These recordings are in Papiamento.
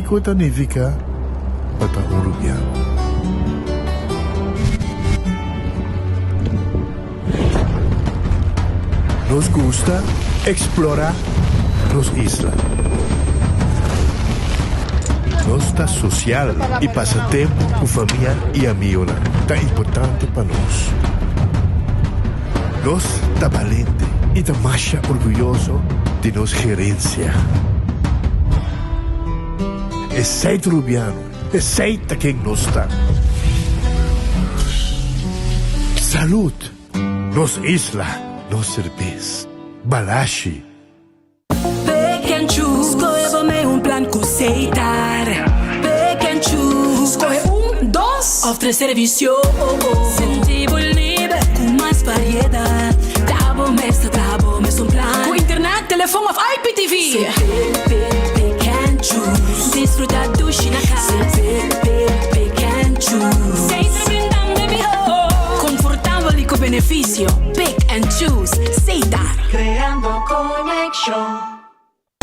kiko ta nifiká pa ta un rubiano. Nos gusta eksplorá nos isla. Nos ta sosial i pasa tempu ku famia i amionan ta importante pa nos. Nos ta balente i ta masha orguyoso di nos gerensia. Esei ta Rubiano, esei ta ken nos ta. Salud! Nos isla, nos serbes. Balashi. Pick and choose, skohe bo mei un plan ku Setar. Pick and choose, skohe un, dos òf tres servisio. Sinti bo liber ku mas variedat. Ta bo mes ta traha bo mes un plan. Ku internet, telefon òf IPTV. Se pick, pick, pick and choose. Disfruta dushi na kas. Se pick, pick, pick and choose. Setar brindando e mihó. Konfortabel i ku benefisio. Pick and choose. Setar. Creando conexion.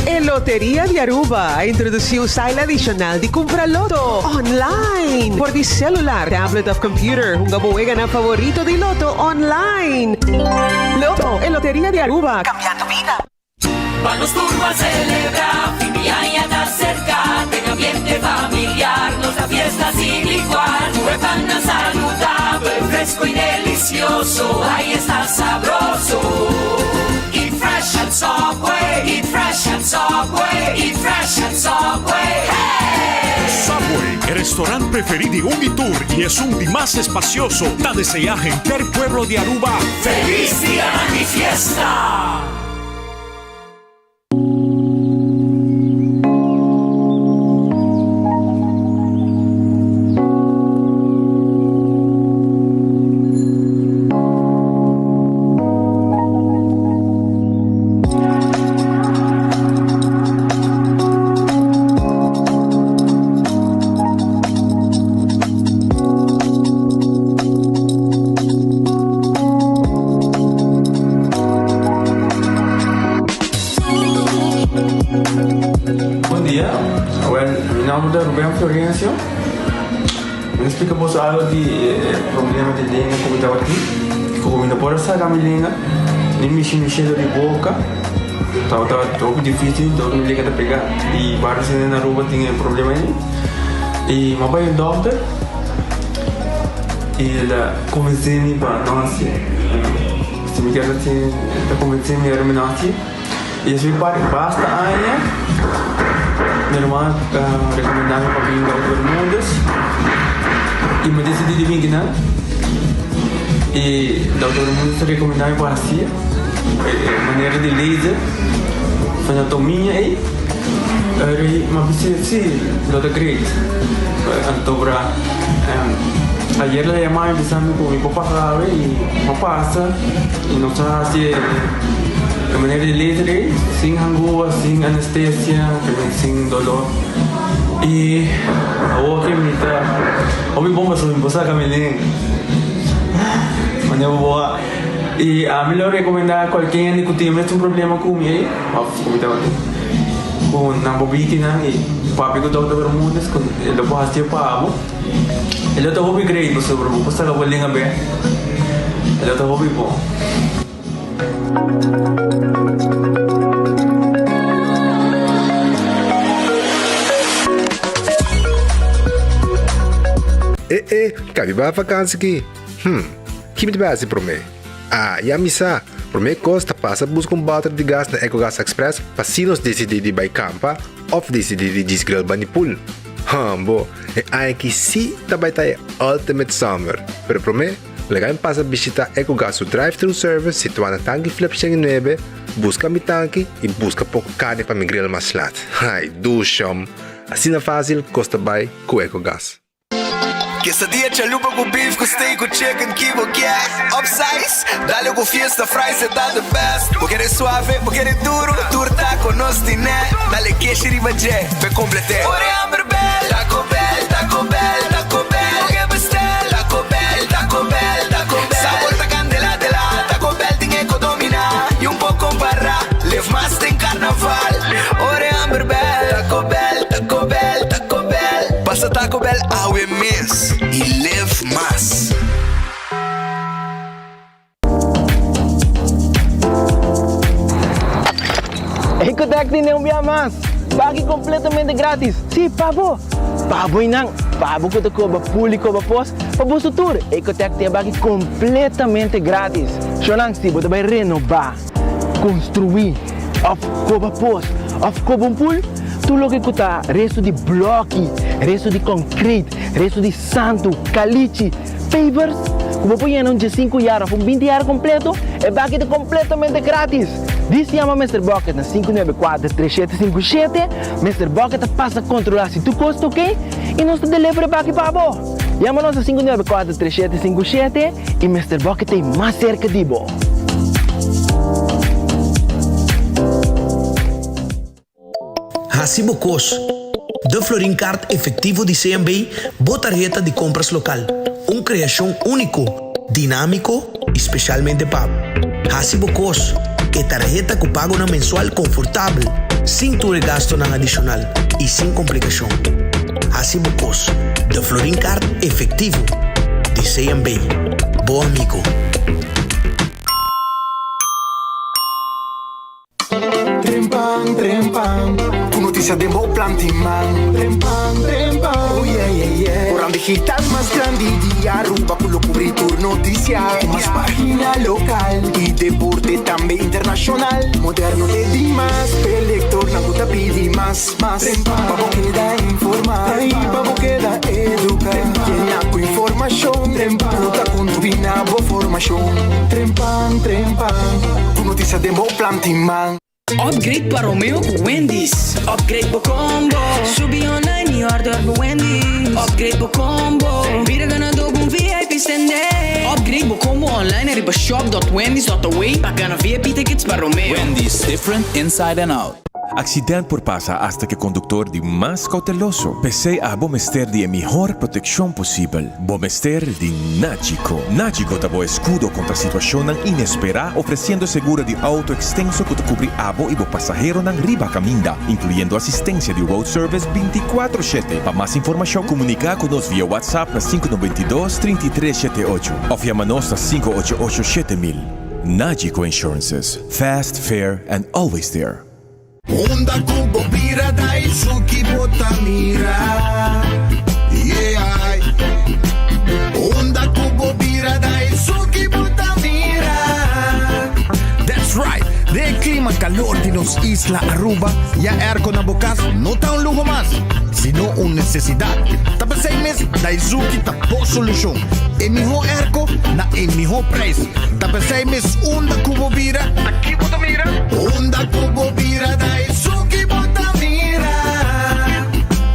E Loteria di Aruba a introduci un style adicional di cumpra loto online por di celular, tablet of computer. Hunga bo weganan favorito di loto online. Loto, e Loteria di Aruba, cambiando bida. Pa nos tur ban celebra, fin di aña ta cerca, den ambiente familiar, nos ta fiesta sin igual, cu e pannan saludabel, fresco y delicioso, ay esta sabroso. Eat fresh at Subway, eat fresh at Subway, eat fresh at Subway, hey! Subway, e restaurant preferi di un y tur y esun di mas espacioso, ta desea henter pueblo di Aruba Feliz Dia di Fiesta! Bon dia, awel mi nomber ta Ruben Florencio. Mi ta splika boso algo di e problema di lenga ku mi tabatin. Ku mi no por a saka mi lenga, ni mishi mi shelo di boka. Tabata hopi dificil, dor mi lenga ta pega. I varios hende na Aruba tin e problema ei. I mi a bai un dokter i el a konvensé mi pa no hasié. Si mi kier hasié, el ta konvensé mi ora mi no hasié. I despues di basta aña, mi ruman a rekomendá mi pa bin Dokter Bermudez i mi a disidí di bin kinan. I Dokter Bermudez a rekomendá mi pa hasié e manera di laser anatomia ei. Mi a bisa si, lo ta great. Anto bra ayer el a yama mi bisa mi ku mi por pasa awe i mi a pasa i nos a hasi e manera di laser ei sin hangua, sin anestesia, sin dolor. I awor ke mi ta hopi bon pasobra mi por saka mi lenga. Manera bo a i ami lo rekomendá kualke hende ku tin e mesun problema ku mi ei òf ku mi tabatin ku nan por biki nan i papia ku Dòkter Bermudez ku e lo por hasié pa bo. E lo ta hopi great pasobra bo por saka bo lenga bek. E lo ta hopi bon. E e, kabi ba vakansi ki? Hm, ki mi ta bai hasi promé? Ah, ya mi sa! Promé kos ta pasa buska un bòter di gas na Ecogas Express pa si nos disidí di bai kampa òf disidí di djis grill bani pool. Hambo, e aña aki sí ta bai ta e ultimate summer! Pero promé, Laga mi pasa bishita Ecogas su drive-thru service situá na Tanki Flip 109, buska mi tanki i buska poko karni pa mi grill mas lat. Ai, dushom! Asina fásil kos ta bai ku Ecogas. Quesadilla chalupa ku beef ku steak ku chicken ki bo kier Upsize, dale ku fiesta fries e ta the best Bo kere suave, bo kere duro, tur taco nos tine Dale keshi riba dje, p'e complete Ora e hamber bel, Taco Bell, Taco Bell, Taco Bell Bo ke bestel, Taco Bell, Taco Bell, Taco Bell Sabor ta candela de la, Taco Bell tin e ko domina Y un por compara, lef mas den carnaval Ora e hamber bel, Taco Bell, Taco Bell, Taco. Move mes y live mas. Ecotec tin un bia mas! Baki completamente gratis! Si, pa bo! Pa bo y nan! Pa bo cu ta coba pool y coba pos, pa boso tur! Ecotec tin e baki completamente gratis! Shownan, si bo ta bay renoba, construi, of coba pos, of coba un pool, tur loke cu ta resto di bloki, resto di concrete, resto di santo, calichi, Pavers, ku bo por yena un diesinku yar òf un binti yar kompleto, e baki ta kompletamente gratis! Dis yama Mister Bucket na 594 3757, Mister Bucket ta pasa kontrolá si tur kos ta oke i nos ta deliver e baki pa bo! Yama nos na 594 3757 i Mister Bucket ta ei mas serka di bo! Hasi bo kos. De Florin Card Efectivo di CMB, bo tarheta di compras local. Un creacion unico, dinamico y specialmente pa bo. Hasi bo kos. E tarheta cu pagonan mensual confortabel, sin tur e gastonan adicional y sin complicacion. Hasi bo kos. De Florin Card Efectivo di CMB. Bo amigo. Trempan, trempan, ku notisia den bo plan tin man. Trempan, trempan, oh yeah, yeah, yeah. Koran digital mas grandi di Aruba ku lo kubri tur notisia. Ku mas pagina lokal i deporte tambe internashonal. Moderno te dimas, p'e lektornan ku ta pidi mas, mas. Trempan, pa bo keda informá i pa bo keda eduká. Yena ku informashon ku ta kontribuí na bo formashon. Trempan, trempan, ku notisia den bo plan tin man. Upgrade pa Romeo ku Wendy's. Upgrade bo combo. Subi online y order bo Wendy's. Upgrade bo combo. Bira ganador ku un VIP stende. Upgrade bo combo online riba shop.wendys.away pa gana VIP tickets pa Romeo. Wendy's, different inside and out. Accident por pasa hasta cu e conductor di mas cauteloso. P'esey abo mester di e mihor proteccion posibel. Bo mester di Nagico. Nagico ta bo escudo contra situacionnan inespera, ofreciendo seguro di auto extenso cu ta cubri abo y bo pasaheronan riba caminda, incluyendo asistencia di road service binticuatro shete. Pa mas informacion comunica cu nos via WhatsApp na sinku 92 33 shete ocho of yama nos na 588 7000. Nagico Insurances, fast, fair and always there. Unda ku bo bira da esun ki bo ta mira Yeah Unda ku bo bira da esun ki bo ta mira That's right! Den e clima calor di nos isla Aruba, ya airco na bo cas no ta un luho mas, sino un necesidad. Ta p'esey mes Daizuki ta bo solucion. E miho airco na e miho prijs. Ta p'esey mes unda cu bo bira, ta ki bo ta mira? Unda cu bo bira ta esun ki bo ta mira.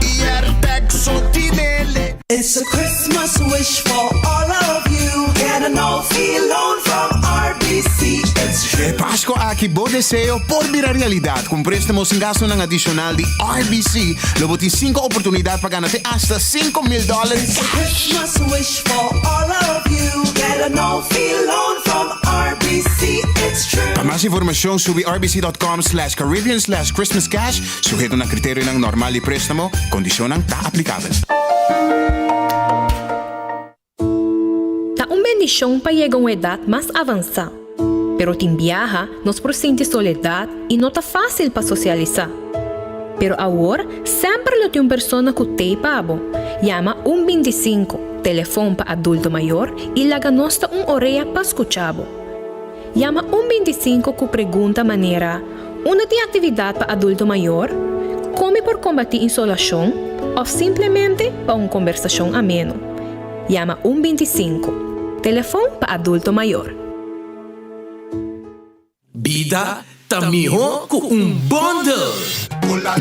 Airtec so tinele. It's a Christmas wish for all of you Get a no fee loan from RBC It's true E Pasco aki bo deseo por bira realidad. Cu un prestamo sin gastonan adicional di RBC, lo bo tin cinco oportunidad pa gana te hasta 5000 dollar It's a Christmas wish for all of you Get a no fee loan from RBC It's true Pa mas informacion subi rbc.com slash caribbean slash christmascash, suheto na criterionan normal di prestamo, condicionnan ta aplicabel. Ta un bendishon pa yega un edat mas avansá. Pero tin biaha nos por sinti soledat i no ta fásil pa sosialisá. Pero awor semper lo tin un persona ku t'ei pa bo. Yama un 25, telefon pa adulto mayor, i laga nos ta un orea pa skucha bo. Yama un 25 ku pregunta manera, Unda tin aktividat pa adulto mayor? Kon mi por kombatí insolashon? Òf simplemente pa un kombersashon ameno. Yama un 25, telefon pa adulto mayor. Bida ta mihó ku un bundle!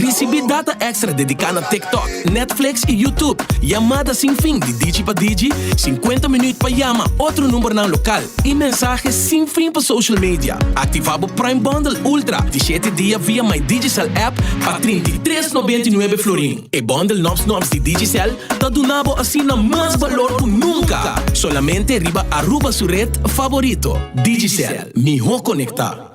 Risibí data èkstra dediká na TikTok, Netflix i YouTube, yamada sin fin di Digi pa Digi, sinkuenta minüt pa yama otro numbernan lokal i mensahe sin fin pa social media. Aktivá bo Prime Bundle Ultra di shete dia via My Digicel app pa 33 99 florin. E bundle Nobs Nobs di Digicel ta duna bo asina mas balor ku nunka! Solamente riba Aruba su red favorito, Digicel, mihó konektá.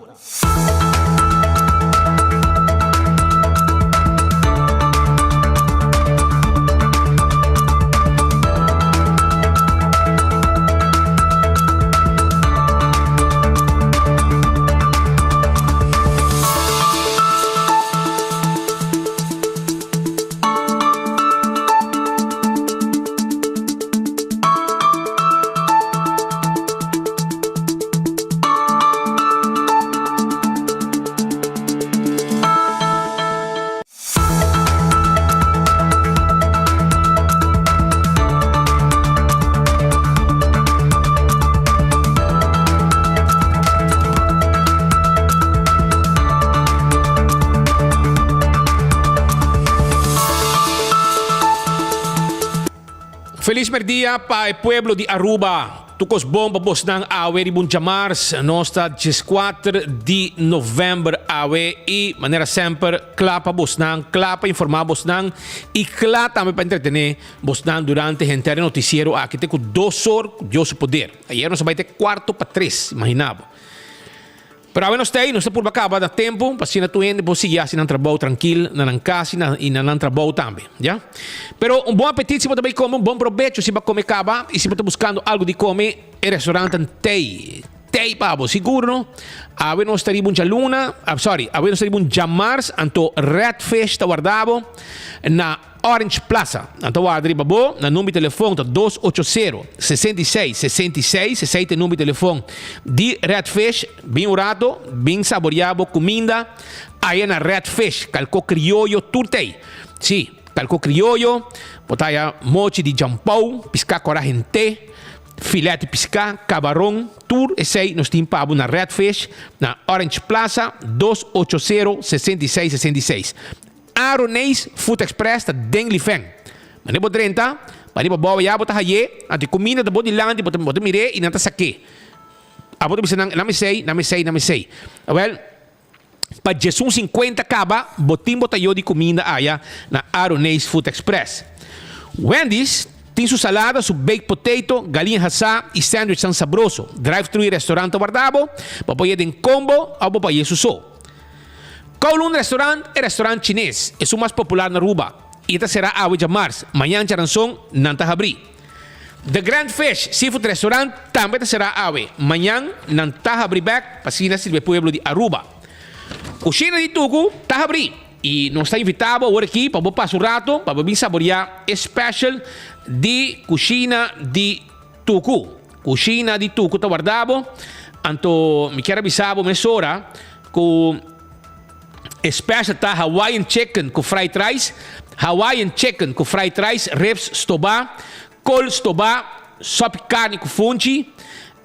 Feliz merdia pa e pueblo di Aruba. Tur cos bon pa bosnan awe riba un djamars. Nos ta dieskuater di november awe y manera semper cla pa bosnan, cla pa informa bosnan y cla tambe pa entretene bosnan durante henter e noticiero aki te cu dos or cu Dios su poder. Ayer nos a bay te cuarto pa tres, imagina bo. Pero awe nos ta ei, nos ta purba kaba na tempu pa asina tur hende por sigui hasi nan trabou trankil na nan kas i na nan trabou tambe, ya. Pero un bon apetit si bo ta bai kome, un bon probecho si bo a kome kaba i si bo ta buskando algu di kome, e restaurantnan t'ei, t'ei pa bo, sigur no. Awe nos ta riba un djaluna, sorry, awe nos ta riba un djamars, anto Red Fish ta warda bo na. Orange Plaza. Nan ta warda riba bo. Nan number di telefon ta dos ocho sero, 66, 66. Esei ta e number di telefon di Red Fish. Bin un rato, bin saborea bo kuminda aya na Red Fish. Kalko krioyo tur t'ei. Si, kalko krioyo, bo ta haya mochi di jampou, piská kòrá hent'é, filet di piská, kabaron, tur esei nos tin pa bo na Red Fish na Orange Plaza, dos ocho sero, 66, 66. Aroneis Food Express ta den Lifeng. Mane bo drenta, pa riba bou ya bo ta haye, anto e kuminda ta bo dilanti, bo ta bo ta mir'é i nan ta sak'é. Abo ta bisa nan, Nami esei, nami esei, nami esei. Awèl, pa djesun sinkuenta kaba, bo tin bo tayo di kuminda aya na Aroneis Food Express. Wendy's tin su salada, su baked potato, galiña hasá i sandwichnan sabroso. Drive-thru i restaurant ta warda bo, bo por haye den combo òf bo por haye su so. Kowloon Restaurant e restaurant chines esun mas popular na Aruba y e ta sera awe djamars, mañan djaranson nan ta habri. The Grand Fish Seafood Restaurant tambe ta sera awe, mañan nan ta habri bek pa asina sirbi e pueblo di Aruba. Cushina di Tucu ta habri y nos ta invita bo awor aki pa bo pasa un rato pa bo bin saboria e special di Cushina di Tucu. Cushina di Tucu ta warda bo, anto mi kier a bisa bo mesora Ku e special ta Hawaiian chicken ku fried rice, Hawaiian chicken ku fried rice, ribs stobá, kol stobá, sòpi karni ku funchi.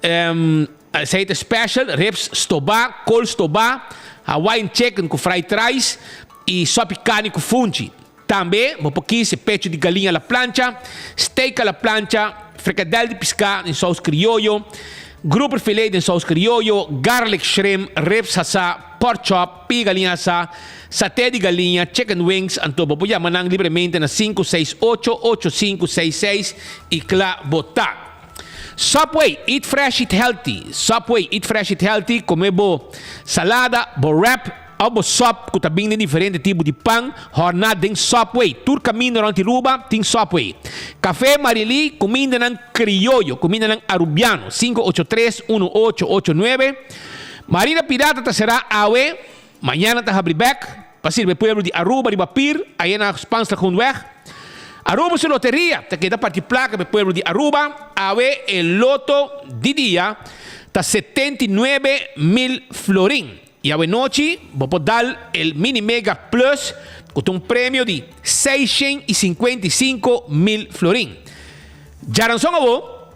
Esei ta e special, ribs stobá, kol stobá, Hawaiian chicken ku fried rice i sòpi karni ku funchi. Tambe bo por kis e pecho di galiña a la plancha, steak a la plancha, frikadel di piská den sous krioyo, grouper filet den sous krioyo, garlic shrimp, ribs hasá, pork chop, pia galiña hasá, saté di galiña, chicken wings, anto bo por yama nan libremente na 568 8566 i kla bo ta. Subway, eat fresh, eat healthy. Subway, eat fresh, eat healthy, kome bo salada, bo wrap, òf bo sòp ku ta bin den diferente tipo di pan, hòrná den Subway. Tur kaminda rònt Aruba tin Subway. Kafé Marily, kumindanan krioyo, kumindanan arubiano, 583 1889. Marina Pirata ta será awe, mañana ta habri bèk pa sirbi e pueblo di Aruba riba pir, aya na Spaanslagoenweg. Aruba su loteria ta keda parti plaka pa e pueblo di Aruba, awe e loto di dia ta 79 mil florin. I awe nochi bo por dal el Mini Mega Plus ku ta un premio di 655 mil florin. Djaranson awo,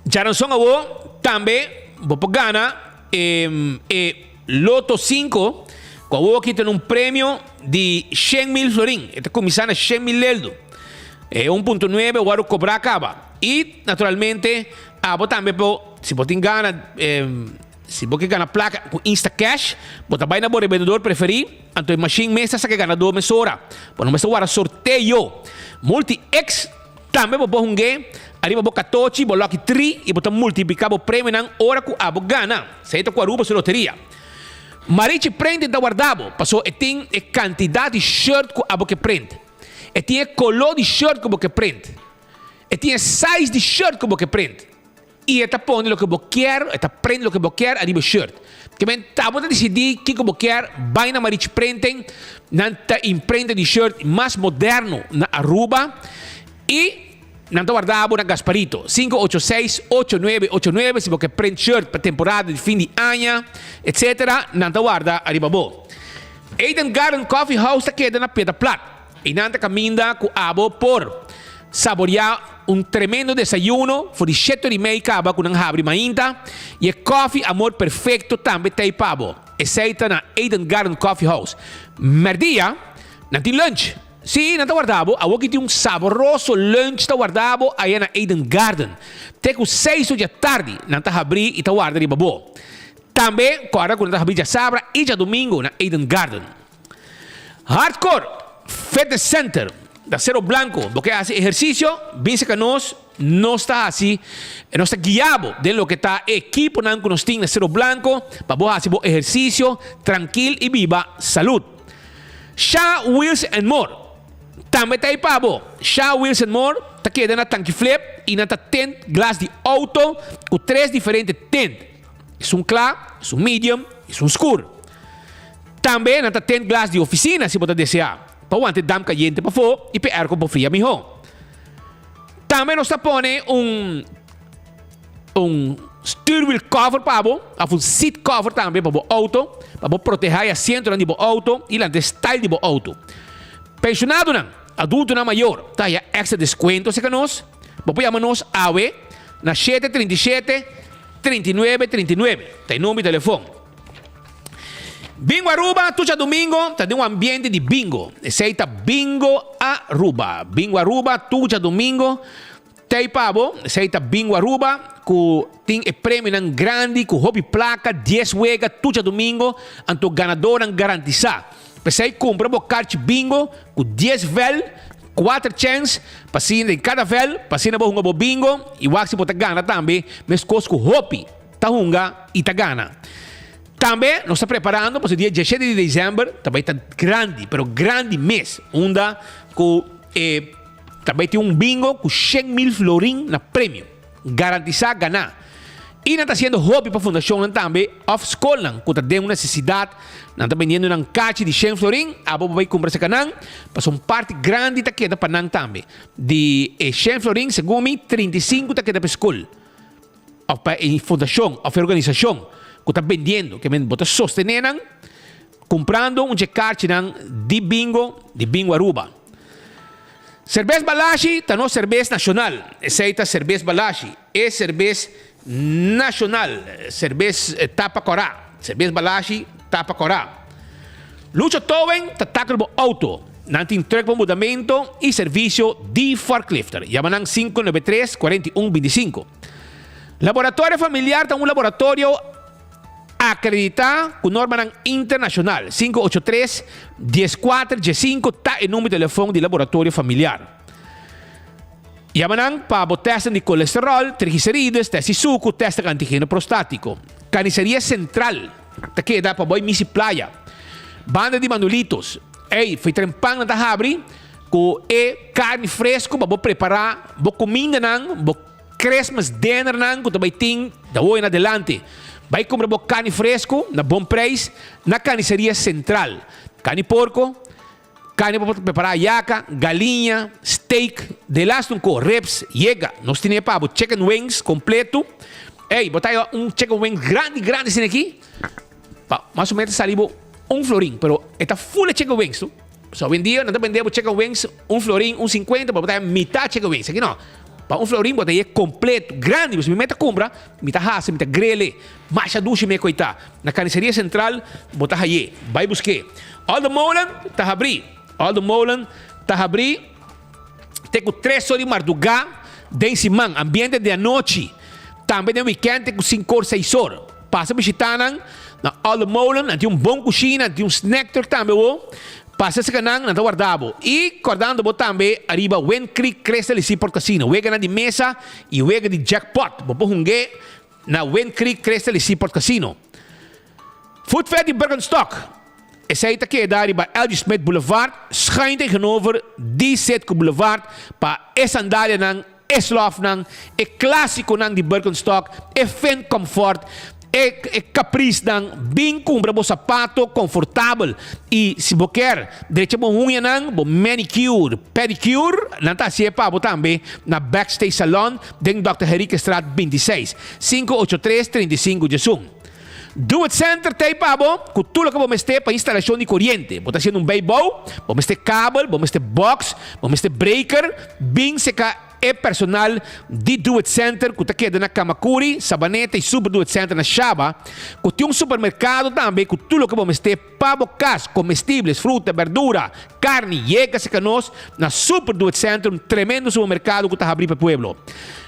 djaranson awo tambe bo por gana e e Loto 5 ku awo aki ta un premio di 100 mil florin. E ta kuminsá na 100 mil leldu. E 1.9 wòrdu kobrá kaba. I naturalmente abo tambe por, si bo tin gana, si bo ke gana plaka ku Instacash, bo ta bai na bo rebendedor preferí, anto e mashin mes ta saka e ganadó mesora. Bo no mester wara sorteo. Multi-X tambe bo por hung'é ariba bo katochi, bo lucky tree i bo ta multipliká bo premionan ora ku abo gana. Esei ta ku Aruba su loteria. Marichi Printing ta warda bo, paso e tin e kantidat di shirt ku abo ke print. E tin e koló di shirt ku bo ke print. E tin e size di shirt ku bo ke print. I e ta pone loke bo kier, e ta print loke bo kier ariba e shirt. Ke men ta bo ta disidí kiko bo kier, bai na Marichi Printing, nan ta imprenta di shirt mas moderno na Aruba i nan ta warda bo na Gasparito, 586 8989 si bo ke print shirt pa temporada di fin di aña, etc. Nan ta warda ariba bo. Eden Garden Coffee House ta keda na Piedra Plat. Einan ta kaminda ku abo por saboriá un tremendo desayuno for di shete ora i mei kaba ku nan habri mainta i e kòfi Amor Perfecto tambe t'ei pa bo. Esei ta na Eden Garden Coffee House. Mèrdia nan tin lunch. Sí, nan ta warda bo. Awor ki tin un sabroso lunch ta warda bo aya na Eden Garden. Te ku seis or dja tardi nan ta habrí i ta warda riba bo. Tambe kòrda ku nan ta habrí djasabra i djadumingu na Eden Garden. Hardcore Fitness Center na Cerro Blanco. Bo ke hasi ehersisio? Bin serka nos. Nos ta hasi, nos ta guia bo den loke ta e ekiponan ku nos tin na Cerro Blanco pa bo hasi bo ehersisio trankil i biba salud. Sha Wheels and More tambe ta ei pa bo. Sha Wheels and More ta keda na Tanki Flip i nan ta tint glas di auto ku tres diferente tint, esun kla, esun medium, esun skur. Tambe nan ta tint glas di ofisina si bo ta desea, pa wanta e damp kayente pafó i pa e airco por fria mihó. Tambe nos ta pone un un stuurwiel cover pa bo, of un seat cover tambe pa bo auto, pa bo proteha e asientonan di bo auto y lanta e style di bo auto. Pensionadonan, adultonan mayor ta haya extra descuento cerca nos. Bo por yama nos awe na shete 37 39 39, ta e number di telefon. Bingo Aruba tur djadumingo ta den un ambiente di bingo. Esei ta Bingo Aruba. Bingo Aruba tur djadumingo t'ei pa bo. Esei ta Bingo Aruba ku tin e premionan grandi ku hopi plaka, dies wega tur djadumingo, anto ganadornan garantisá. P'esei kumpra bo karchi bingo ku dies vèl, kuater chèns pa asina den kada vèl, pa asina bo hunga bo bingo i wak si bo ta gana tambe meskos ku hopi. Ta hunga y ta gana. Tambe nos ta preparando pasobra dia diesshete di december ta bay ta grandi, pero grandi mes, unda cu e ta bay tin un bingo cu 100,000 florin na premio, garantisa gana. Y nan ta haciendo hopi pa fundacionnan tambe of scolnan cu ta den un necesidad, nan ta bendiendo nan cachi di 100 florin, abo bo bay cumpra cerca nan, pasobra un parti grandi ta keda pa nan tambe. Di e 100 florin, segun mi, 35 ta keda pa e scol. Of pa e fundashon of e organisashon ku ta bendiendo, ke men bo ta sostené nan kumprando un dje karchinan di bingo di Bingo Aruba. Serbes Balashi ta nos serbes nashonal. Esei ta Serbes Balashi, e serbes nashonal, serbes tapa kòrá. Serbes Balashi tapa kòrá. Lucho Towing ta takel bo auto. Nan tin truck pa mudamento y servicio di forklifter. Yama nan 593 41 25. Laboratorio Familiar ta un laboratorio acredita cu normanan internacional. 583 14 15 ta e numero di telefon di Laboratorio Familiar. Yama nan pa bo testen di colesterol, triglicerides, test di sucu, test antigeno prostatico. Carniceria Central ta keda pa boy misi playa. Banda di Manuelitos. Ey, foi trempan nan ta habri cu e carni fresco pa bo prepara bo cumindanan, bo Christmas dinnernan cu ta bay tin de hoy en adelante. Bay cumpra bo carni fresco na bon prijs na Carniceria Central. Carni porco. Carni pa prepara yaca, galiña, steak, de laatste un ko, ribs, yega. Nos tene pa bo chicken wings completo. Ey, bo ta haya un chicken wings grandi grandi asina aki. Pa mas o menos ta sali bo un florin, pero e ta full de chicken wings no. So awendia nan ta bende bo chicken wings un florin, un cincuenta, pero bo ta haya mitad chicken wings. Aki no. Pa un florin bo ta haya completo, grandi. Pasobra mi meta cumpra, mi ta hasi, mi ta grele. Masha dushi mi e koita. Na Carniceria Central bo ta haye. Bai buske. Aldo Molen ta habrí. Aldo Molen ta habrí te ku tres or di mardugá den siman, ambiente di anochi. Tambe den wikènt te ku sinku or, seis or. Pasa bishitá nan na Aldo Molen. Nan tin un bon kushina, nan tin un snack truck tambe bo. Pasa esaki nan, nan ta warda bo. I kòrdando bo tambe ariba Wind Creek Crystal i Seaport Casino. Weganan di mesa i wega di jackpot. Bo por hung'é na Wind Creek Crystal i Seaport Casino. Food Fair di Birkenstock. Esei ta keda riba LG. Smith Boulevard, schuin tegenover di Citgo Boulevard, pa e sandalianan, e slòfnan, e klásikonan di Birkenstock, e Finn Comfort, e e Capricenan. Bin kumpra bo sapato konfortabel i si bo kier drecha bo huñanan, bo manicure, pedicure, nan ta hasié pa bo tambe na Backstage Salon den Dòkter Henriquestraat 26, 583 35 Djesun. Do It Center ta ei pa bo ku tur loke bo mester pa instalashon di koriente. Bo ta hasiendo un bijbou, bo mester kabel, bo mester box, bo mester breaker, bin seka. e personal di Do It Center ku ta keda na Kamakuri, Sabaneta i Super Do It Center na Shaba, ku tin un supermerkado tambe ku tur loke bo mester pa bo kas, komestibles, fruta, berdura, karni, yega serka nos na Super Do It Center, un tremendo supermerkado ku ta habrí pa e pueblo.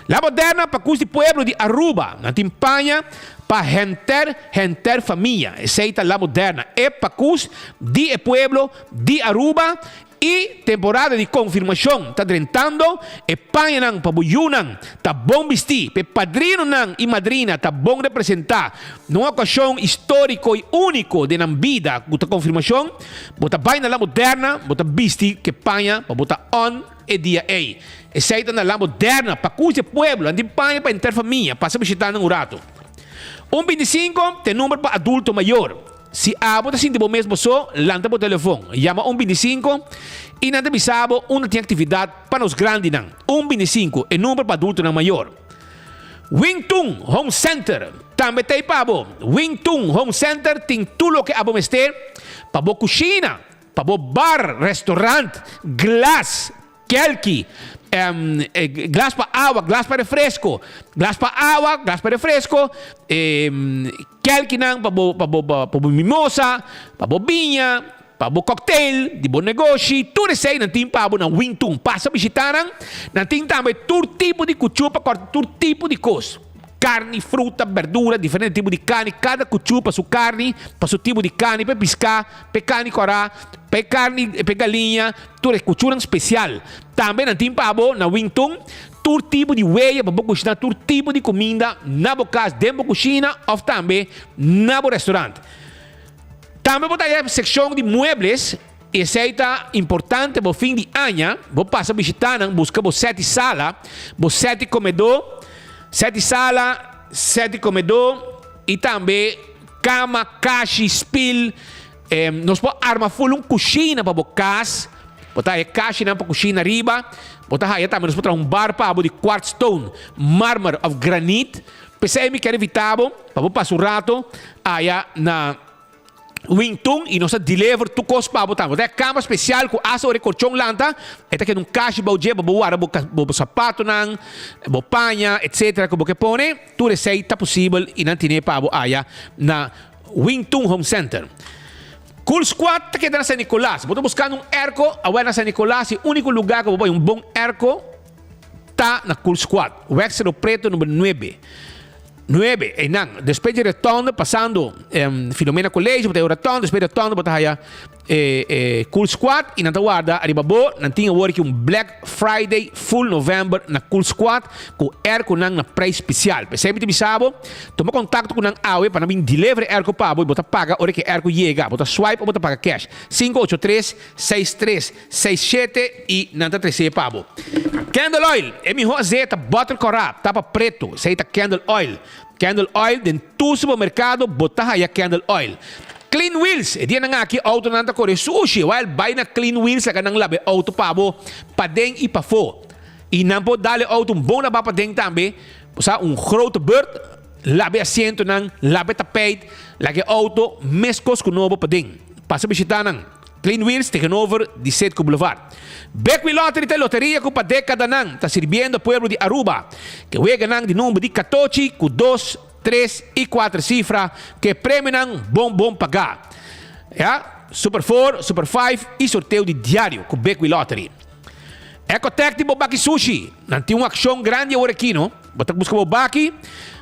La Moderna pa kus di pueblo di Aruba, nan tin paña pa henter henter famia, esei ta La Moderna, e pakus di e pueblo di Aruba. E temporada di konfirmashon ta drentando, e pañanan pa bo yunan ta bon bistí, p'e padrinonan i madrina ta bon representá na un okashon históriko i úniko den nan bida ku ta konfirmashon. Bo ta bai na La Moderna, bo ta bisti ku e paña pa bo ta on e dia ei. Esei ta na La Moderna, pa kus di e pueblo, nan tin paña pa henter famia. Pasa bishitá nan un ratu. Un bintisinko ta e number pa adulto mayor. Si abo ta sinti bo mes bo so, lanta bo telefon, yama un bintisinko i nan ta bisa bo unda tin aktividat pa nos grandinan. Un bintisinko, e number pa adultonan mayor. Wing Tun Home Center tambe ta ei pa bo. Wing Tun Home Center tin tur loke abo mester pa bo kushina, pa bo bar, restaurant, glas, Kelki, glas pa awa, glas pa refresco, glas pa awa, glas pa refresco, kelkinan pa bo, pa bo, pa bo mimosa, pa bo biña, pa bo cocktail di bo negoshi, tur esei nan tin pa bo na Wing Tun. Pasa bishita nan, nan tin tambe tur tipo di kuchu pa corta tur tipo di cos. Carni, fruta, berdura, diferente tipo di carni, cada kuchu pa su carni, pa su tipo di carni, pa e pisca, pa e carni cora, pa e carni, pa e galiña, Tur e kuchunan spesial. Tambe nan tin pa bo na Wington tur tipo di weya pa bo kushina tur tipo di kuminda na bo kas, den bo kushina òf tambe na bo restaurant. Tambe bo ta haya sekshon di muebles i esei ta importante bo fin di aña bo pasa bishita nan buska bo sèt di sala, bo sèt di komedó, sèt di sala, sèt di komedó i tambe kama, kashi, spil. Nos por arma full un kushina pa bo kas. Bo ta haya kashinan pa kushina riba. Bo ta haya tambe nos por traha un bar pa bo di quartz stone, marmer of granit. P'esei mi kier invita bo pa bo pasa un rato aya na Wing Tun y nos ta deliver tur kos pa bo tambe. Bo ta haya kama spesial ku asta ora e korchon lanta e ta keda un kashi bou dje pa bo warda bo sapatonan, bo paña etcetera ku bo ke pone. Tur esei ta posibel y nan tine pa bo aya na Wing Tun Home Center. Cool Squad ta keda na San Nicolas. Bo ta buskando un airco? Awel na San Nicolas e unico lugar ku bo por haña un bon airco ta na Cool Squad. Weg Cerro Preto number nuebe. Nuebe, einan. Despues di rotonde pasando Filomena College bo ta haña un rotonde, despues di rotonde bo ta haña E Cool Squad y nan ta warda ariba bo. Nan tin awor aki un Black Friday full November na Cool Squad cu airconan na prijs special. P'esey mi ta bisa bo, tuma contacto cu nan awe pa nan bin deliver e airco pa bo y bo ta paga ora cu e airco yega. Bo ta swipe o bo ta paga cash. 583 6367 y nan ta trece pa bo. Candle Oil, e miho azeta butter cora, tapa preto, esey ta Candle Oil. Candle oil den tur supermercado bo ta haya candle oil. Clean wheels, e dianan aki autonan ta core sushi, wel bay na clean wheels laga nan laba e auto pa bo paden y pafo. Y nan por dal e auto un bon laba paden tambe, bo sa un grote beurt, laba e asientonan, laba e tapijt, laga e auto mescos cu nobo paden. Pasa bishita nan. Clean Wheels tegenover di Citgo Boulevard. Bekwin Lottery ta e loteria cu pa decadanan ta sirbiendo pueblo di Aruba. Ke weganan di number di catochi cu dos, tres y cuater cifra ke premionan bon bon paga. Ya, Super Four, Super Five y sorteo di diario cu Bekwin Lottery. Ecotec tin bo baki sushi. Nan tin un accion grandi awor aki no. Bo ta busca bo baki,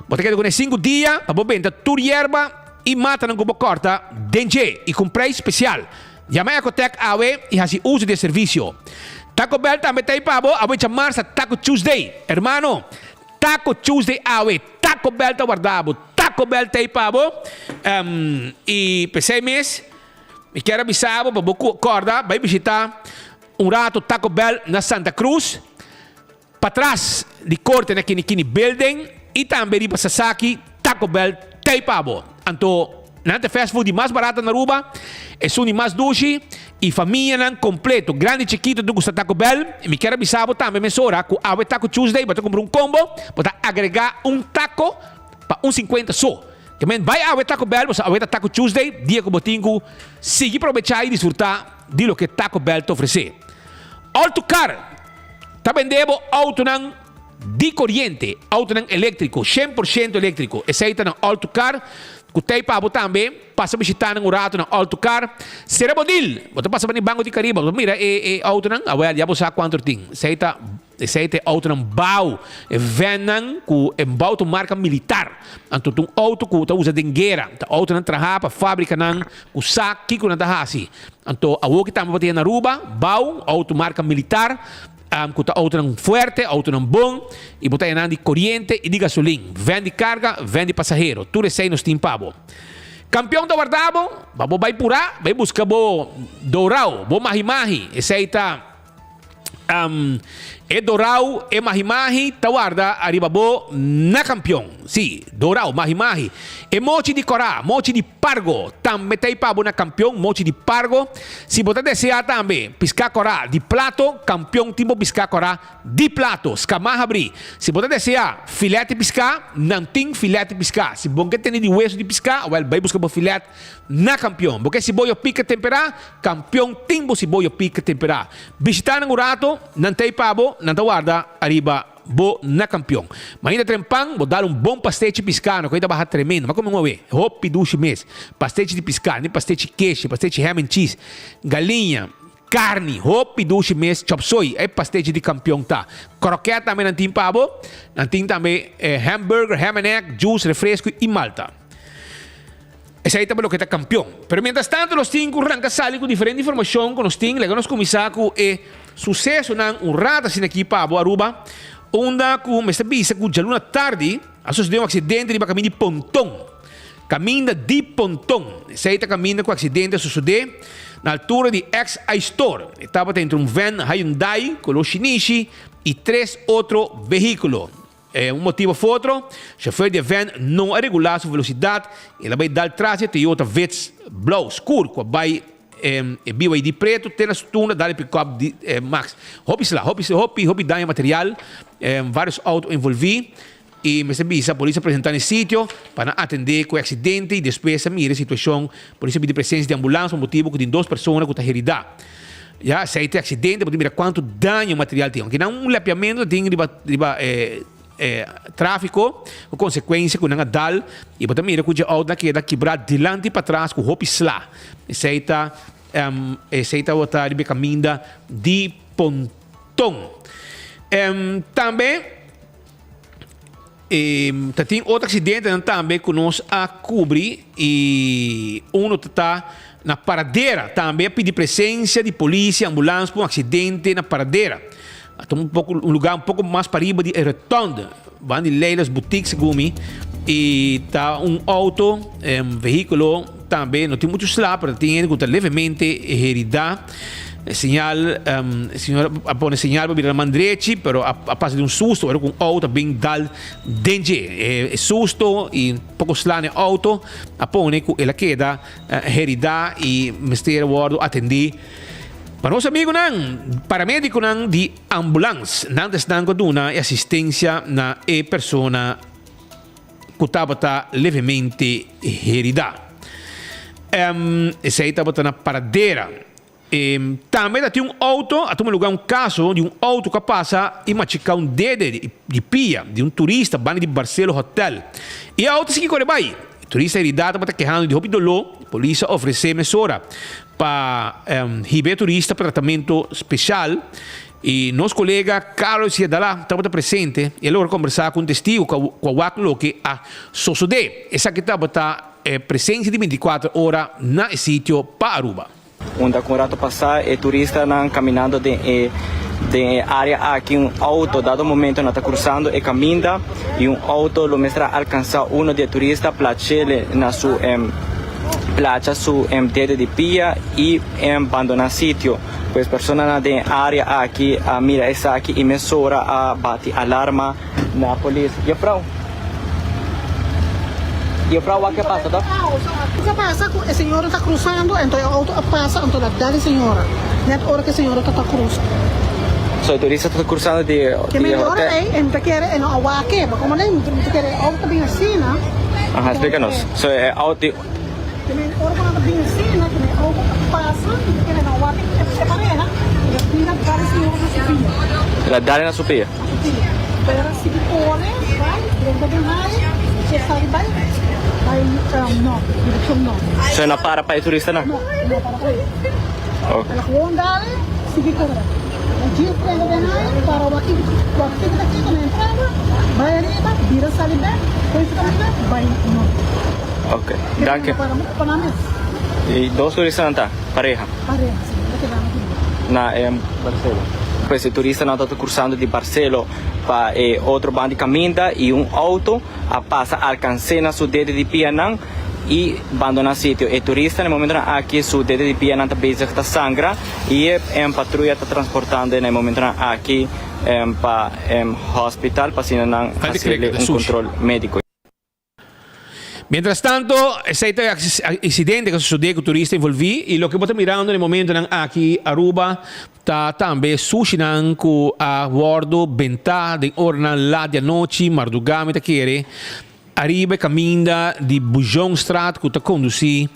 bo ta keda cune cinco dia pa bo benta tur yerba I matanan ku bo kòrta den dje i ku un preis spesial. Yama Ecotec awe i hasi uso di e servisio. Taco Bell tambe ta ei pa bo, awe djamarsa Taco Tuesday. Hermano, Taco Tuesday awe, Taco Bell ta warda bo, Taco Bell ta ei pa bo. I p'esei mes mi kier a bisa bo pa bo kòrda bai bishita un rato Taco Bell na Santa Cruz. Patras di korte na Kinikini Building y tambe riba Sasaki, Taco Bell t'ey pa bo. Anto nan ta e fast food di mas barato na Aruba, esun di mas dushi y famianan completo, grandi y chikito ta gusta Taco Bell. Y mi kier a bisa bo tambe mesora cu awe Taco Tuesday bo ta cumpra un combo, bo ta agrega un taco pa un cincuenta so. Te men bay awe Taco Bell, boso awe ta Taco Tuesday, dia cu bo tin cu sigui probecha y disfruta di loke Taco Bell ta ofrece. All to Car. Ta bende bo autonan di koriente, autonan eléktriko, 100% eléktriko. Esei ta na All to Car, ku tei pa bo tambe. Pasa bishitá nan un ratu na All to Car. Sera bo deal! Bo ta pasa pa ni Banco di Caribe, bo ta mira e e autonan, awel ya bo sa kuantu tin. Esei ta esei ta e autonan bou, e vannan ku e bou ta un marka militar. Anto ta un auto ku ta usa den guera. Ta autonan trahá pa fábrikanan ku sa kiko nan ta hasi. Anto awoki tambe bo ta haya na Aruba, bou, auto marka militar, ku ta autonan fuerte, autonan bon, i bo ta haya nan di koriente i di gasolin. Van di karga, van di pasahero. Tur esei nos tin pa bo. Kampion ta warda bo, pa bo bai purá, bai buska bo dorao, bo mahi-mahi. Esei ta. E dorao, e mahi-mahi ta warda ariba bo na kampion. Sí, dorao, mahi-mahi. E mochi di kòrá, mochi di pargo, tambe ta ei pa bo na kampion, mochi di pargo. Si bo ta deseá tambe piská kòrá di plato, kampion tin bo piská kòrá di plato, skamá habrí. Si bo ta deseá filèt di piská, nan tin filèt di piská. Si bo ke tene di wesu di piská, wèl bai buska bo filèt Na kampion. Bo ke siboyo pika temperá? Kampion tin bo siboyo pika temperá. Bishitá nan un rato, nan ta ei pa bo, nan ta warda ariba bo na kampion. Mainta trempan, bo dal un bon pastechi piská, no ku ei ta baha tremendo. M'a kome un awe, hopi dushi mes. Pastechi di piská, ni pastechi keshi, pastechi ham and cheese, galiña, karni, hopi dushi mes, chop suey, e pastechi di kampion ta. Krokèt tambe nan tin pa bo, nan tin tambe hamburger, ham and egg, juice, refresco i malta. Esei ta pa loke ta kampion. Pero mientras tanto nos tin ku ranka sali ku diferente informashon ku nos tin. Laga nos kuminsá ku e susesonan un rato asina aki pa abo Aruba, unda ku mester bisa ku djaluna tardi a susedé un aksidente riba kaminda di Ponton. Kaminda di Ponton. Esei ta kaminda ku aksidente a susedé na altura di ex Aistor. E tabata entre un vèn Hyundai koló shinishi i tres otro vehíkulo. E un motibo of otro, chofer di e van no a regulá su velosidat i el a bai dal tras di e Toyota Vitz blou skur ku a bai e BYD pretu te na su tunda dal e pikòp di Max. Hopi sla, hopi hopi hopi daño material, vários outo envolví i mester bisa polis a presentá na e sitio pa nan atendé ku e aksidente i despues a mira e situashon. Polis a pidi presensia di ambulans pa motibu ku tin dos persona ku ta heridá. Ya esei ta e aksidente, bo tin mira kuantu daño material tin. Ounke nan un lepiamentu ta tin riba riba e e tráfiko ku konsekuensia ku nan a dal i bo ta mira ku dje outo a keda kibrá dilanti i patras ku hopi sla. Esei ta esei tabata riba e kaminda di Ponton. Tambe ta tin otro aksidentenan tambe ku nos a kubri i unu ta ta na Paradera. Tambe a pidi presensia di polis i ambulans pa un aksidente na Paradera. A tuma un poko un lugá un poko mas pariba di e rotonde banda di Leila's Boutique segun mi i ta un outo, vehíkulo tambe no tin muchu sla pero tin hende ku ta levemente heridá. E señal, e señor a pone señal pa bira na man drechi, pero a pasa di un susto ora ku un outo a bin dal den dje. E susto i un poko sla na e outo a pone ku el a keda heridá i mester a wòrdu atendí pa nos amigunan paramedikonan di ambulans. Nan ta esnan ku a duna e asistensia na e persona ku tabata levemente heridá. Esei tabata na Paradera. Tambe ta tin un outo, a tuma lugá un kaso di un outo ku a pasa i machiká un dede di pia di un turista banda di Barcelo Hotel. E outo a sigui kore bai. E turista heridá tabata kehando di hopi doló. Polis a ofresé mesora pa hiba e turista pa tratamentu speshal. I nos kolega Carlos Yadalá tabata presente i a logra kombersá ku un testigu ku a wak loke a sosodé. Esaki tabata e presensia di bintikuater ora na e sitio pa Aruba. Unda ku un rato pasá e turistanan kaminando den e den e área aki un outo dado momento nan ta krusando e kaminda i un outo lo mester a alkansá uno di e turista plach'é na su placha su dede di pia i bandoná sitio. Pues personanan den e área aki a mira esaki i mesora a bati alarma na polis. Jefrouw, jefrouw wak ke pasa toh? Kiko a pasa ku e señora ta krusando anto e outo a pasa anto la dal e señora net ora ku e señora ta ta krusa. So e turista ta krusando di e Ke medio ora hotel? ei e no ta kere e no a wak ma komo nan no ta kere e outo ta bin asina. Aha splika nos. So e outo. Ke men ora ku nan ta bin asina, ke men outo ta pasa, ke men nan wak e pareha, e ta bira dal e señora na su pia. El a dal na su pia. Si, pero el a sigui kore bai drenta den hai, despues sali bai bai nort, direkshon nort. So e no a para pa e turistanan? No, e no a para pa e. El a gewoon dal sigui kore bai. E jeep drenta den hai, para wak wak kiko ta kiko na entrada, bai ariba, bira sali bek, koe su kaminda bai nort. Ok, danki. E no a para pa nan mes. I dos turistanan ta? Pareha? Pareha, si. Ta keda na Cuba. Na e Barcelo. Pues e turistanan ta cursando di Barcelo pa e otro banda di caminda y un auto a pasa alcans'é na su dede di pianan y bandona sitio. E turista na e momentonan aki su dede di pianan ta bezig ta sangra y e patruya ta transportando e na e momentonan aki pa hospital pa asina nan haci'le un control medico. Mientras tanto, esei ta e accidente cu a sucede cu turista envolvi y loke bo ta mirando na e momentonan aki Aruba ta tambe sushinan cu a wordo benta den oranan laat di anochi, marduga mi ta kere, ariba e caminda di Bujonstraat cu ta conduci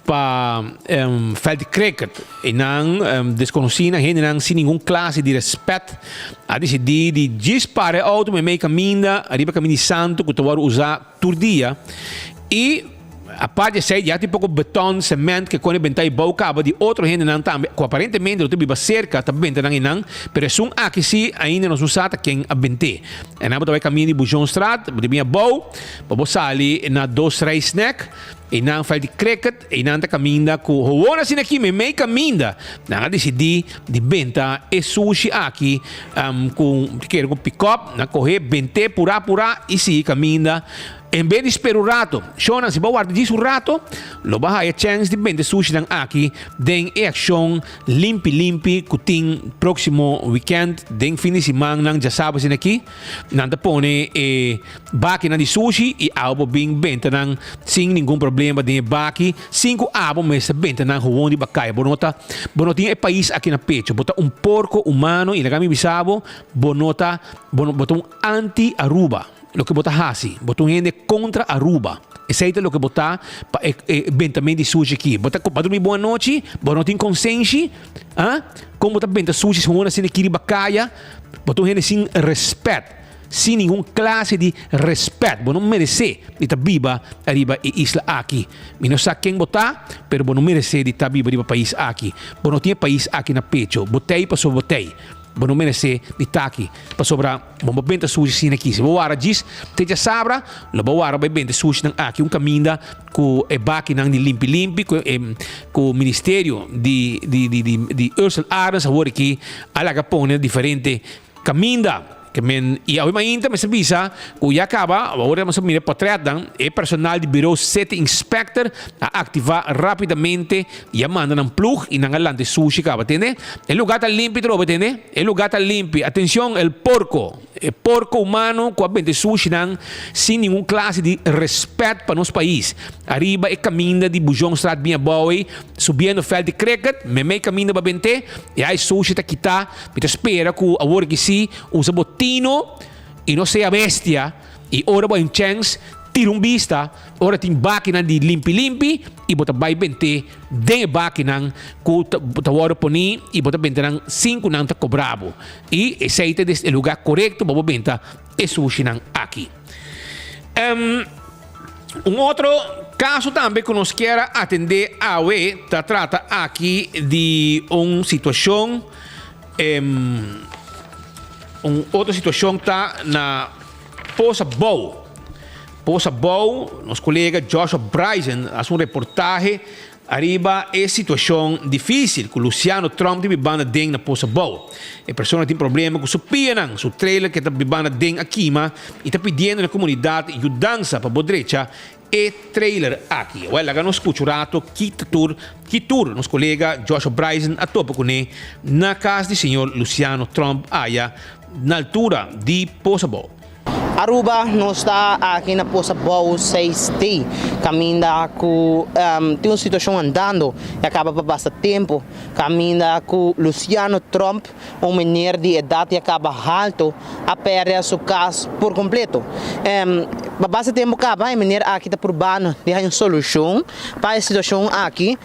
pa veld di cricket. Einan desconocinan, hendenan sin ningun clase di respet a dicidi di djis para e auto meimei caminda ariba caminda di santo cu ta worde usa tur dia y apart di esey ya tin poco beton, cement ke con e benta y bou caba di otro hendenan tambe cu aparentemente lo ta biba cerca ta benta nan einan pero esun aki si ainda nos no sa ta ken a bente. Einan bo ta bay caminda di Bujonstraat bo ta bin abou pa bo sali na Dos Rij Snack. Einan veld di cricket, einan ta caminda cu hoor asina aki meimei caminda. Nan a dicidi di benta e sushi aki cu kere cu pick-up, nan coge bente pura pura y sigui caminda. En bes di spera un rato, shownan si bo warda djis un rato, lo bo haya chens di benta e sushinan aki den e accion limpi limpi cu tin proximo weekend den fin di simannan djasabra asina aki. Nan ta pone e bakinan di sushi i abo por bin benta nan sin ningun problema den e baki sin ku abo mester benta nan gewoon riba kaya. Bo no ta bo no tin e pais aki na pecho. Bo ta un porko humano i laga mi bisa bo, bo no ta bo no bo ta un anti Aruba loke bo ta hasi. Bo ta un hende kontra Aruba. Esei ta loke bo ta pa e e bentament di sushi aki. Bo ta bo a drumi bon anochi, bo no tin konsenshi, ah? Kon bo ta benta sushi gewoon asina aki riba kaya? Bo ta un hende sin respet, sin ningun klase di respet. Bo no meresé di ta biba ariba e isla aki. Mi no sa ken bo ta, pero bo no meresé di ta biba riba pais aki. Bo no tin e pais aki na pecho. Bo t'ei pasobra bo t'ei. Bo no meresé di ta aki, pasobra bo no benta sushi asina aki. Si bo wara djis te djasabra, lo bo wara bai benta e sushinan aki un kaminda ku e bakinan di limpi limpi ku e ku ministerio di di di di di Ursel Arends awor aki a laga pone diferente kaminda ke men i awe mainta mester bisa ku ya kaba awor nos a mira e potretnan e personal di Bureau City Inspector a aktiva rapidamente i a manda nan plug i nan a lanta e sushi kaba tende e luga ta limpi trobe tende e luga ta limpi atencion el porko. E porco humano cu a bende sushinan sin ningun clase di respet pa nos pais. Ariba e caminda di Bujonstraat bin abao ey, subiendo veld di cricket, memey caminda pa bente, y ay sushi ta kita. Mi ta spera cu awor aki si usa bo tino y no sea bestia y ora bo hay un chance tira un bista ora tin bakinan di limpi limpi y bo ta bay bente den e bakinan cu ta wordo poni y bo ta bente nan sin cu nan ta cobra bo. I esei ta e lugá korekto pa bo benta e sushinan aki. Un otro kaso tambe ku nos kier a atendé awe ta trata aki di un situashon, un otro situashon ta na Posa Bou. Posa Bou, nos kolega Joshua Bryson a hasi un reportahe Ariba e situacion dificil cu Luciano Trump tin bibanda den na Posa Bou. E persona tin problema cu su pianan, su trailer ke ta bibanda den a kima y ta pidiendo na comunidad yudansa pa bo drecha e trailer aki. Wel, laga nos scucha un rato ki ta tur ki tur nos colega Joshua Bryson a topa cune na cas di señor Luciano Trump aya na altura di Posa Bou. Aruba, nos ta aki na Posa Bou 6D, caminda cu tin un situacion andando y a caba pa basta tempo, caminda cu Luciano Tromp, un meneer di edad y a caba halto, a perde su cas por completo. Pa basta tempo caba e meneer aki ta purbando di haña un solucion pa e situacion aki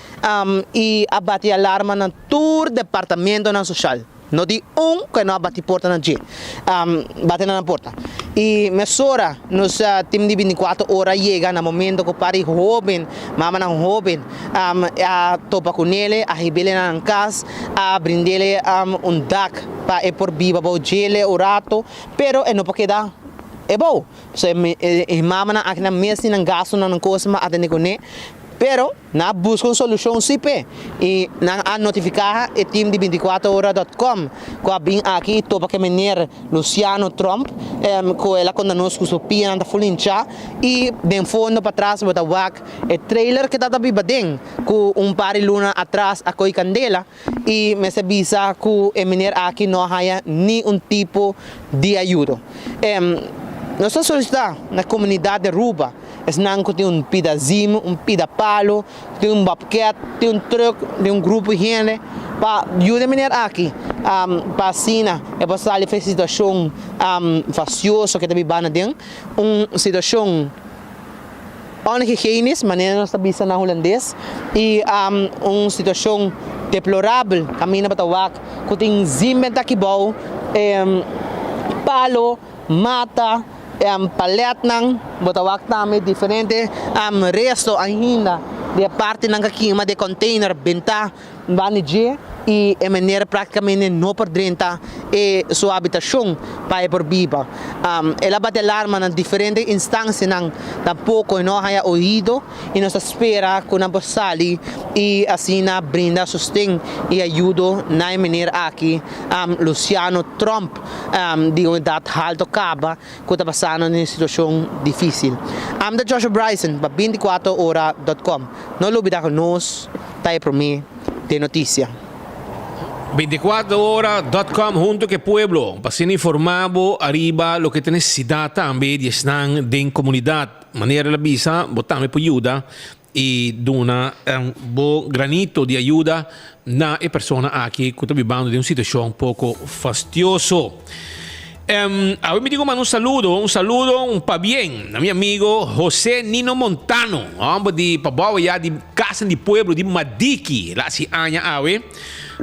y a bati alarma na tur departamentonan social. No tin un ku e no a bati porta na dje, bati na nan porta. I mesora nos tim di bintikuater ora a yega na momento ku par di hóben, mamanan hóben, a topa ku nele, a hib'ele na nan kas, a brind'ele un dak pa e por biba bou djele un rato, pero e no por keda e bou. So e mamanan aki nan mes tin nan gastunan, nan kosnan pa atende kuné, pero. Nan a buska un solushon sí p'e i nan a notifiká e tim di 24 ora dòt kòm ku a bin aki i topa ku e mener Luciano Tromp ku el a konta nos ku su pianan ta ful hinchá i den fondo patras bo ta wak e trailer ku e tabata biba den ku un par di luna atras a ko'i kandela i mester bisa ku e mener aki no a haña ni un tipo di ayudo. Nos ta solisitá na komunidat di Aruba. Esnan ku tin un pida zim, un pida palu, tin un bobcat, tin un truck, tin un grupo di hende pa yuda e meneer aki pa asina e por sali for e situashon fastioso ku e ta biba aden, un situashon onhygienisch manera nos ta bisa na hulandes i un situashon deplorabel kaminda bo ta wak ku tin zim benta aki bou, palu, mata. Paletnan, bo ta wak tambe diferente resto ainda di e partinan ku a kima di e container bentá banda di dje i e manera praktikamente no por drenta e su habitashon pa e por biba. El a bati alarma na diferente instansianan tampoko e no a haña oido i nos ta spera ku nan por sali i asina brinda sosten i ayudo na e meneer aki Luciano Tromp. Di un edat halto kaba ku ta pasando den un situashon difísil. Ami ta Joshua Bryson pa 24 ora dot com. No lubida ku nos ta e promé den notisia. 24 ora dot com hunto ku e pueblo pa asina informá bo ariba loke ta nesesidat tambe di esnan den komunidat. Manera el a bisa bo tambe por yuda i duna bo granito di ayuda na e persona aki ku ta bibando den un situashon poko fastioso. Awe mi tin ku manda un saludo, un saludo, un pabien na mi amigo Jose Nino Montano, homber di pabou ya di Casa di Pueblo di Madiki, el a hasi aña awe.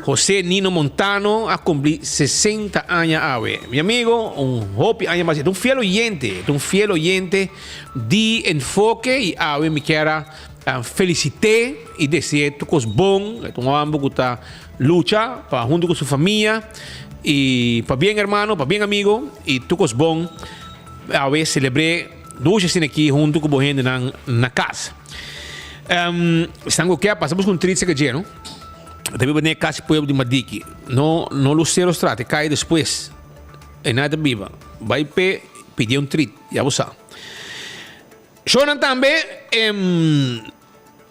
Jose Nino Montano a kumpli 60 aña awe. Mi amigo, un hopi aña mas, e ta un fiel oyente, e ta un fiel oyente. Di enfoke y awe mi kier a felicite y desee tur cos bon. E ta un homber cu ta lucha pa hunto cu su famia y pabien hermano, pabien amigo y tur cos bon. Awe celebre dushi asina aki hunto cu bo hendenan na cas. Esnan cu kier pasa busca un tritse caje no. Ta biba den e cas di pueblo di Madiki. No no Lucero Straat, e calle despues. E nan ta biba. Bay pe pidi un trit. Ya bo sa. Shownan tambe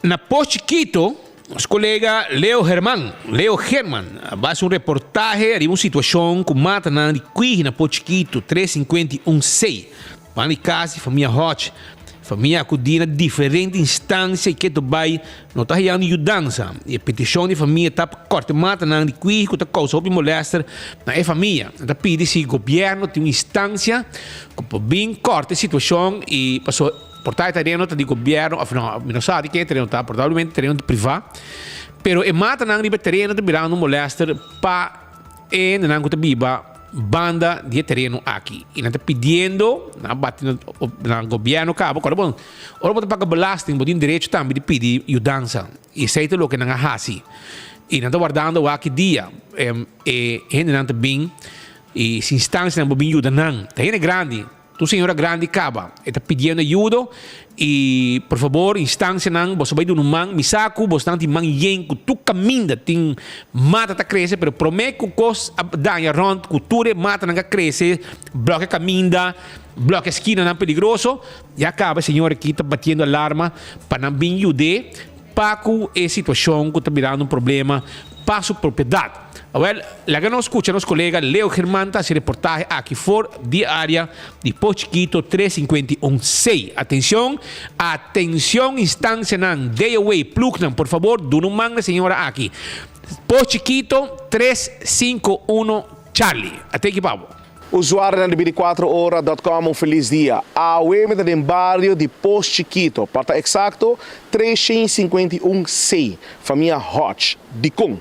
na Pos Chikito, nos kolega Leo Herman, Leo Herman, a basa un reportahe ariba un situashon ku matanan di kuihi na Pos Chikito, 351 C, pan di kas di famia Hodge. Famia akudí na diferente instansia i ketu bai no ta hayando yudansa. E petishon di famia ta pa kòrta matanan di kuihi ku ta kousa hopi molèster na e famia. Nan ta pidi si gobièrnu tin un instansia ku por bin kòrta e situashon i pasobra por ta e tereno ta di gobièrnu òf no, mi no sa di ken e tereno ta, probablemente tereno ta privá, pero e matanan riba e tereno ta birando un molèster pa e hendenan ku ta biba banda di e tereno aki. I nan ta pidiendo, nan a bati na gobièrnu kaba, kòrda bon, ora bo ta paga belasting bo tin derecho tambe di pidi yudansa i esei ta loke nan a hasi. I nan ta wardando wak ki dia e hendenan ta bin I si instancianan bo bin yuda nan. Ta hende grandi. Ta un señora grandi caba. E ta pidiendo ayudo y por favor instancianan boso bay duna un man. Mi sa cu bosnan tin man yen cu tur caminda tin mata ta crece pero prome cu cos a daña rond cu tur e matanan a crece blokia caminda, blokia esquinanan peligroso ya caba e señora aki ta batiendo alarma pa nan bin yude pa cu e situacion cu ta birando un problema pa su propiedad. Awel, laga nos skucha nos kolega Leo Germán ta hasi reportahe aki for di e área di Pos Chikito 351 C. Atenshon, atenshon instansianan, DOW, plugnan, por fabor duna un man na e señora aki. Pos Chikito 351 Charlie. A teki pa bo. Usuarionan di 24 ora dot com un felis dia. Awe mi ta den bario di Pos Chikito, pa ta eksakto 351 C, famia Hodge. Dikon?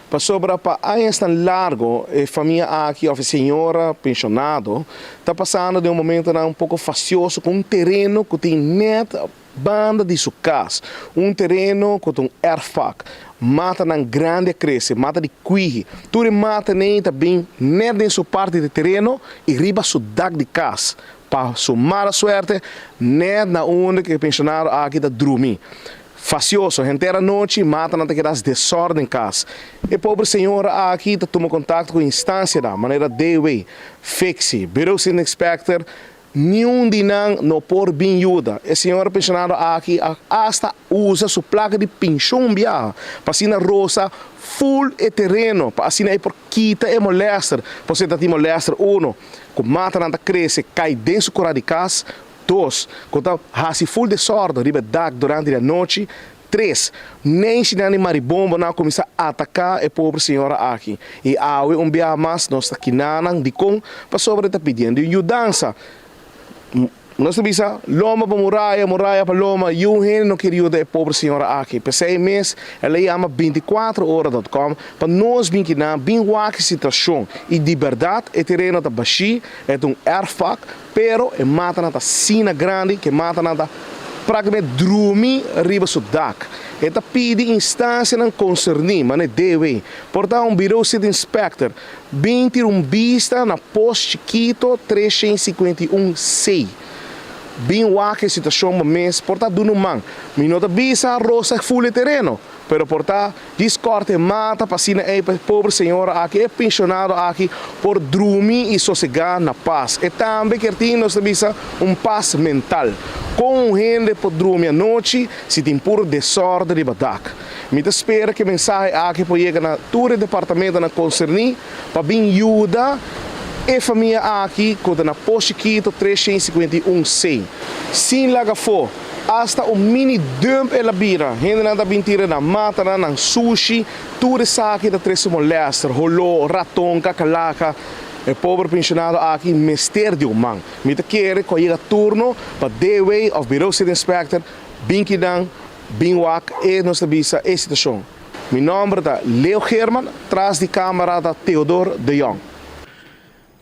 Pasobra pa añasnan largo e famia aki of e señora pensionado ta pasando den un momentonan un poco fastioso cu un tereno cu tin net banda di su cas. Un tereno cu ta un erfpak. Matanan grandi a crece, mata di kwihi. Tur e matanan ta bin net den su parti di tereno y riba su dak di cas. Pa su mala suerte, net na unda cu e pensionado aki ta drumi. Fastioso, henter anochi matanan ta keda desorden den kas. E pober señora aki ta tuma kontakto ku instansianan manera DW, Fixi, Bureau Sint Inspector, niun di nan no por bin yuda. E señora pensionado aki a asta usa su plaka di penshon biaha pa asina rosa ful e tereno pa asina e por kita e molester, pasobra e ta tin molester uno ku matanan ta krese kai den su kura di kas, Dos, ku ta hasi ful desòrdu riba e dak durante di anochi. Tres, nenshinan di maribombonan a kuminsá ataká e pober señora aki. I awe un biaha mas nos ta kinanan. Dikon? Pasobra e ta pidiendo un yudansa. Nos ta bisa, Loma pa muraya, muraya pa loma. Yu hende no kier yuda e pober señora aki. P'esei mes el a yama bintikuatro ora dòt kòm pa nos bin kinan, bin wak e situashon. I di bèrdat e tereno ta bashí, e ta un èrfpak. Pero e matanan ta asina grandi ku e matanan ta práktikamente drumi riba su dak. E ta pidi instansianan konserní, manera DW, por ta un Bureau City Inspector, bin tira un bista na Pos Chikito 351 C. Bin wak e situashon bo mes, por ta duna un man. Mi no ta bisa rosa ful e tereno. Pero por ta djis kòrta e mata pa asina ei pa e pober señora aki, e pensionado aki por drumi i sosegá na pas. E tambe kier tin, nos ta bisa, un pas mental. Kon un hende por drumi anochi si tin puro desòrde riba dak? Mi ta spera ku e mensahe aki por yega na tur e departamentonan konserní pa bin yuda e famia aki ku ta na Pos Chikito 351 C. Sin laga afó. Asta un mini dump el a bira. Hendenan ta bin tira nan matanan, nan sushi, tur esaki ta trese molester, holó, raton, kakalaka. E pober pensionado aki mester di un man. Mi ta kere ku a yega turno pa DW of Bureau City Inspector bin kinan, bin wak e nos ta bisa e situashon. Mi nomber ta Leo Geerman, tras di camera ta Theodor de Jong.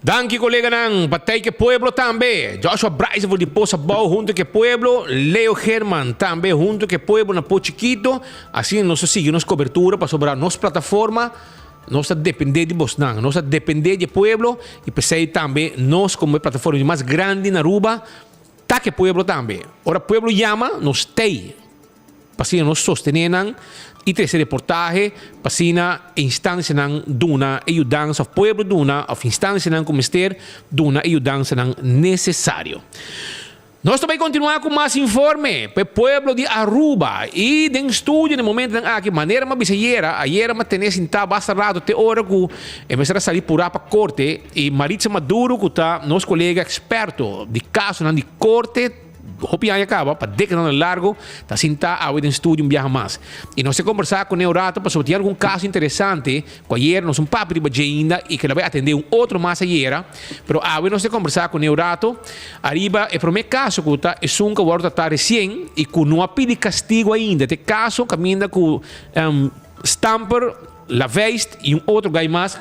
Danki koleganan pa tei ke pueblo tambe. Joshua Bryce for di Pos Abou hunto ke pueblo, Leo German tambe hunto ke pueblo na Po Chikito. Asina nos ta sigui nos kobertura pasobra nos plataforma nos ta depende di bosnan, nos ta depende di e pueblo y p'esei tambe nos komo e plataforma di mas grandi na Aruba ta ke pueblo tambe. Ora pueblo yama nos tei. Pa asina nos sostené nan i trese reportahe pa asina e instansianan duna e yudansa òf pueblo duna òf instansianan ku mester duna e yudansanan nesesario. Nos ta bai kontinuá ku mas informe pa e pueblo di Aruba i den studio na e momentonan aki manera mi a bisa ayera, ayera mi a tene sintá basta rato te ora ku e mester a sali purá pa korte i Maritza Maduro ku ta nos kolega eksperto di kasonan di korte, Hopi aña kaba, pa dékadanan largo, ta sintá awe den studio un biaha mas. I nos a kombersá kuné un rato pasobra tin algun kaso interesante ku ayer nos un papia riba dje ainda i ku el a bai atendé un otro mas ayera. Pero awe nos a kombersá kuné un rato ariba e promé kaso ku ta esun ku a wòrdu tratá resien i ku no a pidi kastigu ainda. Ta e kaso kaminda ku Stamper, Laveist i un otro gai mas.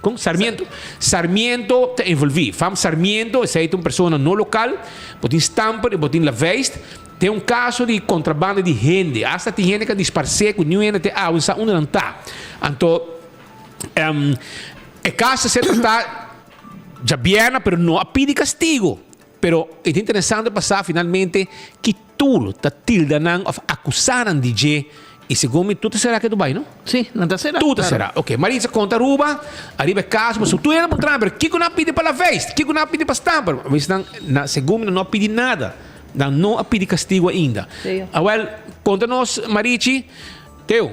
Kon? Sarmiento. Sarmiento ta envolví. Fam Sarmiento, esei ta un persona no lokal. Bo tin Stamper i bo tin Laveist. Den un kaso di kontrabanda di hende. Asta tin hende ku a disparsé ku niun hende te awe sa unda nan ta. Anto, e kaso a ser tratá djabièrnè, pero no a pidi kastigu. Pero e ta interesante pa sa finalmente ki tur ta tilda nan of acusa nan di dje y segun mi tur ta sera ke Dubai no? Si, nan ta sera. Tur ta sera. Ok, Maritza conta Aruba ariba e caso pasobra tur hende a puntra nan pero kico nan a pidi pa Laveist? Kico nan a pidi pa Stamper? Mi bisa nan na segun mi nan no a pidi nada. Nan no a pidi castigo ainda. Awel, conta nos Marichi. Teo,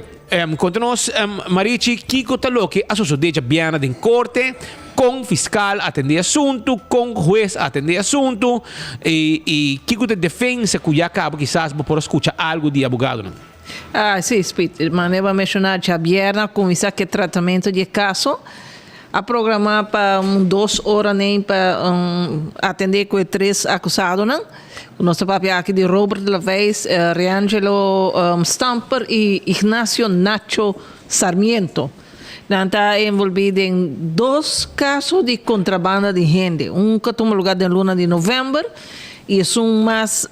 konta nos, Marichi, kiko ta loke a sosodé djabièrnè den korte, kon fiskal a atendé e asuntu, kon hues a atendé e asuntu, i kiko ta e defensa ku ya kaba kisas bo por a skucha algu di e abogadonan? Ah, sí, Speed. Manera bo a menshoná, djabièrnè a kuminsá ku e tratamentu di e kaso. A programá pa un dos ora nei pa atendé ku e tres akusadonan. Nos ta papia aki di Robert Laveist, Reangelo Stamper i Ignacio Nacho Sarmiento. Nan ta envolví den dos kaso di kontrabanda di hende. Un ku a tuma lugá den luna di novèmber i esun mas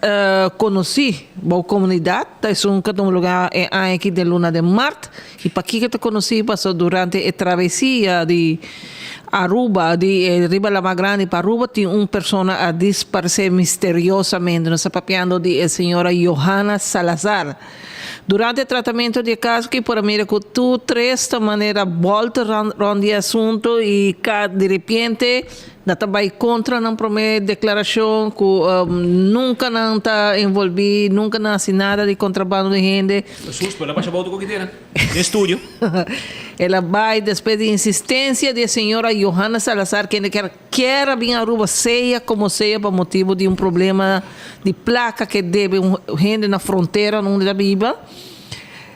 konosí bou komunidat ta esun ku a tuma lugá e aña aki den luna di mart. I pakiko ta konosí? Pasobra durante e travesia di Aruba, di riba Lama Grandi pa Aruba tin un persona a disparsé misteriosamente. Nos ta papiando di e señora Johanna Salazar. Durante e tratamento di e caso ki por a mira cu tur tres ta manera bolta rond di e asunto y ca di repente nan ta bay contra nan prome declaracion cu nunca nan ta envolvi, nunca nan haci nada di contrabando di hende. Jesús, pero el a basha boto cu kitera den studio. El a bay despues di insistencia di e señora Johanna Salazar kende kier Kier a bin Aruba sea como sea pa motibo di un problema di placa ke debe un hende na frontera unda ta biba.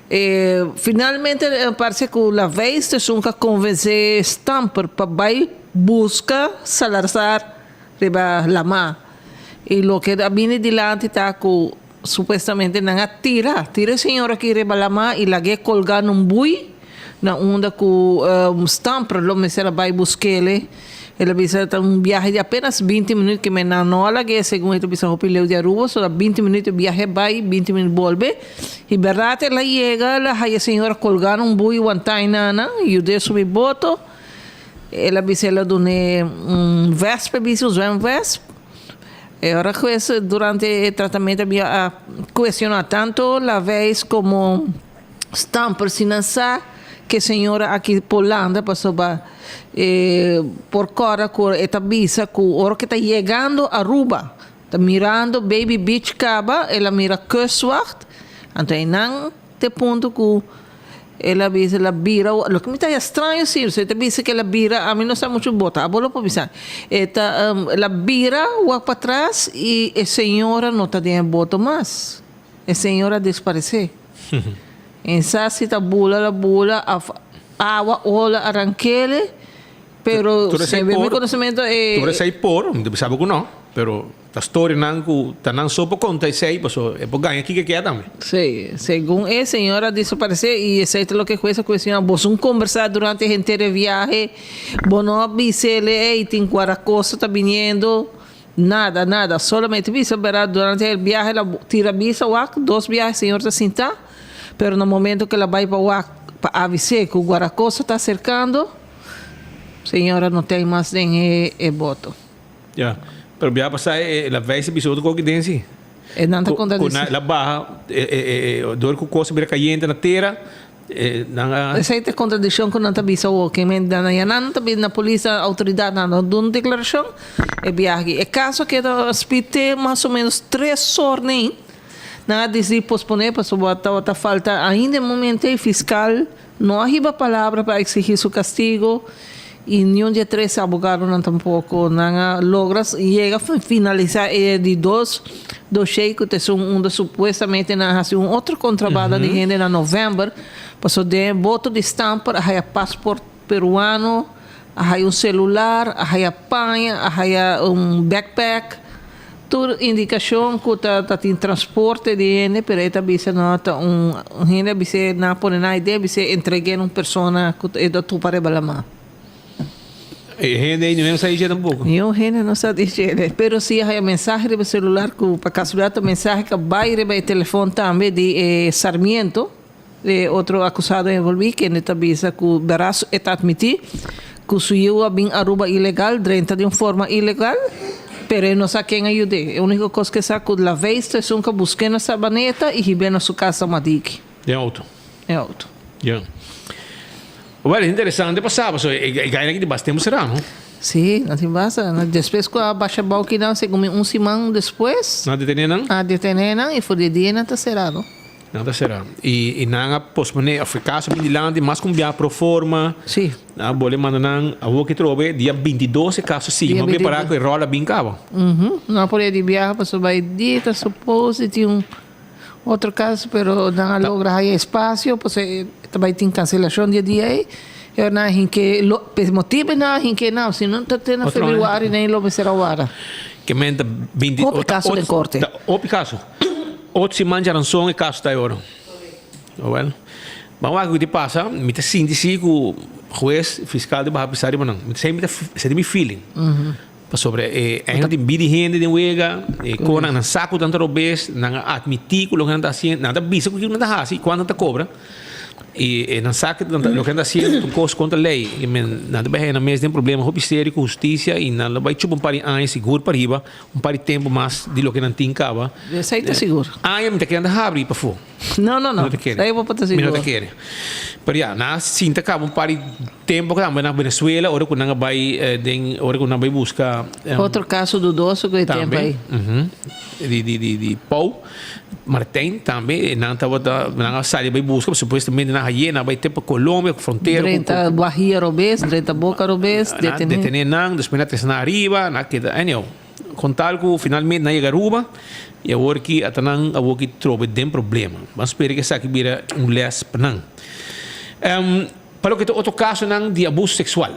E finalmente parse cu Laveist esun ka convence Stamper pa bay busca Salazar riba lama. Y loke a bini dilanti ta cu supuestamente nan a tira, tira e señor aki riba lama y lag'e colga na un bui na unda cu Stamper lo mester a bay busk'ele. El a bisa ta un biahe di apenas binti minuut ke men nan no a lag'e segun e ta bisa hopi leu di Aruba so ta binti minuut e biahe bay binti minuut bolbe y berdad el a yega el a haya e señora colga na un bui wantay nan yud'e subi boto el a bisa el a dun'e un vest p'e bisa un zwemvest. E ora ku es durante e tratamentu a bia a kuestioná tantu Laveis komo Stamper si nan sa ku e señora aki por landa pasobra e por kòrda ku e ta bisa ku ora ku e ta yegando Aruba ta mirando Baby Beach kaba el a mira Kustwacht anto einan te punto ku El a bisa, el a bira, loke mi ta haña straño si, si e ta bisa ku el a bira, ami no sa muchu bota, abo lo por bisa. E ta, el a bira wak patras i e señora no ta den e boto mas. E señora a disparesé. En sa si ta bula la bula òf awa ola a rank'el, pero segun mi konosementu e. Tur esei por, mi ta bisa bo ku no, pero. Ta storianan ku ta nan so por konta esei, paso e por gaña kiko e kier tambe. Sí, segun e señora desaparesé i esei ta loke hues a kuestioná. Boso un kombersá durante henter e viahe, bo no a bis'el ey tin guardacosta ta biniendo, nada, nada. Solamente bisa bera durante e viahe el a tira bisa wak, dos biahe señor ta sintá, pero na momento ku el a bai pa wak pa avis'é ku guardacosta ta aserkando, señora no ten mas den e boto. Ya, pero bia pasá e la vijs a bisa otro koki den si. E nan ta konta di si. La baha dor ku kos a bira kayente na tera, nan a. Esei ta e kontradikshon ku nan ta bisa awor, ke men nan ya nan ta bisa na polis, na outoridatnan nan no duna un deklarashon e biaha aki. E kaso a keda spite mas o menos tres or nei, nan a disidi posponé pasobra tabata falta ainda e momento ei fiskal No a hiba palabra pa exigi su castigo y niun di e tres abogadonan tampoco. Nan a logra yega finalisa e di dos dossier cu ta esun unda supuestamente nan a haci un otro contrabanda di hende na november pasobra den e boto di Stamper a haya paspoort peruano, a haya un celular, a haya paña, a haya un backpack. Tur indikashon ku ta ta tin transporte di hende pero e ta bisa no ta un hende a bis'é nan a pone nan idea bis'é entreg'é na un persona ku e ta topa riba lamá. E hende ei no sa di dje tampoko. Niun hende no sa di dje pero si a haya mensahe riba celular ku pa kasualidat ta mensahe ku a bai riba e telefon tambe di e Sarmiento e otro akusado envolví kende ta bisa ku Berazo e ta atmití ku su yiu a bin Aruba ilegal drenta di un forma ilegal pero e no sa ken a yud'é. E úniko kos ku e sa ku Laveis ta esun ku a busk'é na Sabaneta i hib'é na su kas na Madiki. Den outo. Den outo. Ya. Wèl, e interesante pa sa pasobra e gaina aki tin basta tempu será, no? Sí, nan tin basta. Despues ku a basha bou kinan segun mi un siman despues. Nan a detené nan? A detené nan i for di e dia nan ta será, no? Nan ta sera. I i nan a posponé of e kaso bin dilanti mas ku un biaha pro forma. Sí. Nan a bole manda nan awor ki trobe dia bintidos e kaso sigui. Dia Bo prepara 22. ku e ròl a bin kaba. Uhu. Nan a pone di biaha pasobra e dia ta suppose di tin un otro kaso pero nan a logra haya espasio pasobra e ta bai tin kanselashon di e dia ei. E ora nan a hinke lo p'e motibu nan a hinke nan si no ta te na Otro aña. februari nan lo mester a wara. Ke men ta binti Hopi kaso den korte. Ta hopi kaso. Otro siman djaranson e kaso ta e ora. Awel, ban wak ku ta pasa, mi ta sinti si ku. Hues, fiscal di baha pisa riba nan. Mi ta mi ta esei ta mi feeling. Pasobra e eigenlijk tin bidi hende den wega, e konan nan sa ku nan ta robes, nan a admití ku loke nan ta hasiendo, nan ta bisa ku kiko nan ta hasi i kuantu nan ta kobra. I e nan sa ku loke nan ta hasiendo ta un kos kontra lei. I men nan ta bai haña nan mes den problema hopi serio ku hustisia i nan lo bai chupa un par di aña sigur pa riba, un par di tempu mas di loke nan tin kaba. Esei ta sigur. Aña mi ta kere nan ta habri pafó. No, no, no. Mi no ta kere. Esei bo por ta Mi no ta sigur. kere. Pero ya, nan a sinta kaba un par di tempu tambe na Venezuela ora ku nan a bai den ora ku nan a bai buska. Otro kaso dudoso ku e tempu Tambe. ei. Di di di di Pau Martijn tambe nan tabata nan a sali bai buska supuestamente nan a haye nan a bai te pa Colombia frontera ku Drenta Guajira robes, drenta Boca robes, nan a detene. detene nan despues nan a trese nan ariba nan a keda anyhow kon tal ku finalmente nan a yega Aruba y awor ki ata nan awor ki trobe den problema ban spera ku esaki bira un les pa nan pa loke ta otro kasonan di abuso seksual.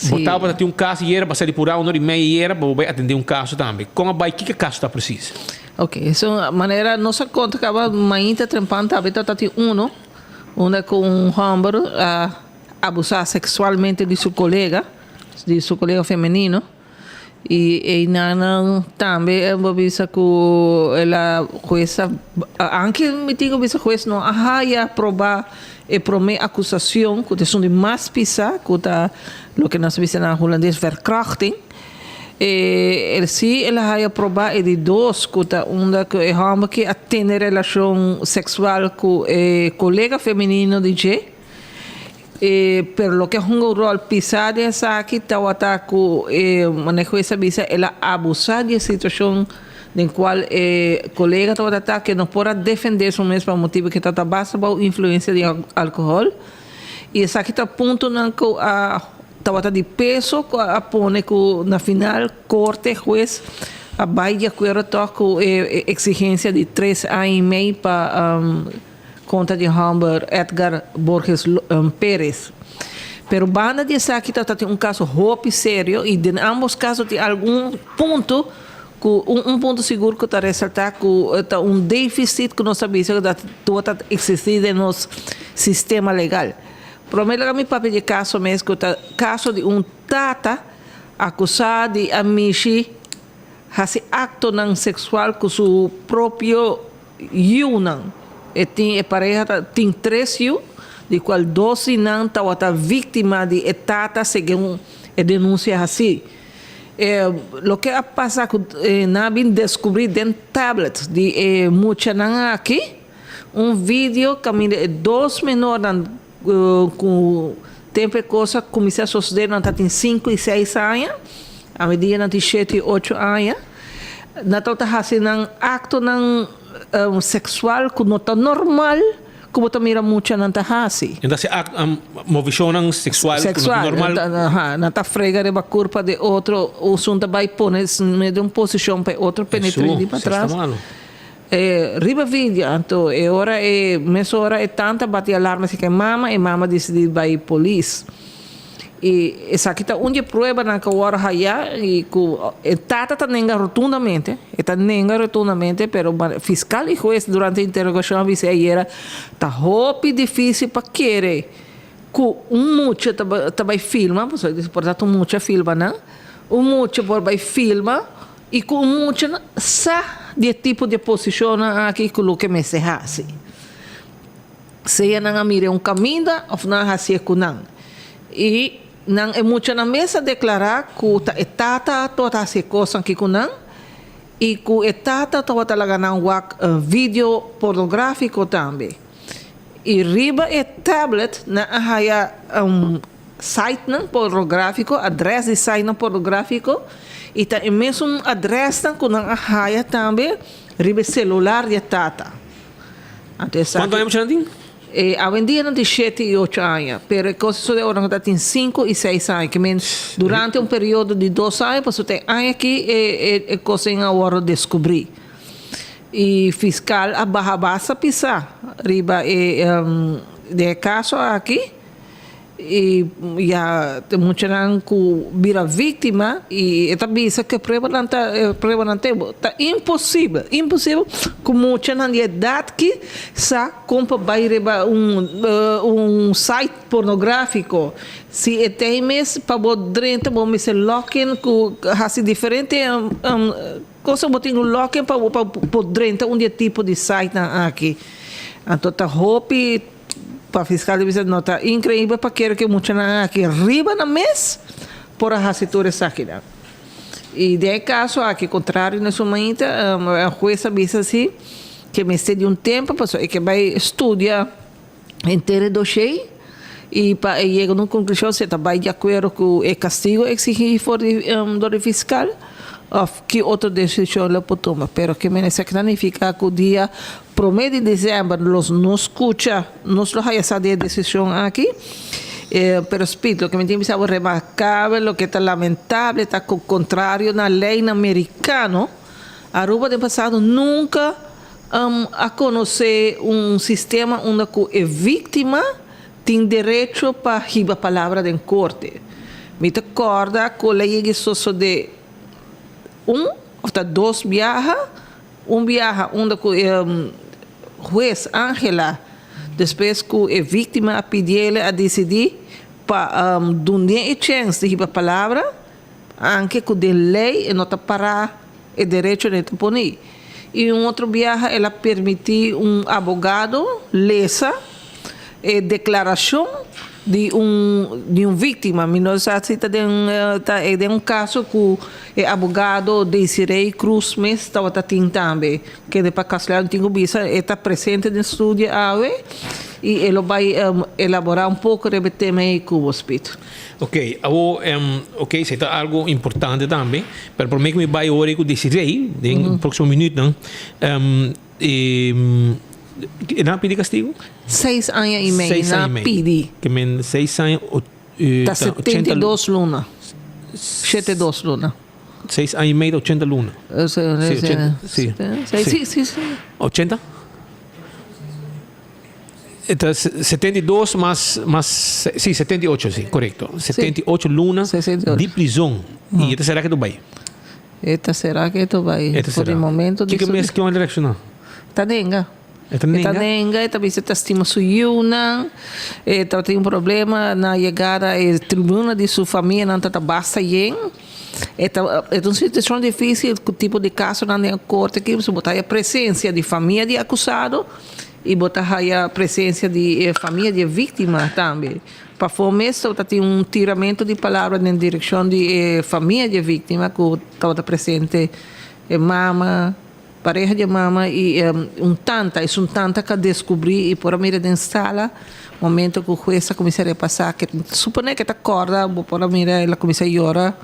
Bo tabata tin un kaso yera, bo a sali purá un ora i meia yera pa bo bai atendé un kaso tambe. Kon a bai? Kiko e kaso ta presis? Ok, so manera nos a konta kaba mainta trempan tambe tabata tin uno unda ku un hòmber a abusá seksualmente di su kolega, di su kolega femenino. I einan tambe bo bisa ku el a hues a anke mi tin ku bisa hues no a haya proba e prome akusashon ku ta esun di mas pisa ku ta loke nos ta bisa na hulandes verkrachting e el si el a haya proba e di dos ku ta unda ku e hòmber ke a tene relashon seksual ku e kolega femenino di dje. E, pero loke a hunga un ròl pisá den esaki tawata ku e manera ku e sa bisa el a abusá di e situashon den kual e kolega tabata ta ke no por a defendé su mes pa motibu ke tabata basta bou influensia di alkohòl. I esaki ta puntonan ku a tabata di peso ku a pone ku na final korte, hues, a bai di akuerdo tòg ku e eksigensia di tres aña i mei pa Kontra di hòmber Edgar Borges Perez. Pero banda di esaki ta tin un kaso hopi serio i den ambos kaso tin algun punto ku un un punto sigur ku ta resaltá ku ta un defisit ku nos ta bisa ku ta tabata eksistí den nos sistema legal. Promé laga mi papia di e kaso mes ku ta kaso di un tata akusá di a mishi hasi aktonan seksual ku su propio Yiunan. E tin e pareha ta tin tres yiu, di cual dos di nan tawata victima di e tata segun e denuncia haci. E loke a pasa cu nan a bin descubri den tablet di e muchanan aki un video caminda e dos menornan cu tempo e cos a cuminsa sosode nan ta tin cinco y seis aña, awendia nan tin shete y ocho aña. Nan tabata hasi nan aktonan seksual ku no ta normal ku bo ta mira muchanan ta hasi. Nan ta hasi movishonnan seksual ku no ta normal. Seksual, nan ta frega riba kurpa di otro, usun ta bai pone den un posishon pa e otro penetr'é di patras. Riba video, anto e ora e mesora e tanta bati alarma si ke mama, e mama disidí bai polis. I esaki ta un di e pruebanan ku a wòrdu hayá i ku e tata ta nenga rotundamente, e ta nenga rotundamente, pero fiskal i hues durante e interogashon a bisa ayera ta hopi difísil pa kere ku un mucha ta bai filma, pasobra por ta un mucha filma nan, un mucha por bai filma i ku un mucha sa di e tipo di posishonnan aki ku loke mester hasi. Sea nan a mira un kaminda òf nan a hasié ku nan. I nan e muchanan mes a deklará ku ta e tata tabata hasi e kosnan aki ku nan i ku e tata tabata laga nan wak video pornográfiko tambe. I riba e tablet nan a haya sitenan pornográfiko, adrès di sitenan pornográfiko i ta e mesun adrèsnan ku nan a haya tambe riba e selular di e tata. Anto esaki. Cuanto aña muchanan tin? E awendia nan tin shete i ocho aña, pero e cosa so de ora nan ta tin sinku i seis aña, ke men durante un periodo di dos aña, pasobra ta e aña aki e e e kosen a wòrdu deskubrí. I fiskal a baha basta pisá riba e den e kaso aki. I ya te muchanan ku bira víktima i e ta bisa ku e pruebanan ta e pruebanan te ta imposibel, imposibel ku muchanan di edat ki sa kon pa bai riba un un site pornográfiko. Si e ta ei mes pa bo drenta bo mester login ku hasi diferente kosa bo tin ku login pa bo pa por drenta un di e tipo di sitenan aki. Anto ta hopi. Pa fiscal di bisa no ta increibel pa kere cu e muchanan aki riba nan mes por a haci tur esakinan. Y den e caso aki, contrario na su mainta, e huez a bisa si cu mester di un tempo pasobra e ke bay studia henter e dossier y pa e yega na un conclusion si e ta bay di acuerdo cu e castigo exigi for di dor di fiscal of ki otro decision lo por tuma. Pero ke mester esaki ta nifica cu dia Prome di december los no scucha, nos lo haya sa di e decision aki. Pero Speed, loke mi tin bisa bo remarcabel, loke ta lamentable ta cu contrario na leynan mericano, Aruba den pasado nunca a conoce un sistema unda cu e victima tin derecho pa hiba palabra den corte. Mi ta corda cu ley yega sosode un of ta dos biaha. Un biaha unda ku e hues Angela, despues ku e víktima a pidiele a disidí pa dun'é e chèns di hiba palabra, anke ku den lei e no ta pará e derecho n'e ta poní. I un otro biaha el a permití un abogado lesa e deklarashon di un di un víktima. Mi no sa si ta den ta e den un kaso ku e abogado Desiree Cruz mes tabata tin tambe. Kende pa kasualidad mi tin ku bisa e ta presente den studio awe i e lo bai elaborá un poko riba e tema ei ku bo, Speed. Ok, awo ok esei ta algo importante tambe, pero promé ku mi bai ora ku Desiree den próksimo minütnan E nan a pidi castigo? Seis aña y mei nan a pidi. Ke men seis aña Ta 72 luna. Shete dos luna. Seis aña y mei ta ochenta luna. Sí, ochenta, sí. Sí, sí, sí. Ochenta? E ta 72 mas, mas, sí, 78, sí, corecto. 78 luna di prison. Y e ta sera ke ta bai? E ta sera ke to bai. E ta For di sera. momento di Kiko su mes kion el reacciona? Ta nenga. E ta E ta nenga? nenga, e ta bisa e ta stima su yiunan, e ta tin un problema na yegada e tribuna di su famianan ta ta basta yen. E ta e ta un situacion dificil cu tipo di casonan den e corte aki pasobra bo ta haya presencia di famia di acusado y bo ta haya presencia di e famia di e victima tambe. Pafó mes tabata tin un tiramento di palabra den direkshon di e famia di e víktima ku tabata presente, e mama, pareha di e mama i un tanta. Esun tanta ku a deskubrí i por a mira den sala momento ku hues a kuminsá repasá ke suponé ke ta kòrda bo por a mira el a kuminsá yora.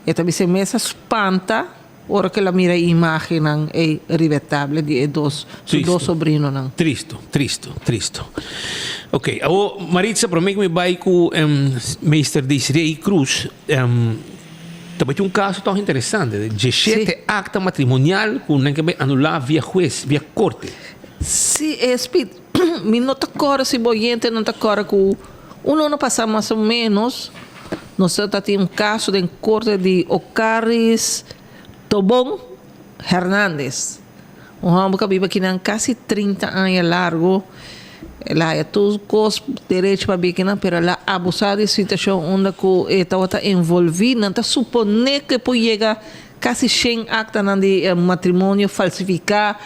E ta bisa e mes a spanta. Ora ku el a mira e imágennan ei riba e tablet di e dos su dos sobrinonan. Tristo, tristo, tristo. Ok, awor Maritza, promé ku mi bai ku meester Desiree Cruz, ta bai tin un kaso tòg interesante, dieshete akta matrimonial ku nan ke bai anulá via hues, via korte. Sí, Speed, mi no ta kòrda si bo oyentenan ta kòrda ku un luna pasá mas o ménos, Nos ta tin un caso den corte di Ocaris Tobon Hernandez. Un homber cu a biba akinan casi 30 aña largo. El a haya tur cos derecho pa biba akinan, pero el a abusa di situacion unda cu e tabata envolvi. Nan ta supone cu e por yega casi shen actanan di matrimonio falsifica,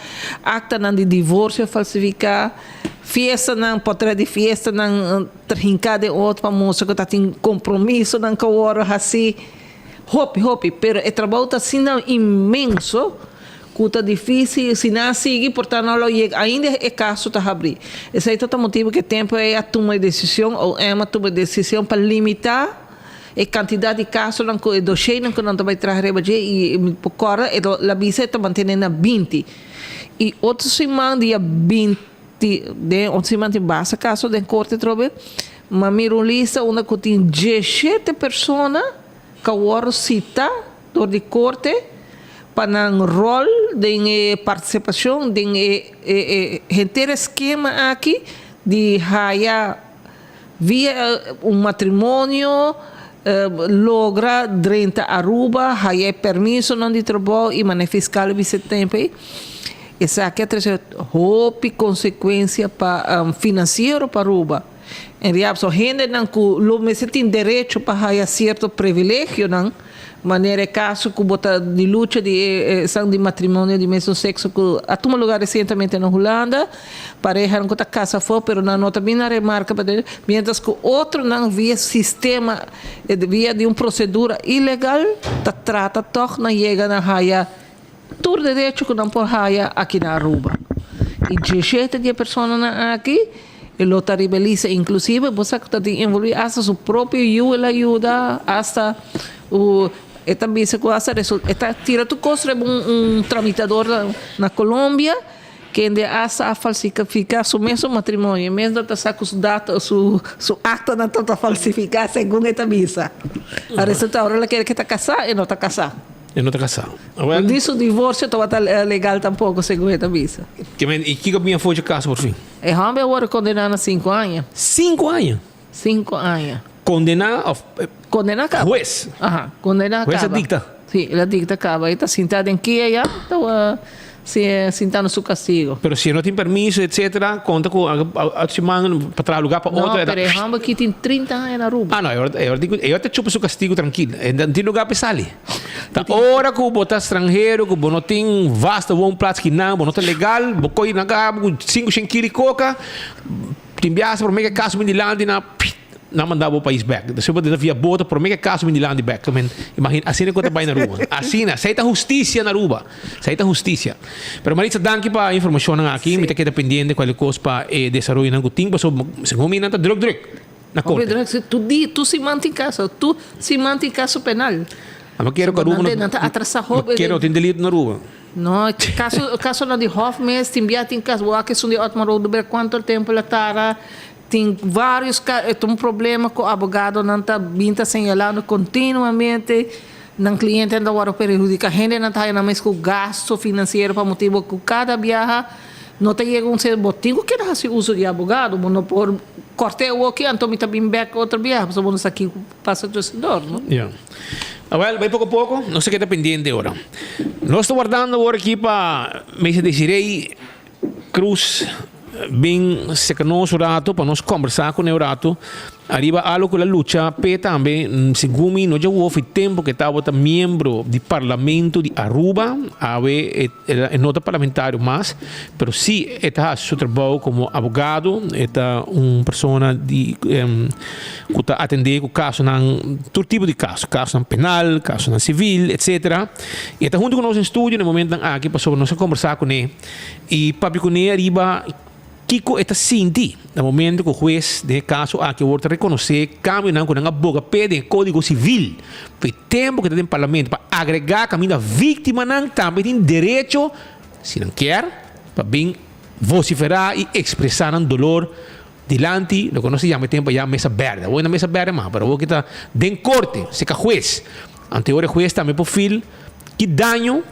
actanan di divorcio falsifica, fiestanan, potret di fiestanan. Ta hinká den otro pa mustra ku ta tin kompromisonan ku a wòrdu hasí. Hopi, hopi. Pero e trabou ta asina inmenso ku ta difísil. Si nan a sigui, por ta nan lo yega. Ainda e kaso ta habrí. Esei ta ta motibu ku e tempu ei a tuma e desishon, OM a tuma e desishon pa limitá e kantidat di kasonan ku e dosheinan ku nan ta bai traha riba dje i mi por kòrda e lo bisa e ta mantené na 20. I otro siman dia 20. Ti den un siman tin basta kaso den korte atrobe, ma mira un lista unda ku tin dieshete persona ku a wòrdu sita dor di korte pa nan ròl den e partisipashon den e e henter e skema aki di haya. Via un matrimonio logra drenta Aruba, haya e permisonan di trabou y mane fiscal a bisa e tempo ey. Esaki a trece hopi consecuencia pa financiero pa Aruba. En realidad so hendenan cu lo mester tin derecho pa haya cierto privilegionan, manera e caso cu bo ta di lucha di e esan di matrimonio di mesun sexo cu a tuma lugar recientemente na Hulanda, parehanan cu ta casa afo pero nan no ta bin na remarca pa mientras cu otronan via sistema, via di un procedura ilegal ta trata toch na yega na haya Tur derecho ku nan por haya aki na Aruba. I diesshete di e personanan aki e lo ta riba e lista. Inklusive bo sa ku ta tin envolví asta su propio yu el a yuda, asta u e ta bisa ku asta resul e ta tira tur kos riba un un tramitador na Colombia kende asta a falsifiká su mesun matrimonio. E mes no ta sa ku su dato su su aktonan ta ta falsifiká segun e ta bisa. A resulta ora el a kere ke ta kasá e no ta kasá. E no ta kasá. Awel. Ni su divorcio tabata legal tampoco, segun e ta bisa. Ke men, i kiko bin afó dje kaso por fin? E hòmber a wòrdu kondená na sinku aña. Sinku aña? Sinku aña. Kondená òf. Kondená kaba. Hues. Aha, kondená kaba. Hues a dikta. Si, el a dikta kaba. E ta sintá den kia ya, ta sintando su kastigo. Pero si e no tin permiso, etcetera, konta ku otro siman pa traha lugá pa otro. No, pero e hòmber aki tin trinta aña na Aruba. Ah, no, e ora e ora ta chupa su kastigo trankil. E no tin lugá pa e sali. Ta ora ku bo ta stranhero, ku bo no tin vaste woonplaats kinan, bo no ta legal, bo koy na kaba ku sinku shen kilo di koka, tin biaha promé ku e kaso bin dilanti nan. Nan manda bo pais bek. Despues bo ta via bota prome ke kaso bini landi bek. Men, imagina, asina ku ta bai na Aruba. Asina, esei ta hustisia na Aruba. Esei ta hustisia. Pero Maritza, danki pa e informashonnan aki. Mi ta keda pendiente kualke kos pa e desaroyonan ku tin, pasobra segun mi nan ta druk druk na Hopi korte. druk, si tur dia, tur siman tin kaso, tur siman tin kaso penal. Ma kero ku Aruba no, Nan ta atrasa hopi. ma kero no tin delito na Aruba. No, kaso, kasonan di hof mes, tin bia tin kaso, bo wak esun di Otmar Oduber kuantu tempu el a tarda. Tin varios ca e ta un problema cu abogadonan ta bin ta señalando continuamente nan clientenan ta wordo perhudica, hendenan ta haya nan mes cu gasto financiero pa motibo cu cada biaha no ta yega un bo tin cu keda haci uso di abogado, bo no por corta e awoki anto mi ta bin bek otro biaha pasobra bo no sa kico pasa tusendor no. Ya. Awel, bay poco poco, nos ta keda pendiente ora. Nos ta wardando awor aki pa Mesa Desiree Cruz bin seka nos un rato pa nos kombersá ku ne un rato ariba algo ku el a lucha p'e tambe. Segun mi no dja wofi tempu ku e tabata miembro di parlamento di Aruba. Awe e e no ta parlamentario mas, pero si e ta hasi su trabou komo abogado. E ta un persona di ku ta atendé ku kasonan, tur tipo di kaso, kasonan penal, kasonan sivil, etsetera. I e ta huntu ku nos den studio na e momentonan aki pasobra nos a kombersá kuné. I papia kuné riba kiko e ta sinti na momento ku hues den e kaso aki awor ta rekonosé kambionan ku nan a boga p'e den e kódigo sivil pa e tempu ku e ta den parlamento pa agregá kaminda víktimanan tambe tin derecho, si nan kier, pa bin vosiferá i ekspresá nan dolor dilanti loke nos ta yama e tempu ayá mesa bèrdè. Awor no mesa bèrdè mas, pero awor ki ta den korte, serka hues. Anto e ora e hues tambe por fil ki daño.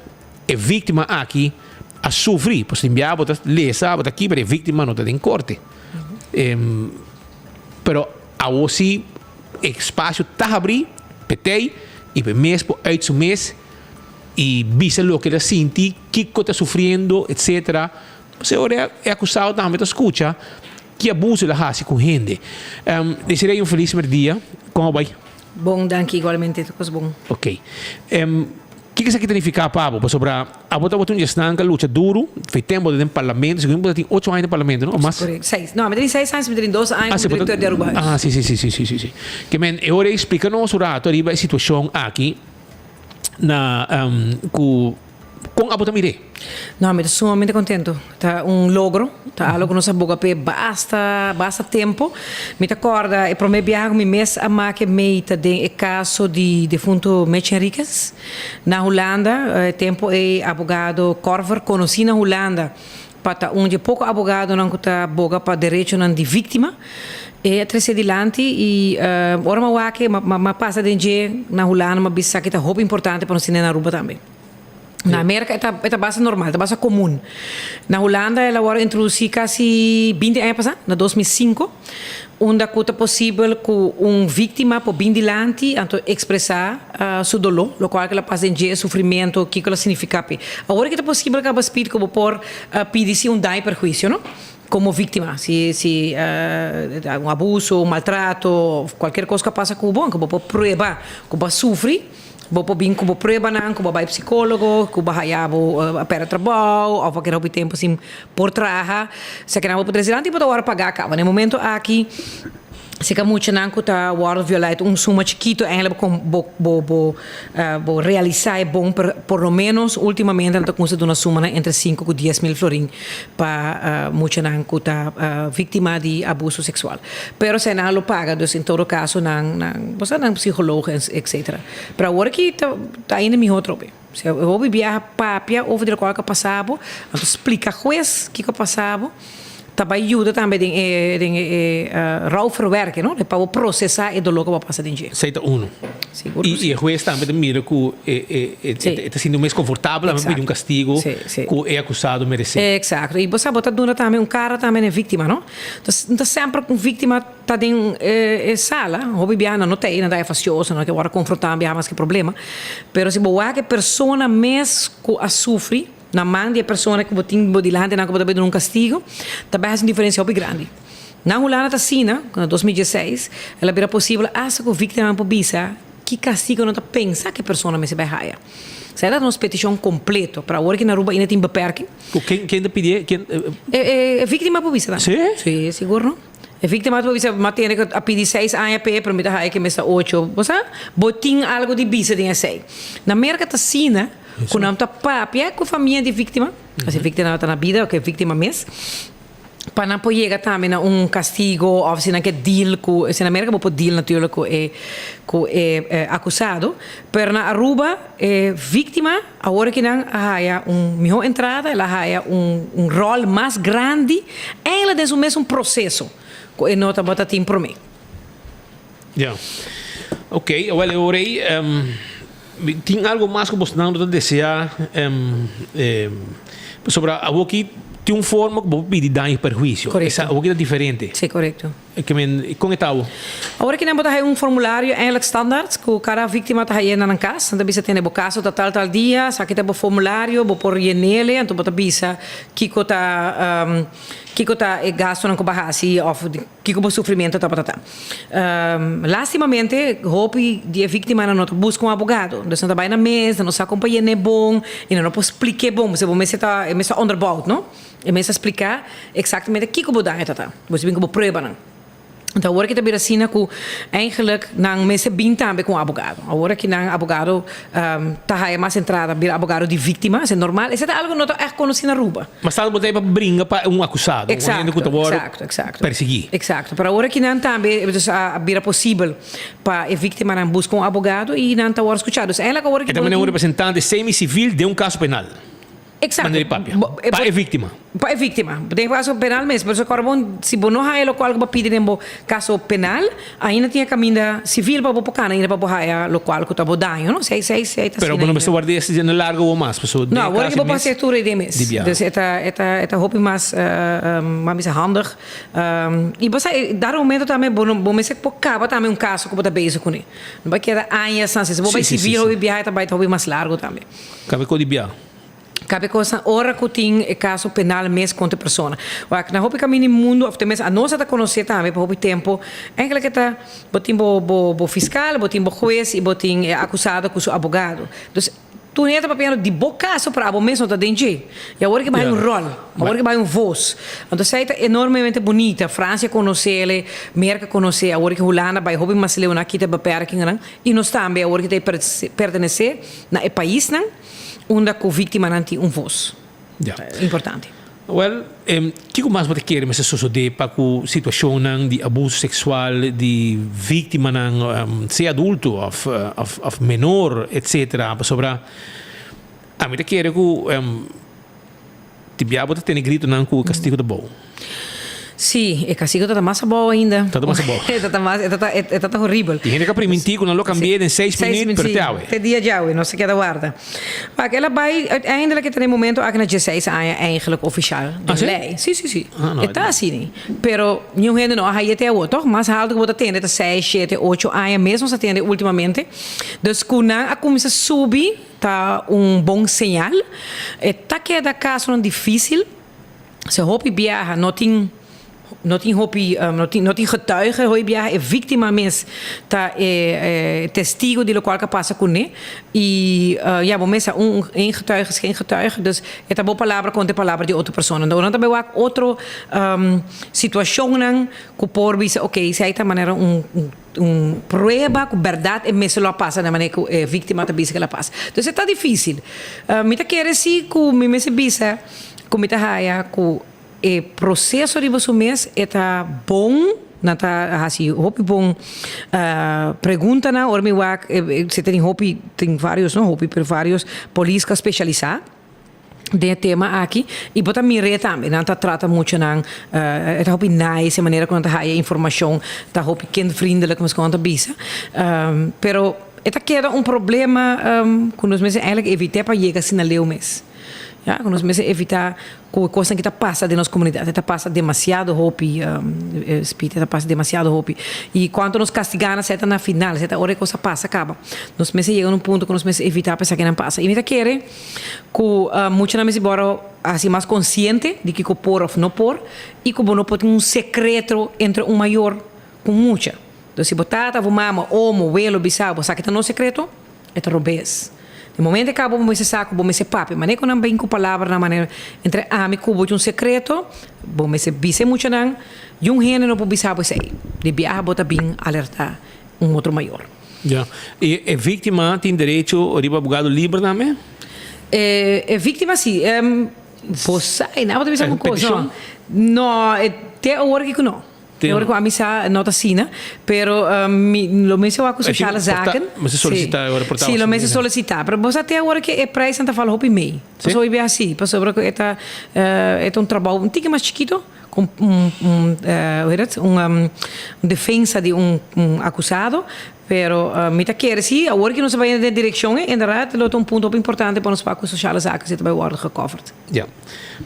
E víktima aki a sufri, pasobra tin biaha bo ta lesa, bo ta kibra, e víktima no ta den korte. Pero awor si e spasio ta habrí p'etei i p'e mes por uit su mes i bisa loke el a sinti, kiko ta sufriendo, etcetera. Pasobra ora e akusado tambe ta skucha ki abuso el a hasi ku hende. Desiree un felis merdia. Kon a bai? Bon, danki igualmente, tur kos bon. Ok. Kiko esaki ta nifiká pa bo? Pasobra abo tabata un di esnan ku a lucha duru, fe tempu bo ta den parlamento, segun mi bo ta tin ocho aña den parlamento, no? O mas? Korekto, seis. No, mi ta tin seis aña, mi ta tin dos aña komo direktor di Aruba Huis. Ah, si, si, si, si, si, si, si. Ke men, e ora ei splika nos un rato riba e situashon aki na ku kon abo ta mir'é? No, mi ta sumamente contento. Ta un logro, ta algo cu nos a boga p'e basta, basta tempo. Mi ta corda e prome biaha cu mi mes a make meta den e caso di defunto Mitch Henriquez na Hulanda. E tempo ey abogado Korver, conoci na Hulanda pa ta un di e poco abogadonan cu ta boga pa derechonan di victima, e a trece dilanti y ora mi a wak e, mi a pasa den dje na Hulanda, mi a bisa esaki ta hopi importante pa nos tene na Aruba tambe. Na Merka e ta e ta basta normal, ta basta komun. Na Hulanda el a wòrdu introdusí kasi binti aña pasá, na 2005, unda ku ta posibel ku un víktima por bin dilanti anto ekspresá su doló, lokual ku el a pasa den dje, e sufrimentu, kiko el a signifiká p'e. Awor ke ta posibel kaba spit ku bo por pidi si un daño perhuisio, no? Komo víktima, si si un abuso, un maltrato òf kualkier kos ku a pasa ku bo, anke bo por prueba ku bo a sufri. Bo por bin ku bo pruebanan, ku bo a bai psikólogo, ku bo a haya bo a pèrdè trabou òf a keda hopi tempu sin por traha. Esaki nan bo por trese dilanti i bo ta wòrdu pagá kaba. Na e momento aki si ka muchanan ku ta wòrdu violá e ta un suma chikitu eigenlijk bo bo bo bo bo realisá e bon pero por lo ménos últimamente nan ta kuminsá duna sumanan entre sinku ku 10.000 florin pa muchanan ku ta víktima di abuso seksual. Pero esei nan lo paga, dus en todo kaso nan nan bo sa nan psikoloog etcetera. Pero awor aki ta ta ainda mihó atrobe. Si hopi biaha papia over di lokual ku a pasa bo, anto splika hues kiko a pasa bo, ta bai yuda tambe den e den e rouwverwerking no, pa bo prosesá e doló ku bo a pasa den dje. Esei ta unu. Sigur ku si. I e hues tambe ta mira ku e e e ta sinti un mes konfortabel tambe pa pidi un kastigo ku e akusado meresé. Eksakto. I bo sa bo ta duna tambe un kara tambe na e víktima no. Ta no ta semper ku un víktima ta den e sala. Hopi biaha nan no ta ei, nan ta fastioso, nan ke wòrdu konfrontá un biaha mas ke problema. Pero si bo wak e persona mes ku a sufri na man di e persona ku bo tin bo dilanti nan ku bo ta bai duna un kastigo, ta bai hasi un diferensia hopi grandi. Na Hulanda ta asina, ku na 2016 el a bira posibel asta ku víktimanan por bisa ki kastigo nan ta pensa ku e persona mester bai haya. Esei ta nos petishon kompleto, pero awor ki na Aruba ainda tin beperking. Ku ken ken ta pidié? Ken? E e víktima por bisa tambe. Sí? Sí, sigur no. E víktima por bisa, m'a tende ku a pidi seis aña p'e, pero mi ta haya ke mester ocho. Bo sa? Bo tin algu di bisa den esei. Na Merka ta asina ku nan ta papia ku famia di víktima, si e víktima ta na bida òf e víktima mes. Pa nan por yega tambe na un castigo of si nan ke deal cu, si na Merca bo por deal natuurlijk cu e cu e acusado, pero na Aruba e victima awor ki nan a haya un miho entrada, el a haya un un rol mas grandi eigenlijk den su mesun proceso cu e no tabata tin prome. Ya. Ok, awel e ora ei tin algo mas ku bosnan lo ta desea pasobra awoki tin un forma ku bo por pidi daño y perhuisio. Korekto. Awoki ta diferente. Si, korekto. Ke men, kon e ta awo? Awor ki nan bo ta haya un formulario eigenlijk standaard ku kada víktima ta haya na nan kas. Nan ta bisa tene bo kaso ta tal tal dia, esaki ta bo formulario, bo por yenele, anto bo ta bisa kiko ta kiko ta e gastonan ku bo a hasi òf Kiko bo sufrimiento tabata ta? Lastimamente, hopi di e víktimanan no ta buska un abogado. Dus nan ta bai na mes, nan no sa kon pa yen'é bon i nan no por splik'é bon. Pasobra bo mester ta, e mester ta onderbouwd, no? E mester spliká eksaktamente kiko bo daño ta ta. Bo mester bin ku bo pruebanan. Anto awor ki ta bira asina ku eigenlijk nan mester bin tambe ku un abogado. Awor aki nan abogado ta haya mas entrada, bira abogado di víktima, esei normal. Esei ta algu no ta ègt konosí na Aruba. Mas tantu bo ta pa bringa pa un akusado, un hende ku ta wòrdu persiguí. Eksakto. Pero awor aki nan tambe dus a bira posibel pa e víktimanan buska un abogado i nan ta wòrdu skuchá. Dus eigenlijk awor aki E ta manera un representante semi-sivil den un kaso penal. Eksakto. Manera di papia. Pa e víktima. Pa e víktima. Den kaso penal mes. Pero kòrda bon, si bo no haya lokual ku bo a pidi den bo kaso penal, ainda tin e kaminda sivil pa bo por kana ainda pa bo haya lokual ku ta bo daño, no? Esei, esei, esei ta Pero asina bo no ainda. mester warda esei na largo bo mas, pasobra den No, e awor kaso ki bo por mes hasi tur ei den mes. di biaha. Dus e ta, e ta, e ta hopi mas, ban bisa handig. I bo sa, dado momento tambe bo no, bo mester por kaba tambe un kaso ku bo ta bezig kuné. No bai keda añasnan asina. Si bo Sí, bai sí, sí, sivil sí. hopi biaha e ta bai ta hopi mas largo tambe. Kabe ko di biaha. Kabe kosnan ora ku tin e kaso penal mes kontra e persona. Wak, na hopi kaminda di mundu òf te mes anos a ta konosé tambe pa hopi tempu, ènkele ke ta bo tin bo bo bo fiskal, bo tin bo hues i bo tin e akusado ku su abogado. Dus tur hende ta papiando di bo kaso pero abo mes no ta den dje. I awor ke bai un ròl, awor ke bai un vos. Anto esei ta enormemente bunita. Fransia konosele, Merka konosé, awor ke Hulanda bai hopi mas leu nan a kita e beperkingennan i nos tambe awor ke ta e pertenesé na e paisnan. Unda ku víktimanan tin un vos importante. Wèl, kiko mas bo ta kere mester sosodé pa ku situashonnan di abuso seksual di víktimanan, sea adulto òf òf menor, etsetera? Pasobra ami ta kere ku. Di bia bo ta tene gritonan ku e kastigo ta bou. Sí, e castigo ta mas abou ainda. Ta mas abou. E ta mas, e ta e ta horibel. Tin hende ku a primintí ku nan lo kambi'é den seis minuut, pero te awe. Te dia djawe, nos ta keda warda. Wak, el a bai uiteindelijk e ta den momento aki na dieseis aña eigenlijk ofishal den lei. Sí, sí, sí. E ta asina. Pero niun hende no a haye te awo, tòg? Mas haltu ku bo ta tende ta seis, shete, ocho aña mes nos a tende ultimamente. Dus ku nan a kuminsá subi ta un bon señal. E ta keda kasonan difísil. Se hopi biaha no tin no tin hopi no tin no tin getuige hopi biaha e víktima mes ta e testigo di lokual ka pasa kuné i ya bo mes sa un een getuige is geen getuige dus e ta bo palabra kontra e palabra di otro persona ndo nan ta bai wak otro situashonnan ku por bisa oke esei ta manera un un prueba ku bèrdat e mester lo a pasa na manera ku e víktima ta bisa ku el a pasa dus e ta difísil mi ta kere si ku mi mester bisa. Ku mi ta haya ku e proseso riba su mes e ta bon, nan ta hasi hopi bon preguntanan ora mi wak si tin hopi tin varios no hopi pero varios polis ku a spesialisá den e tema aki i bo ta mir'é tambe nan ta trata muchanan e ta hopi nice e manera ku nan ta haya informashon ta hopi kindvriendelijk meskos nan ta bisa pero e ta keda un problema ku nos mester eigenlijk evit'é pa yega asina leu mes. Ya, ku nos mester evitá ku e kosnan ki ta pasa den nos komunidat. E ta pasa demasiado hopi, Speed, e ta pasa demasiado hopi. I kuantu nos kastigá nan, esei ta na final, esei ta ora e kos a pasa kaba. Nos mester yega na un punto ku nos mester evitá pa esakinan pasa. I mi ta kere ku muchanan mester bòrdu hasi mas konsiente di kiko por òf no por i ku bo no por tin un sekreto entre un mayor ku un mucha. Entonces si bo tata, bo mama, omo, welo bisa bo esaki ta nos sekreto, E ta robes. Di momento e kaba bo mester sa ku bo mester papia. Manera ku nan bin ku palabranan manera entre ami ku bo tin un sekreto, bo mester bisa e muchanan, yun hende no por bisa bo esei. Di biaha bo ta bin alerta un otro mayor. Ya. I e víktima tin derecho riba abogado liber tambe? E víktima si. Bo sa, e nan bo ta bisa un kos. No, te awor aki ku no. Te ora cu ami sa no ta asina, pero mi lo mester wak cu sociale zaken. Mester solicita e ora por Si, lo mester solicita. Pero bo sa te awor cu e prijsnan ta val hopi mey. Pasobra hopi biaha si, pasobra cu e ta e ta un trabou un tiki mas chikito cu un un hoe heet het un defensa di un acusado. Pero mi ta kere si, awor cu nos ta bay den e direccion ey, inderdaad lo ta un punto hopi importante pa nos wak cu sociale zaken si ta bay wordo gecoverd. Ya.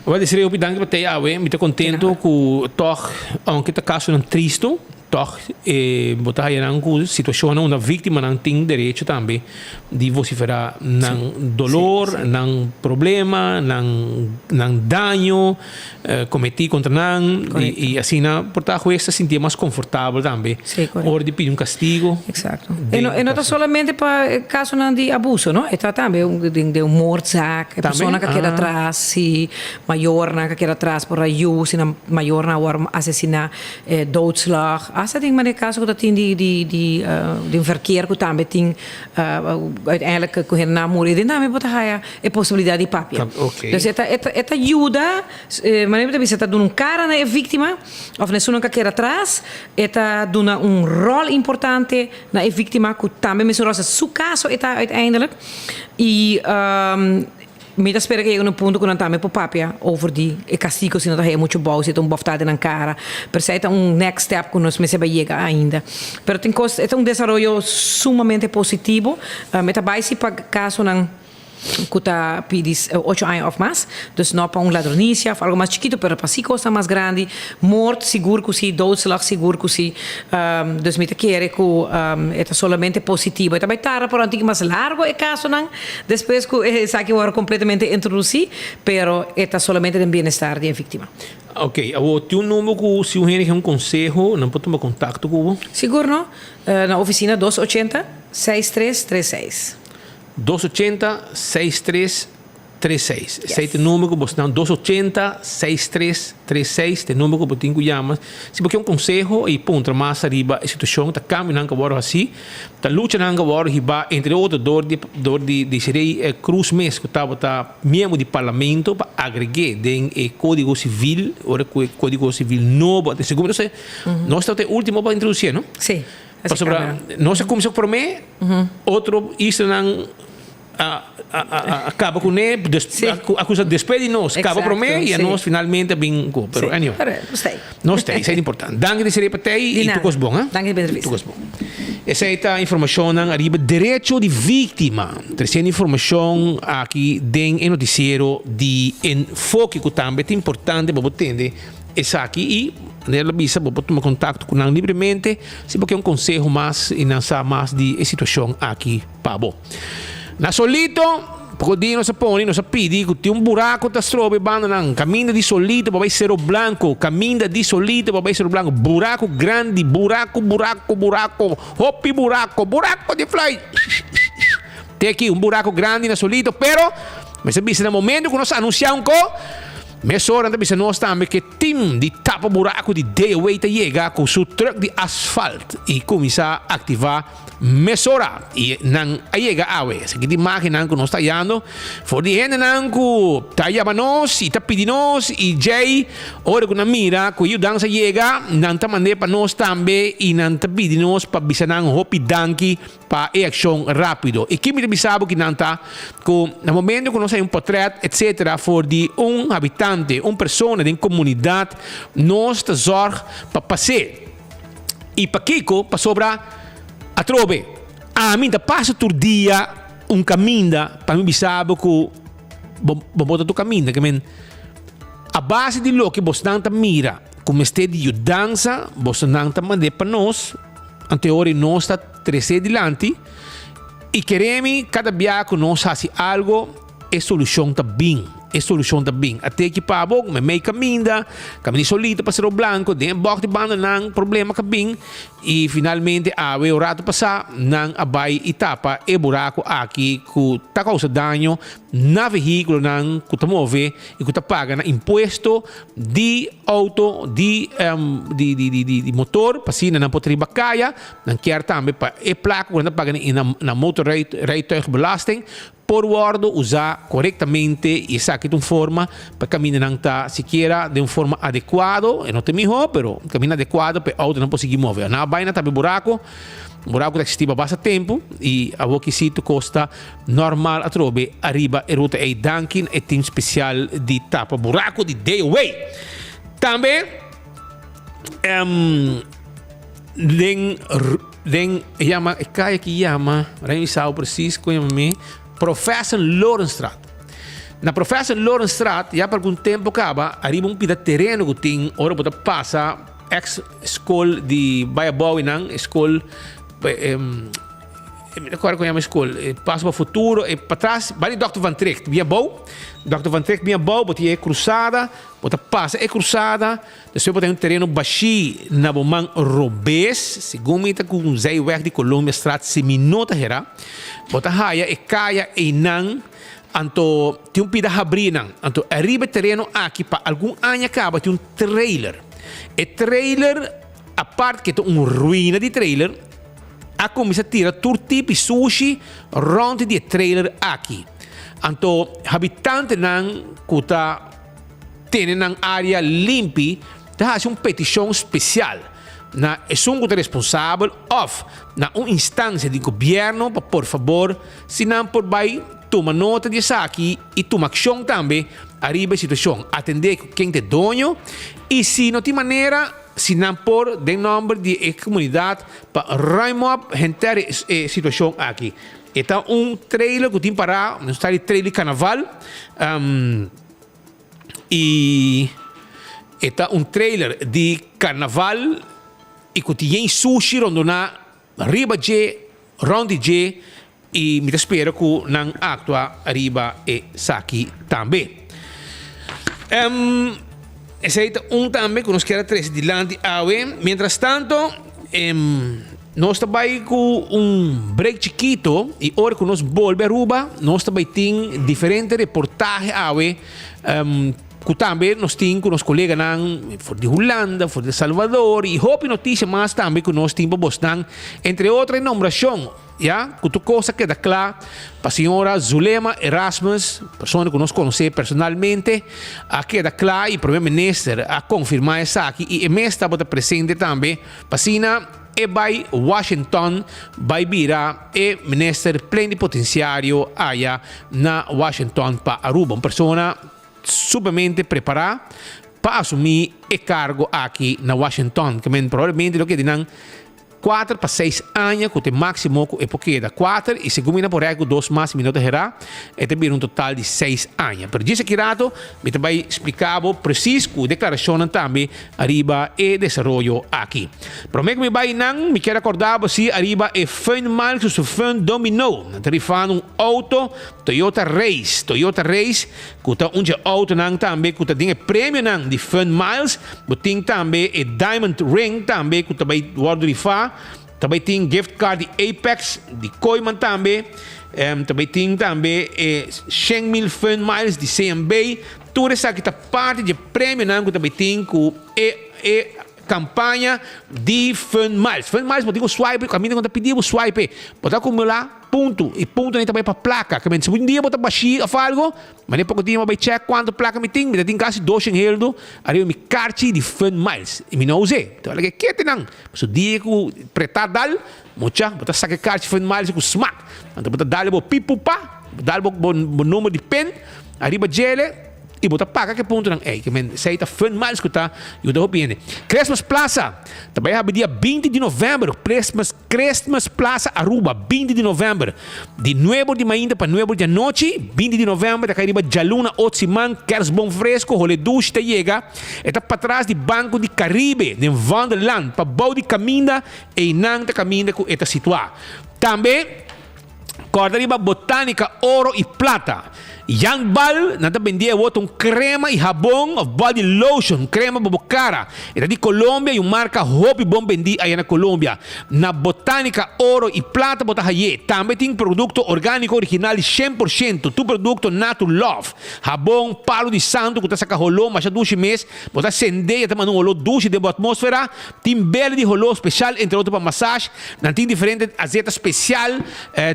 Wèl Desiree hopi danki pa tei awe. Mi ta kontento ku tòg ounke ta kasonan tristu tòg e bo ta haya nan ku situashonnan unda víktimanan tin derecho tambe di vosiferá nan dolor, nan problema, nan nan daño kometí kontra nan i asina por ta hues ta sintié mas konfortabel tambe ora di pidi un kastigo. Exacto. E no e no ta solamente pa e casonan di abuso no, e ta tambe den den un moordzaak, e persona ka keda atras, si mayornan ka keda atras por a yu, si nan mayornan a wòrdu asesiná, e doodslag, asta den manera caso ku ta tin di di di den verkeer ku tambe tin uiteindelijk ku hendenan a muri den tambe bo ta haya e posibilidad di papia. Dus e ta e ta e ta yuda, manera mi ta bisa ta duna un kara na e víktima òf na esunnan ku a keda atras. E ta duna un ròl importante na e víktima ku tambe mesun ròl, su kaso e ta uiteindelijk. I mi ta spera ku e yega na un punto ku nan tambe por papia over di e kastigo si nan ta haya muchu bou, si ta un bòftá den nan kara. Pero esei ta un next step ku nos mester bai yega ainda. Pero tin kos, e ta un desaroyo sumamente positivo. E ta bai si pa kasonan. ku ta pidi ocho aña òf mas, dus no pa un ladronisia òf algu mas chikitu, pero pa si kosnan mas grandi, moord sigur ku si, doodslag sigur ku si. Dus mi ta kere ku e ta solamente positivo. E ta bai tarda por un tiki mas largu e kasonan despues ku esaki wòrdu kompletamente introdusí, pero e ta solamente den bienestar di e víktima. Oké, awor tin un number ku si un hende ke un konseho nan por tuma kontakto ku bo? Sigur no. Na ofisina dos ochenta, seis tres tres seis. Dos ochenta, seis tres, tres seis. Esei ta e number ku bo nan dos ochenta, seis tres, tres seis ta e number ku bo tin ku yama si bo ke un konseho i puntra mas ariba e situashon ta kambionan ku a wòrdu hasi, ta luchanan ku a wòrdu hibá entre otro dor di dor di Desiree Croes mes ku tabata miembro di parlamento pa agreg'é den e kódigo sivil ora ku e kódigo sivil nobo a segun mi nos tabata e último pa introdusié no? Sí. Pasobra nos a cuminsa prome, otro islanan a a caba cu ne, a cusa despues di nos, caba prome y anos finalmente a bin cu. Pero anyway. Pero nos ta ey. Nos ta ey, esey ta importante. Danki di sere pa tey y tur cos bon, ha? Danki di entrevista. Tur cos bon. Esey ta informacionnan ariba derecho di victima. Treciendo informacion aki den e noticiero di Enfoke cu tambe ta importante pa bo tende esaki y manera lo bisa bo por tuma contacto cu nan libremente si bo ke un conseho mas y nan sa mas di e situacion aki pa bo. Na Solito, poko dia nos a pone, nos a pidi ku tin un buraku ta stroba e bandanan. Kaminda di Solito pa bai Sero Blanco, kaminda di Solito pa bai Sero Blanco. Buraku grandi, buraku, buraku, buraku, hopi buraku, buraku di fly. Te aki un buraku grandi na Solito, pero mester bisa na momento ku nos anunsia un ko, mesora nan ta bisa nos tambe ke tim di tapa buraku di DOW ta yega ku su truck di asfalt i kuminsá aktivá Mesora i nan a yega awe. Esaki ta imagennan ku nos ta hayando for di hendenan ku ta yama nos i ta pidi nos i djei ora ku nan mira ku e yudansa yega nan ta mand'é pa nos tambe i nan ta pidi nos pa bisa nan hopi danki pa e akshon rápido. I ki mi ta bisa bo ki nan ta ku na momento ku nos haya un potrèt etsetera for di un habitante, un persona den komunidat nos ta zòrg pa pas'é. I pakiko? Pasobra, atrobe, ami ta pasa tur dia un kaminda pa mi bisa bo ku bo bo bo ta tur kaminda. Ke men, a base di loke bosnan ta mira ku mester di yudansa, bosnan ta mand'é pa nos, anto e ora ei nos ta tres'é dilanti i kere mi kada bia ku nos hasi algo, E solucion ta bin, e solucion ta bin. A teki pa bo, meimei caminda, caminda solito pa Cerro Blanco, den e bocht di banda nan problema ka bin y finalmente awe un rato pasa nan a bay y tapa e buraco aki cu ta causa daño na vehiculonan cu ta move y cu ta paga nan impuesto di auto, di di motor pa asina nan por triba caya. Nan kier tambe pa e placa cu nan ta paga na motorrijtuigbelasting Por wòrdu usá korektamente i esaki ta un forma pa e kamindanan ta sikiera den un forma adekuado, e no ta e mihó, pero un kaminda adekuado pa e outonan por sigui move. Nan a bai na tabi buraku, un buraku ta eksistí pa basta tempu i awor ki si tur kos ta normal atrobe ariba e ruta ei. Danki na e tim spesial di tapa buraku di DOW. Tambe den. Den e yama e kaya ki yama, ora mi sa precies kon yama mi, Professor Lorenstraat. Na Professor Lorenstraat ya pa algun tempo kaba ariba un pida tereno ku tin ora bo ta pasa ex skol di Bai Abou einan, e skol mi ta kòrda kon yama e skol, Paso pa Futuro, e patras bai di Dòkter Van Tricht bin abou, Dòkter Van Tricht bin abou bo tin e krusada, bo ta pasa e krusada. Despues bo ta den un tereno bashí na bo man robes, segun mi ta ku un zijweg di Colombiastraat si mi no ta hera, bo ta haya e kaya einan, anto tin un pida habrí nan. Anto ariba e tereno aki pa algun aña kaba tin un trailer. E trailer, apart ke ta un ruina di trailer, a kuminsá tira tur tipi sushi rònt di e trailer aki. Anto habitantenan ku ta. Tene nan área limpi ta hasi un petishon spesial na esun ku ta responsabel òf na un instansia di gobièrnu pa por fabor si nan por bai tuma nota di esaki i tuma akshon tambe ariba e situashon, atendé ku ken ta e doño i si no tin manera si nan por den nòmber di e komunidat pa ruim op henter e situashon aki. E ta un trailer ku tin pará, nos ta di trailer di karnaval. Y e ta un trailer di carnaval y cu tin yen sushi rondona riba dje, rond di dje y mi ta spera cu nan actua riba esaki tambe. Em, esey ta un tambe cu nos kier a trece dilanti awe. Mientras tanto, em, Nos ta bai ku un break chikito y ora ku nos bolbe Aruba nos ta bai tin diferente reportahe awe ku tambe nos tin ku nos koleganan for di Hulanda, for di El Salvador y hopi noticia mas tambe ku nos tin pa bosnan, entre otro e nombrashon ya ku tur kos a keda kla pa señora Zulema Erasmus, persona ku nos konosé personalmente, a keda kla y Prome Minister a konfirma esaki y e mes tabata presente tambe pa asina. e bai Washington bai bira e minister plenipotenciario aya na Washington pa Aruba. Un persona sumamente prepara pa asumi e cargo aki na Washington. Ke men probablemente lo keda nan Kuater pa seis aña ku ta e máksimo ku e por keda. Kuater i segun mi na por rèk ku dos mas mi no ta herá, e ta bira un total di seis aña. Pero djis aki rato mi ta bai splika bo presis ku deklarashonnan tambe ariba e desaroyo aki. Promé ku mi bai nan, mi kier akordá bo si ariba e Fun Miles ku su Fun Domino. Nan ta rifando un outo Toyota Race, Toyota Race, ku ta un dje outonan tambe ku ta den e premionan di Fun Miles. Bo tin tambe e Diamond Ring tambe ku ta bai wòrdu rifá. Ta bai tin gift card di Apex, di Kooyman tambe. Ta bai tin tambe e 100,000 Fun Miles di CMB. Tur esaki ta parti dje premionan ku ta bai tin ku e e kampaña di Fun Miles. Fun Miles bo tin ku swipe, kaminda ku nan ta pidi bo swipe. Bo ta akumulá. Punto. E punto nan ta bai pa placa. Ke men si un dia bo ta bashí of algo, mane poko dia mi a bai check cuanto placa mi tin, mi ta tin casi doshen heldo ariba mi carchi di Fun Miles. Y mi no us'é. Mi ta wak kete nan. Pasobra dia cu preta dal, mucha, bo ta saca e carchi Fun Miles cu smak. Anto bo ta dal bo pipupa, bo dal bo bo number di pin ariba djele. I bo ta paga ke puntonan ei. Ke men esei ta fun miles ku ta yuda hopi hende. Christmas Plaza ta bai habi dia 20 di november. Christmas Christmas Plaza Aruba 20 di november. Di nuebe or di mainta pa nuebe or di anochi. 20 di november ta kai riba djaluna ot siman. Kerstboom fresco, hole dushi ta yega. E ta patras di Banco di Caribe den Vondelland. Pa bou di kaminda einan ta kaminda ku e ta situá. Tambe. Kòrda riba Botanica Oro y Plata. Jan Bal, nan ta bendé awor ta un crema y habon of body lotion, crema pa bo cara. E ta di Colombia y un marca hopi bon bendí aya na Colombia. Na Botanica Oro y Plata bo ta hay'é. Tambe tin producto organico original di 100%, tur producto Natu Love. Habon, palo di santo cu ta saca holó masha dushi mes, bo ta sendé y e ta manda un holó dushi den bo atmósfera. Tin bel di holó special entre otro pa massage. Nan tin diferente azeta special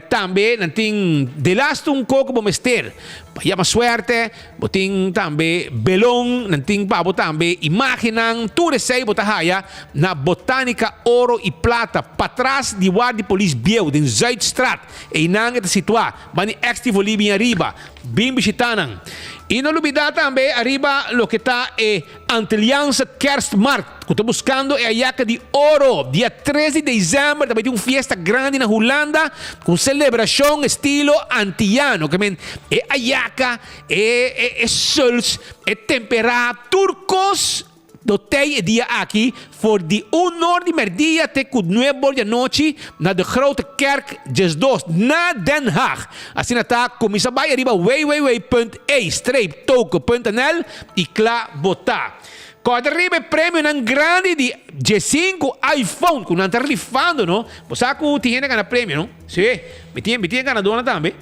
tambe. Nan tin delaste un koko bo mester pa yama suerte. Bo tin tambe belon. Nan tin pa bo tambe imagennan. Tur esei bo ta haya na Botanica Oro y Plata patras di Ward di Polis Bieu den Zuidstraat. Einan e ta situa banda di ex Tivoli bin ariba. Bin bishita nan. Y no lubida tambe ariba loke ta e. Antilliaanse Kerstmarkt ku ta buskando e ayaka di oro. Dia tres di desèmber ta bai tin un fiesta grandi na Hulanda ku un selebrashon estilo antillano. Ke men e ayaka, e e e suls, e temperá, tur kos lo tei e dia aki for di un or di mèrdia te ku nuebe or di anochi na De Grote Kerk diesdos na Den Haag. Asina ta kuminsá bai ariba www.e-token.nl i kla bo ta. Kòrda riba e premionan grandi di diesinku iPhone ku nan ta rifando no. Bo sa ku tin hende a gana premio no? Sí, mi tin mi tin e ganadónan tambe.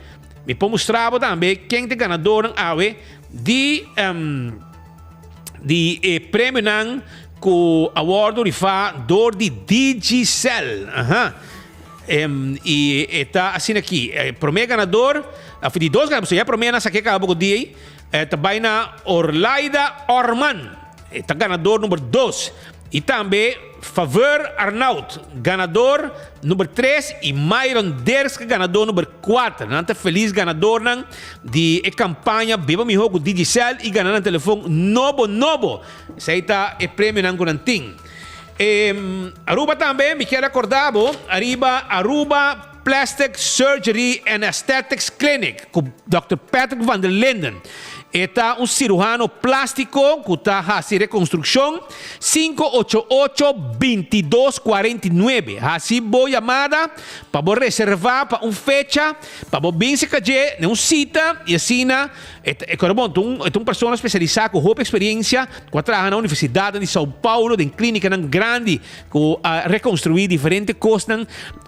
Mi por mustra bo tambe ken ta e ganadónan awe di di e premionan ku a wòrdu rifá dor di Digicel. Aha. I e ta asina aki, e promé ganador, òf di dos ganador, pasobra ya e promé nan sa ke kaba poko dia ei. E ta bai na Orlaida Orman, e ta ganador number dos. I tambe Faveur Arnaud, ganador number tres i Myron Derska ganador number kuater. Nan ta felis ganadornan di e kampaña Beba Mihó ku Digicel i gana nan telefon nobo nobo. Esei ta e premionan ku nan tin. Aruba tambe mi kier akorda bo ariba Aruba. Plastic Surgery and Aesthetics Clinic ku Dòkter Patrick van der Linden. E ta un siruhano plástiko ku ta hasi rekonstrukshon. Sinku ocho ocho, bintidos kuarenta i nuebe. Hasi bo yamada pa bo reservá pa un fecha pa bo bin serka dje den un sita i asina e ta e kòrda bon ta un e ta un persona spesialisá ku hopi eksperensia ku a traha na universidatnan di Sao Paulo den klínikanan grandi ku a rekonstruí diferente kosnan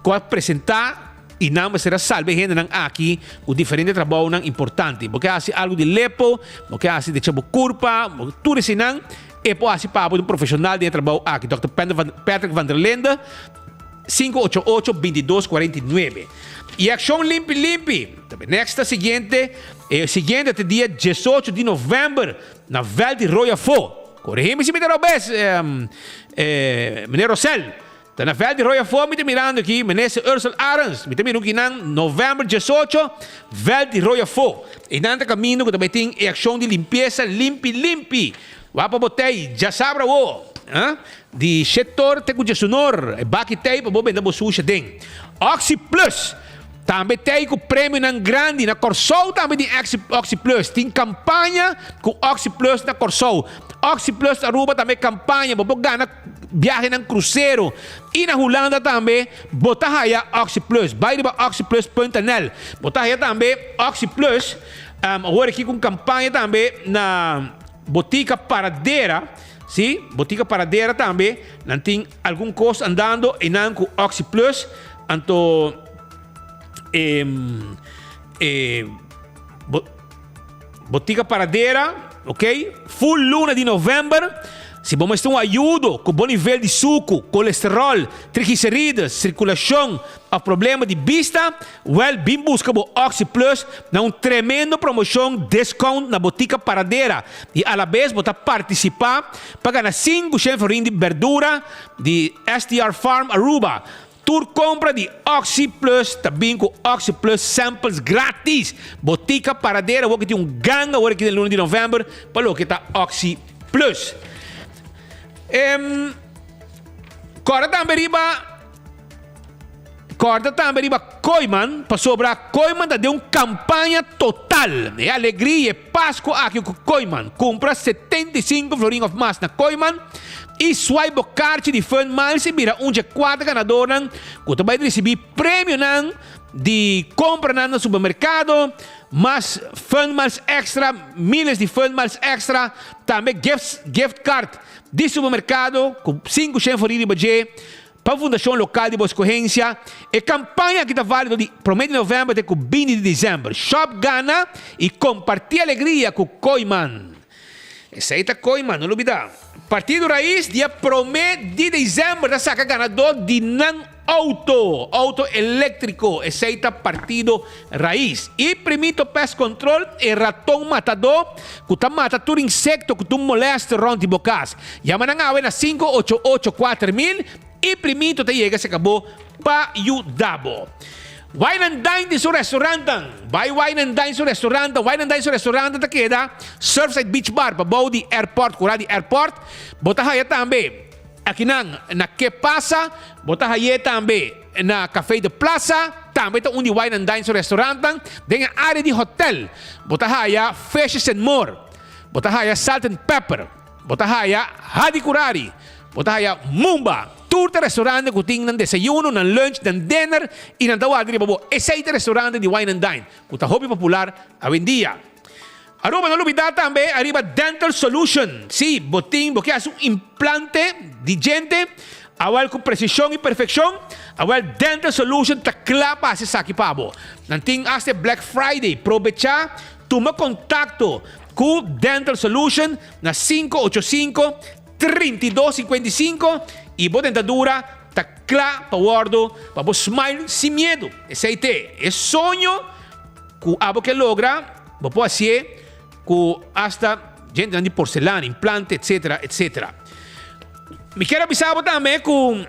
Ku a presentá i nan mester a salba e hendenan aki ku diferente trabounan importante. Bo ke hasi algu di lepo, bo ke hasi decha bo kurpa, bo tur eseinan e por hasi pa bo di un profeshonal den e trabou aki. Dòkter Patrick van der Linde, 588 22 49. I akshon Limpi Limpi ta be next ta siguiente, e siguiente ta dia 18 di novèmber na vèlt di Rooi Afó. Korehimi si mi ta robes, meneer Rosel. Ta na veld di Rooi Afó mi ta mirando aki, Minister Ursell Arends, mi ta mira un kinan november 18, veld di Rooi Afó. Einan ta caminda cu ta bay tin e accion di limpieza limpi limpi. Wak pa bo tey, djasabra awo, di shetor te cu djesunor, e baki tey pa bo benta bo susha den. Oxi Plus tambe tey cu premionan grandi, na Corsou tambe tin Oxi Plus, tin campaña cu Oxi Plus na Corsou. Oxi Plus Aruba tambe campaña, bo por gana biahenan crucero y na Hulanda tambe bo ta haya Oxi Plus. Bay riba oxiplus.nl bo ta haya tambe Oxi Plus, awor aki cu un campaña tambe na Botica Paradera, sí, Botica Paradera tambe, nan tin algun cos andando einan cu Oxi Plus, anto e, e, bo, Botica Paradera, ok, full luna di november, si bo mester un ayudo cu bo nivel di sucu, colesterol, triglicerides, circulacion of problema di bista, Wel, bin buska bo Oxi Plus na un tremendo promocion discount na Botica Paradera y alabes bo ta participa pa gana 500 florin di berdura di STR Farm Aruba. Tur compra di Oxi Plus ta bin cu Oxi Plus samples gratis. Botica Paradera awor ki tin un ganga awor aki den luna di november pa loke ta Oxi Plus. Corda tambe riba. Kòrda tambe riba Kooiman, pasobra Kooiman ta den un kampaña total. E alegria i e Pasku aki ku Kooiman. Kumpra 75 florin òf mas na Kooiman i swipe bo karchi di Fun Miles i bira un dje kuater ganadornan ku ta bai risibí premionan di kompranan na supermerkado, mas Fun Miles èkstra, miles di Fun Miles èkstra, tambe gifts, gift card di supermerkado ku 500 florin riba dje. Pa fundashon lokal di bo eskohensia, e kampaña aki ta válido di promé di novèmber te ku binti di desèmber. Shòp gana i kompartí alegria ku Kooiman. Esei ta Kooiman, no lubidá. Partido Rais dia promé di desèmber ta saka ganadó di nan outo, outo eléktriko. Esei ta Partido Rais. I Primito Pest Control, e raton matadó ku ta mata tur insekto ku ta un molèster rònt di bo kas. Yama nan awe na 588 4000 y primito ta yega serka bo pa yuda bo. Wine and Dine tin su restaurantan. Bai Wine and Dine su restaurantan. Wine and Dine su restaurantan ta keda Surfside Beach Bar pabou di airport, kura di airport. Bo ta haya tambe akinan na Ke Pasa. Bo ta haye tambe na Café de Plaza. Tambe ta un di Wine and Dine su restaurantan. Den e area di hotel bo ta haya Fishes and More. Bo ta haya Salt and Pepper. Bo ta haya Hadi Kurari, bo ta haya Mumba. Tur ta restaurante ku tin nan desayuno, nan lunch, nan dinner i nan ta warda riba bo. Esei ta restaurante di Wine and Dine ku ta hopi popular awendia. Aruba no lubida tambe ariba Dental Solution. Si bo tin bo ke hasi un implante di djente, awel ku presishon i perfekshon, awel Dental Solution ta kla pa hasi esaki pa bo. Nan tin hasta e Black Friday. Probecha, tuma kontakto Ku Dental Solution na 585 32 55 i bo dentadura ta kla pa wòrdu pa bo smile sin miedu. Esei te e soño ku abo ke logra, bo por hasié ku asta djentenan di porselana, implante etsetera etsetera. Mi kier a bisa bo tambe ku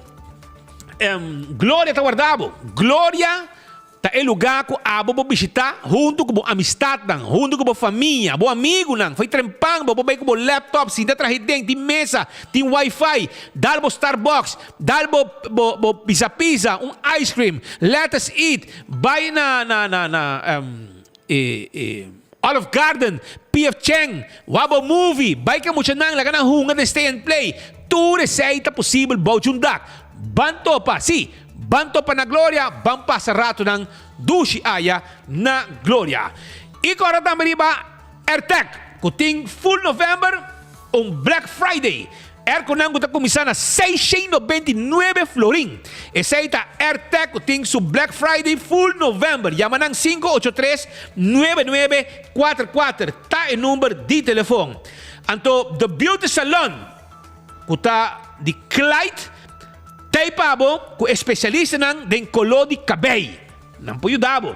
Gloria ta warda bo. Gloria Ta e lugá ku abo bo bishitá huntu ku bo amistatnan, huntu ku bo famia, bo amigunan. Fo'i trempan bo por bai ku bo laptop, sinta traha den, tin mesa, tin wifi, dal bo Starbucks, dal bo bo bo pizza pizza, un ice cream, let us eat, bai na na na na e e Olive Garden, PF Chang, wak bo movie, bai ku e muchanan, laga nan hunga den stay and play. Tur esei ta posibel bou djun dak. Ban topa, sí! Ban topa na Gloria, ban pasa ratonan dushi aya na Gloria. I kòrda tambe riba Airtec ku tin full november un Black Friday. Airconan ku ta kuminsá na 699 florin. Esei ta Airtec ku tin su Black Friday full november. Yama nan 583 9944 ta e number di telefon. Anto The Beauty Salon ku ta di Clyde. Tei pa bo ku e spesialistanan den koló di kabei. Nan por yuda bo.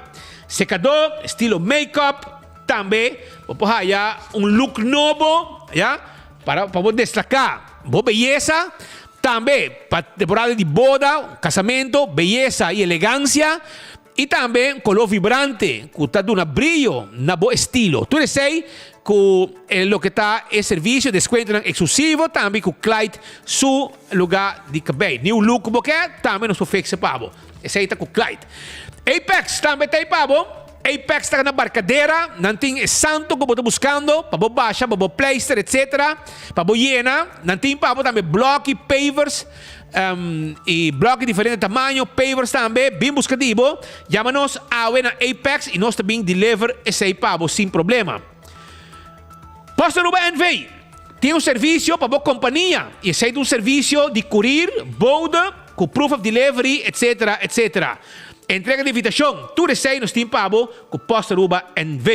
Sekadó, estilo make-up, tambe bo por haya un look nobo, ya, para pa bo destaká bo beyesa. Tambe pa temporada di boda, casamento, beyesa y elegancia y tambe color vibrante cu ta duna briyo na bo estilo. Tur esey cu loke ta e servicio, descuentonan exclusivo tambe cu Clyde su lugar di cabey. New look cu bo ke, tambe nos por fixe pa bo. Esey ta cu Clyde. Apex tambe ta ey pa bo. Apex ta na Barcadera. Nan tin e santo cu bo ta buscando pa bo basha, pa bo pleister etc. Pa bo yena. Nan tin pa bo tambe bloki, pavers y bloki diferente tamaño, pavers tambe. Bin busca di bo. Yama nos awe na Apex y nos ta bin deliver esey pa bo sin problema. Post Aruba NV. Tin un servicio pa bo compania y esey ta un servicio di courier, bode, cu proof of delivery, etc. Etc. Entrega di invitacion, tur esey nos tin pa bo cu Post Aruba NV.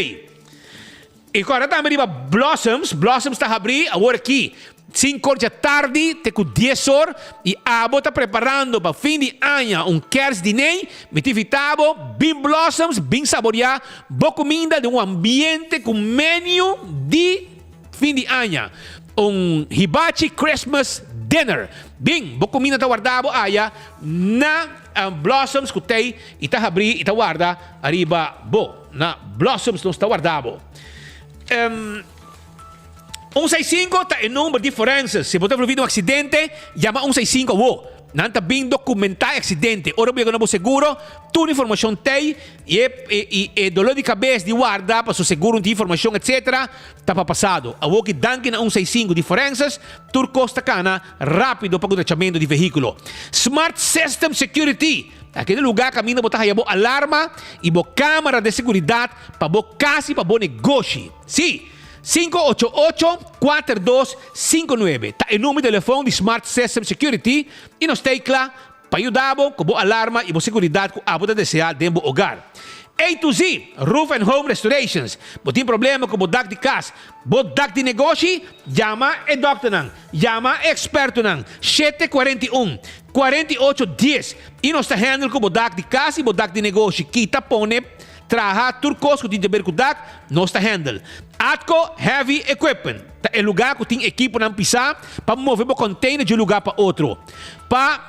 Y corda tambe riba Blossoms, Blossoms ta habri awor aki cinco or dja tardi te cu dies or y abo ta preparando pa fin di aña un kerstdiner, mi ta invita bo bin Blossoms bin saboria bo cuminda den un ambiente cu menu di Fin di aña, un hibachi Christmas dinner. Bin, bo cuminda ta warda bo aya na Blossoms cu tey y ta habri y ta warda ariba bo. Na Blossoms nos ta warda bo. Un seis cinco ta e number di forenses. Si bo ta envolvi den un accidente, yama un seis cinco awo. Nan ta bin documenta e accidente. Ora bo yega na bo seguro, tur informacion tey y e y e dolor di cabes di warda paso seguro no tin informacion etc. Ta pa pasado. Awor ki danki na un seis sinku di forenses, tur kos ta kana rapido pa ku drechamentu di vehiculo. Smart System Security, Aki ta lugar kaminda bo ta haya bo alarma y bo camara de seguridad pa bo kas y pa bo negoshi. Si! 588 4259 ta e numero di telefon di Smart System Security y nos ta ei kla pa yuda bo ku bo alarma y bo seguridad ku abo ta desea den bo hogar. A to Z, Roof and Home Restorations, Bo tin problema ku bo dak di kas, bo dak di negoshi? Yama e dòkternan, yama e ekspertonan, 741, 48 10 i nos ta handle ku bo dak di kas i bo dak di negoshi. Kita, pone, traha, tur kos ku tin di haber ku dak, nos ta handle. Atco Heavy Equipment ta e lugá ku tin ekiponan pisá pa move bo container di un lugá pa otro. Pa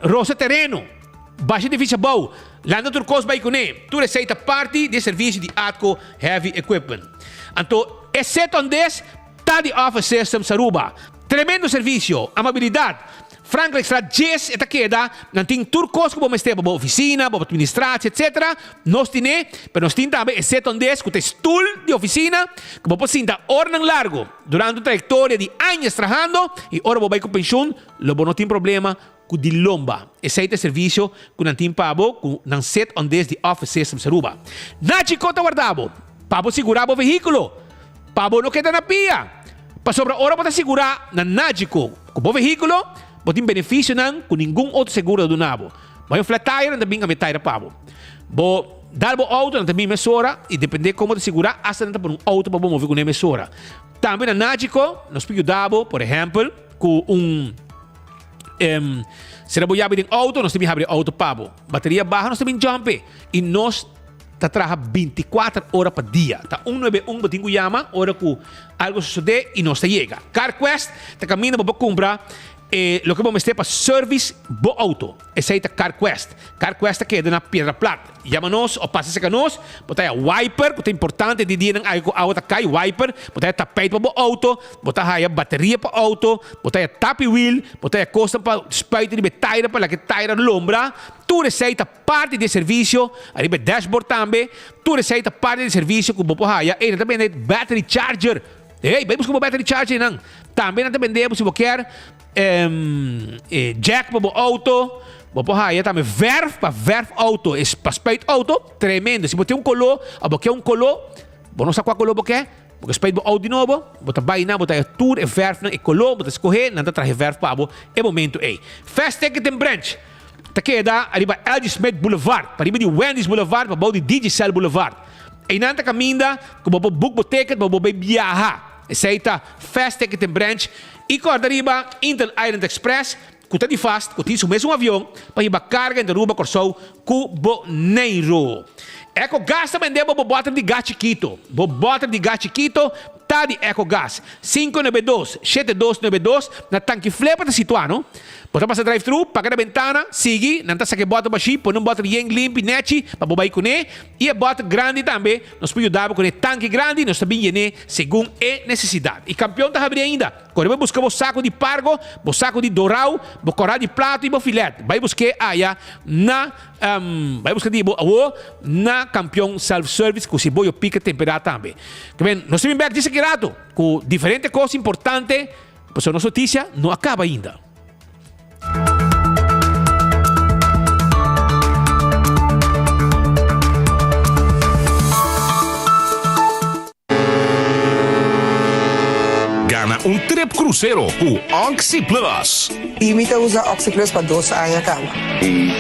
rosa tereno. Basha edifisio abou, lanta tur kos bai kuné. Tur esei ta parti di e servisio di Atco Heavy Equipment. Anto e set on des ta di Office Systems Aruba. Tremendo servisio, amabilidat. Frankrijkstraat 10 e ta keda, nan tin tur kos ku bo mester pa bo ofisina, bo administratie etc. Nos tin'é, pero nos tin tambe e set on des ku ta e stul di ofisina ku bo por sinta oranan largu durante un trayektoria di añas trahando i ora bo bai ku penshun lo bo no tin problema Ku di lomba. Esei ta e servisio ku nan tin pa bo ku nan set on des di Office Systems Aruba. Nachi ko ta warda bo pa bo sigurá bo vehíkulo pa bo no keda na pia. Pasobra ora bo ta sigurá na Nagico ku bo vehíkulo, bo tin benefisionan ku ningun otro seguro ta duna bo. Bo hay un flat tire, nan ta bin kambia tire pa bo. Bo dal bo outo, nan ta bin mesora i dependé kon bo ta sigurá, asta nan ta pone un outo pa bo move kuné mesora. Tambe na Nagico nos por yuda bo, por ehèmpel, ku un. Em, sera bo yabi den auto, nos ta bin habri auto pa bo. Bateria baha, nos ta bin jump e. I nos ta traha 24 ora pa dia. Ta 191 bo tin ku yama ora ku algo sosodé i nos ta yega. CarQuest ta kaminda bo por kumpra e loke bo mester pa service bo auto. Esei ta CarQuest. CarQuest ta keda na Piedra Plat. Yama nos o pasa serka nos. Bo ta haya wiper ku ta importante di dianan aki ku awa ta kai, wiper. Bo ta haya tapijt pa bo auto. Bo ta haya bateria pa auto, bo ta haya tapi wiel, bo ta haya kosnan pa spuit riba e taira pa laga e taira lombra. Tur esei ta parti di e servisio, ariba e dashboard tambe. Tur esei ta parti di e servisio ku bo por haya. Ey, nan ta bende battery charger. Ey, bai buska bo battery charger einan. Tambe nan ta bende bo si bo kier e jack pa bo auto. Bo por haya tambe verf pa verf auto, pa spuit auto. Tremendo. Si bo tin un kolo òf bo ke un kolo, bo no sa kua kolo bo ke. Bo ke spijt bo Audi nobo, bo ta bai nan, bo ta haña tur e verfnan, e koló, bo ta skohé, nan ta traha e verf pa bo e momento ei. Fast Ticketing Branch ta keda ariba LG Smith Boulevard, pariba di Wendy's Boulevard, pabou di Digicel Boulevard. Einan ta kaminda ku bo por book bo ticket pa bo bai biaha. Esei ta Fast Ticketing Branch i kòrda riba Inter Island Express ku ta di Fast ku tin su mesun avion pa hiba karga entre Aruba, Kòrsou ku Boneiru. Eco Gas ta bende bo bo bòter di gas chikito. Bo bòter di gas chikito. Ta di Ecogas, 592 7292 na Tanki Flepa ta situá, no? Bo ta pasa drive thru, paga na bentana, sigui, nan ta saka e bòter bashí, pone un bòter yen limpi nèchi pa bo bai kuné, i e bòter grandi tambe, nos por yuda bo kuné tanki grandi, nos ta bin yen'é segun e nesesidat. I Kampion ta habrí ainda. Kore bai buska bo saku di pargo, bo saku di dorau, bo kòrá di plato i bo filèt. Bai busk'é aya na Bai buska di bo awo na Kampion Self Service ku si bo yo pika temperá tambe. Ke nos ta bin bek djis aki rato ku diferente kos importante pasobra nos notisia no a kaba ainda. Gana un trip crucero cu OxiPlus. Y mi ta usa OxiPlus pa dos aña caba. Y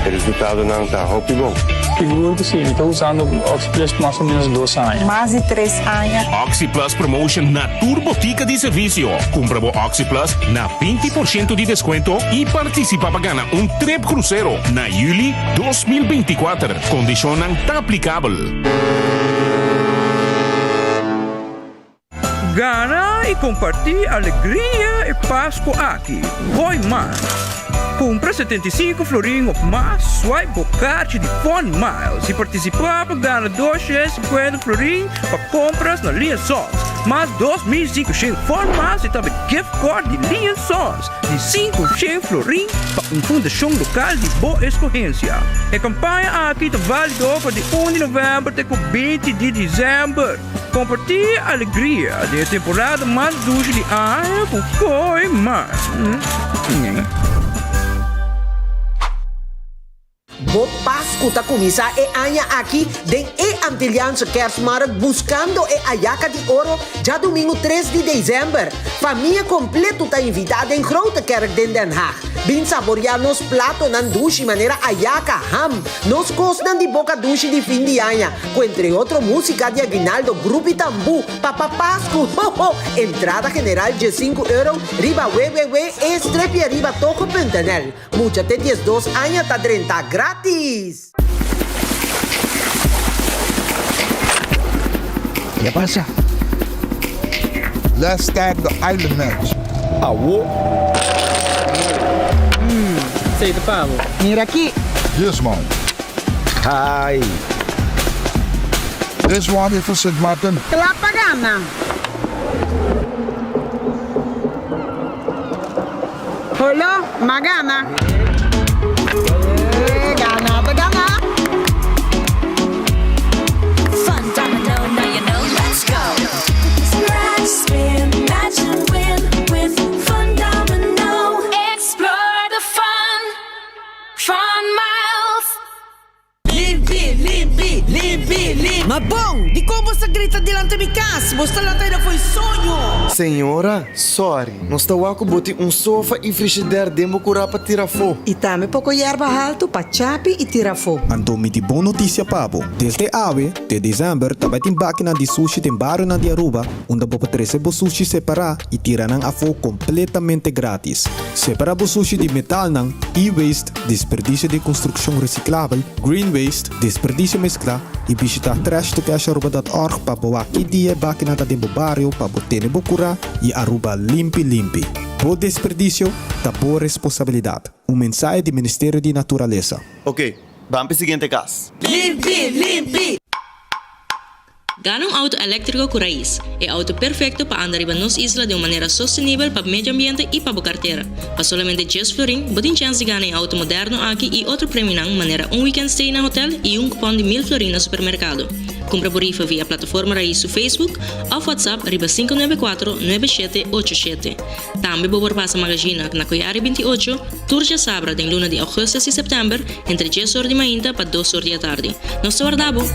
e resultadonan ta hopi bon. Sigur cu si, mi ta usando OxiPlus mas o menos dos aña. Mas di tres aña. OxiPlus promotion na tur botica di servicio. Cumpra bo OxiPlus na 20% di descuento y participa pa gana un trip crucero na juli 2024. Condicionnan ta aplicabel. Gana y comparti alegria e Pasco aki. Gooi mas! Cumpra 75 florin of mas, swipe bo kaartje di Fun Miles y participa pa gana 250 florin pa compras na Lee Sons, mas 2500 Fun Miles y tambe gift card di Lee Sons. Di 500 florin pa un fundashon lokal di bo eskohensia. E kampaña aki ta válido for di un di novèmber te ku 20 di desèmber. Kompartí e alegria den e temporada mas dushi di aña ku Koi Mas. Bo Pasku ta kuminsá e aña aki den e Antilliaanse Kerstmarkt buskando e Ayaka di Oro djadumingu tres di desèmber. Famia kompletu ta invitá den Grote Kerk den Den Haag. Bin saboriá nos platonan dushi manera ayaka, ham, nos kosnan di boka dushi di fin di aña, ku entre otro músika di aguinaldo, grupi tambú, Papa Pasku, ho ho! Entrada general diesinku euro riba www.estrepieribatoco.nl. Mucha te 12 aña ta drenta gratis! Ke pasa? Let's tag the island match. Awo. Esey ta pa bo. Mira aki. This one. Hi. This one is for Sint Maarten. Kla pa gana! Holo, m'a gana. Eh, gana ta gana. Fun domino, now you know, let's go. Scratch, spin, match and win with Fun Domino. Explore the fun, fun miles. Limpi, limpi, limpi, limpi. Ma bon, dikon bo sa grita dilanti mi kas? Bo sta lanta aida fo'i soño. Señora, sorry, nos ta wak ku bo tin un sofa i frishider den bo kurá pa tira afó. I tambe poko yerba haltu pa chapi i tira afó. Anto mi tin bon notisia pa bo. Desde awe te desèmber ta bai tin bakinan di sushi den barionan di Aruba unda bo por trese bo sushi separá i tira nan afó kompletamente grátis. Separá bo sushi di metalnan, e-waste, Desperdisio di konstrukshon resiklabel, green waste, desperdisio mesklá i bishitá trashtocasharuba.org pa bo wak ki dia e bakinan ta den bo bario pa bo tene bo kurá i Aruba limpi limpi. Bo desperdisio ta bo responsabilidat. Un mensahe di Ministerio di Naturalesa. Ok, ban p'e siguiente kas. Limpi, limpi! Gana un auto eléktriko ku rais, e auto perfekto pa anda riba nos isla den un manera sostenibel pa medio ambiente i pa bo kartera. Pa solamente djes florin, bo tin chèns di gana e auto moderno aki i otro premionan manera un weekend stay na hotel i un kupòn di mil florin na supermerkado. Kumpra bo rifa via plataforma Rais su Facebook òf WhatsApp riba 594 9787. Tambe bo por pasa Magazina na Koyari 28, tur djasabra den luna di augustus i september entre djes or di mainta pa dos or di atardi. Nos ta warda bo!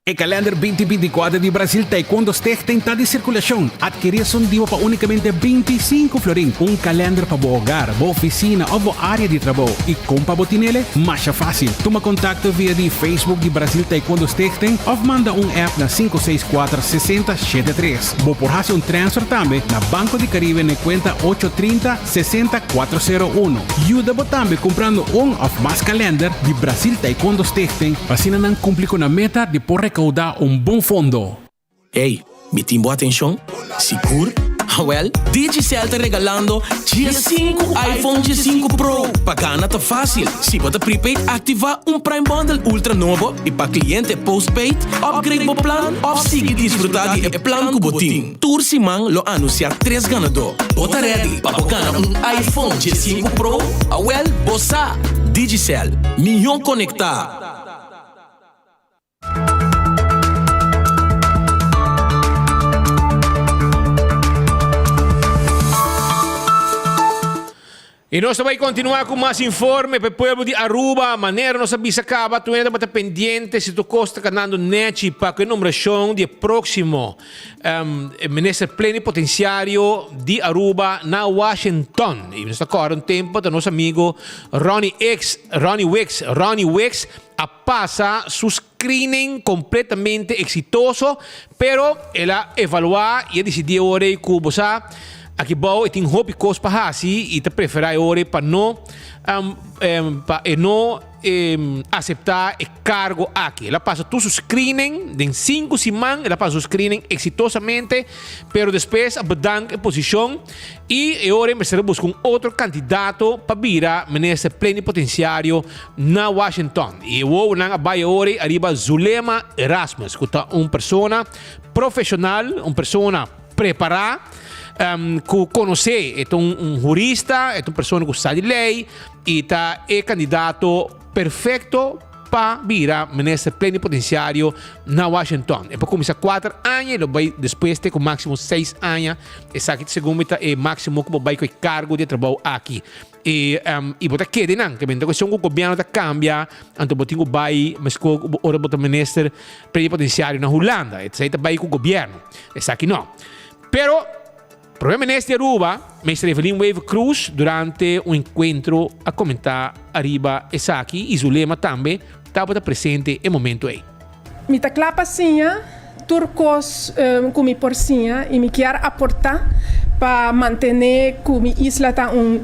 E kalender 2024 di Brasil Taekwondo Stichting ta di sirkulashon. Adkerí esun dibo pa únikamente 25 florin. Un kalender pa bo hogar, bo ofisina òf bo área di trabou. I kon pa bo tinele? Masha fásil. Tuma kontakto via di Facebook di Brasil Taekwondo Stichting òf manda un app na 564 60 73. Bo por hasi un transfer tambe na Banco di Caribe na e kuenta ocho 30 60 401. Yuda bo tambe kumprando un òf mas kalender di Brasil Taekwondo Stichting pa asina nan kumpli ku nan meta di por rekaudá. recauda un bon fondo. Ey, mi tin bo atencion? Sigur? Awel, Digicel ta regalando 15 iPhone 15 Pro! Pa gana ta facil, si bo ta prepaid activa un Prime Bundle Ultra nobo y pa cliente postpaid, upgrade bo plan of sigui disfruta di e plan cu bo tin. Tur siman lo anuncia tres ganador. Bo ta ready pa bo gana un iPhone 15 Pro? Awel, bo sa! Digicel, miho conecta! Y nos ta bay continua cu mas informe pa e pueblo di Aruba. Manera nos a bisa caba, tur hende tabata pendiente si tur cos ta canando nechi pa cu e nombracion di e proximo minister plenipotenciario di Aruba na Washington. Y nos ta corda un tempo ta nos amigo Ronnie X, Ronnie Wicks, Ronnie Wicks a pasa su screening completamente exitoso, pero el a evalua y a dicidi e ora ey cu bo sa aki bao e tin hopi cos pa haci y ta prefera e ora ey pa no pa e no acepta e cargo aki. El a pasa tur su screening den cinco siman, el a pasa su screening exitosamente, pero despues a bedank e posicion. I e ora e mester a buska un otro kandidato pa bira minister plenipotenciario na Washington. I e wowonan a bai e ora ei ariba Zulema Erasmus, ku ta un persona profesional, un persona prepará, ku konosé, e ta un hurista, e ta un persona ku sa di lei i ta e kandidato perfecto pa bira minister plenipotenciario na Washington. E por cuminsa cuater aña y lo bay despues te cu maximo seis aña. Esaki segun mi ta e maximo cu bo bay cu e cargo di e trabou aki. Y, um, y bo ta kede nan, ke ta cuestion cu gobierno ta cambia, anto bo tin cu bay mesco cu ora bo ta minister plenipotenciario na Hulanda. Esey ta bay cu gobierno. Esaki no. Pero Prome Minister di Aruba, Minister Evelyn Wever-Croes durante un encuentro a comenta ariba esaki y Zulema tambe tabata presente e momento ey. Mi ta kla pa siña tur kos ku mi por siña i mi kier aportá pa mantené ku mi isla ta un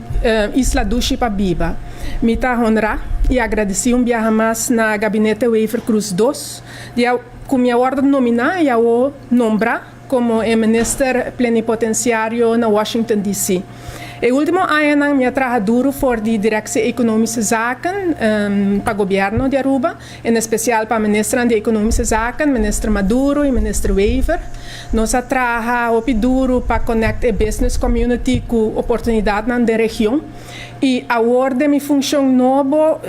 isla dushi pa biba. Mi ta honrá i agradesí un biaha mas na Gabinete Wever-Croes dos di ku mi a wòrdu nominá i awo nombrá Komo e minister plenipotenciario na Washington DC. E ultimo añanan mi a traha duru for di Directie Economische Zaken pa gobierno di Aruba, en especial pa ministernan di Economische Zaken, minister Maduro y minister Wever. Nos a traha hopi duru pa connect e business community cu oportunidadnan den region. Y awor den mi funcion nobo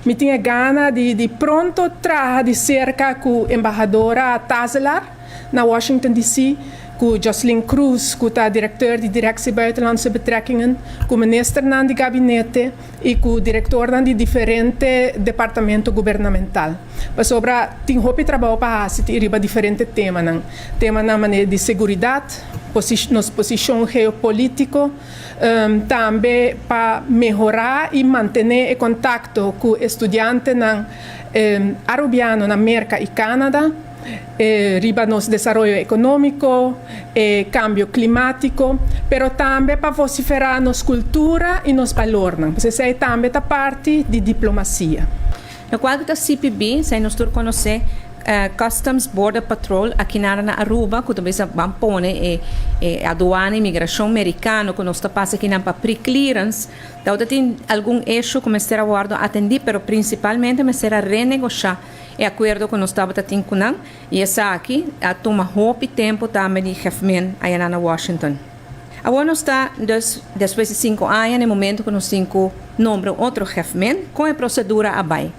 mi tin e gana di pronto traha di cerca cu embahadora Tazelaar. Na Washington DC, ku Jocelyn Cruz, ku ta direkteur di Directie Buitenlandse Betrekkingen, ku ministernan di gabinete i ku direktornan di diferente departamento gubernamental. Pasobra tin hopi trabou pa hasi ti riba diferente temanan. Temanan manera di seguridat, nos posishon geopolitiko, tambe pa mehorá i mantené e kontakto ku e studiantenan arubiano na Merka i Canada. riba nos desaroyo ekonómiko, e kambio klimátiko, pero tambe pa vosiferá nos kultura i nos balornan. Pues esei tambe ta parti di diplomasia. Lokual ku ta CPB, esei nos tur konosé, Customs Border Patrol, aki nada na Aruba, ku ta bisa ban pone e e aduana imigrashon merikano ku nos ta pasa akinan pa pre-clearance, tabata tin algun issue ku mester a wòrdu atendí, pero prinsipalmente mester a renegoshá E akuerdo ku nos tabata tin ku nan i esaki a tuma hopi tempu tambe di Hefmin ayanan na Washington. Awor nos ta dus despues di sinku aña na e momento ku nos tin ku nombra un otro Hefmin, kon e prosedura a bai?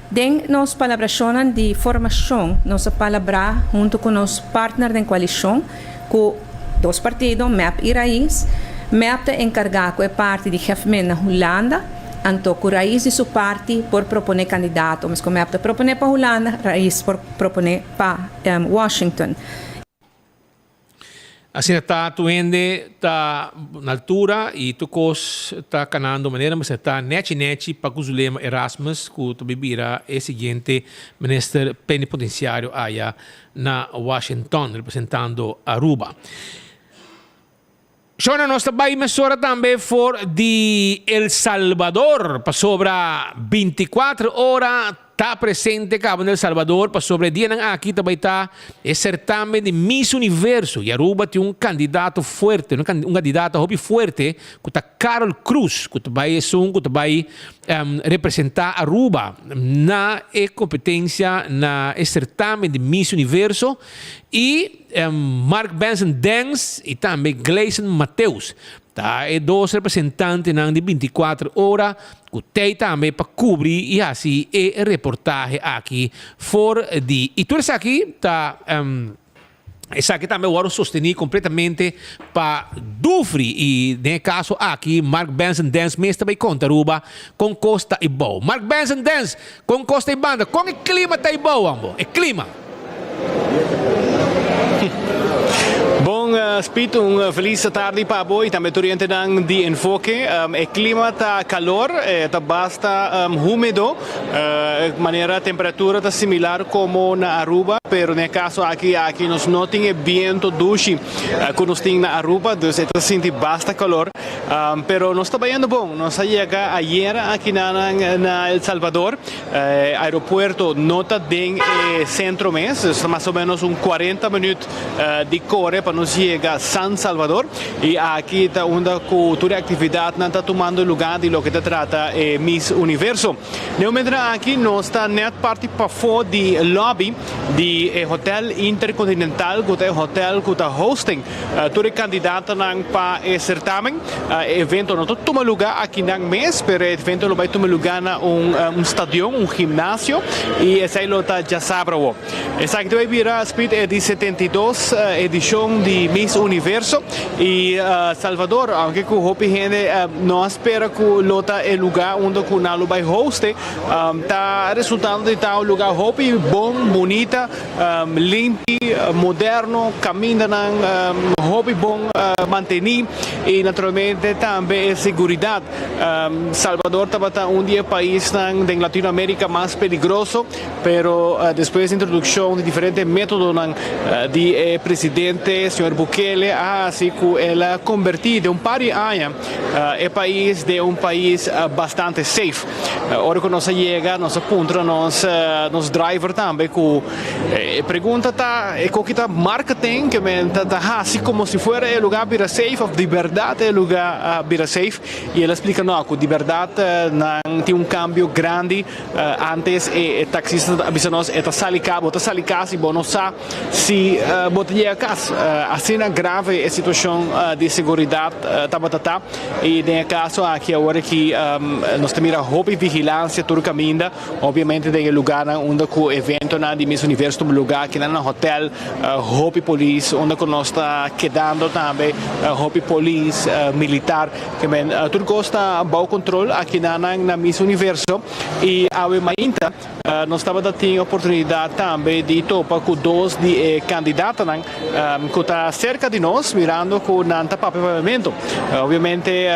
Den nos palabrashonnan di formashon nos a palabrá huntu ku nos partner den koalishon ku dos partido, mep i Raiz. Mep ta enkargá ku e parti di Hefmin na Hulanda. Anto ku Raiz di su parti por proponé kandidato, meskos mep ta proponé pa Hulanda, Raiz por proponé pa Washington. Asina ta tur hende ta na altura i tur kos ta kanando manera mester ta nechi nechi pa ku Zulema Erasmus ku ta bira e siguiente minister plenipotenciario aya na Washington representando Aruba. Shona nos ta bai mesora tambe for di El Salvador pasobra binticuatro ora. ta presente caba na El Salvador pasobra e dianan aki ta bay ta e certamen di Miss Universo y Aruba tin un candidato fuerte, un candidata hopi fuerte cu ta Karol Cruz cu ta bay esun cu ta bay representa Aruba na e competencia na e certamen di Miss Universo y Mark Benson Dance y tambe Gleison Mateus Ta e dos representantenan di binticuater ora cu tey tambe pa cubri y haci e reportahe aki for di y tur esaki ta esaki tambe worde sosteni completamente pa Dufry y den e caso aki Mark Benson Dance mes ta bay conta Aruba con cos ta y bou. Mark Benson Dance con cos ta y banda con e clima ta y bou ambo e clima. Bon Speed, un felis tardi pa bo y tambe tur hendenan di Enfoke. E clima ta calor, ta basta humedo, manera temperatura ta similar como na Aruba, pero den e caso aki aki nos no tin e biento dushi cu nos tin na Aruba, dus e ta sinti basta calor. Pero nos ta bayendo bon, nos a yega ayera aki na El Salvador. E aeropuerto no ta den e centro mes, dus ta mas o menos un 40 minuut di core pa nos yega San Salvador. Y aki ta unda cu tur e actividadnan ta tumando lugar di loke ta trata e Miss Universo. Den momentonan aki nos ta net parti pafo di lobby di e Hotel Intercontinental cu ta e hotel cu ta hosting Tur e kandidatonan pa e sertamen. E evento no ta tuma lugá akinan mes, pero e evento lo bai tuma lugá na un stadion, un gimnasio, i esei lo ta djasabra awo. Esaki ta bai bira Speed e di 72 edishon di Miss Universo i Salvador, aunke ku hopi hende no a spera ku lo ta e lugá unda ku nan lo bai hoste, ta resultando di ta un lugá hopi bon, bunita. Limpi, moderno, camindanan hopi bon manteni y naturalmente tambe e seguridad. Salvador tabata un di e paisnan den Latinoamerica mas peligroso, pero despues di introduccion di diferente metodonan di e presidente señor Bukele a haci cu el a conberti den un par di aña e pais den un pais bastante safe. Ora ku nos a yega nos a puntra nos nos driver tambe ku e pregunta ta e koki ta marketing ke men ta ta hasi komo si fuera e lugar bira safe of di bèrdat e lugar a bira safe i el a splika no ku di bèrdat nan tin un kambio grandi antes e taksista ta bisa nos e ta sali ka bo ta sali kas i bo no sa si bo ta yega kas asina grave e situashon di seguridat tabata ta. I den e kaso aki awor aki nos ta mira hopi vigilansia tur kaminda, obviamente den e lugarnan unda ku eventonan di Miss Universo tuma lugar, kinan na hotel hopi polis, unda ku nos ta kedando tambe hopi polis, militar, ke men tur kos ta bou kontrol akinan na Miss Universo i awe mainta. Nos tabata tin oportunidat tambe di topa ku dos di e kandidatonan ku ta serka di nos, mirando ku nan ta papia papiamentu. Obviamente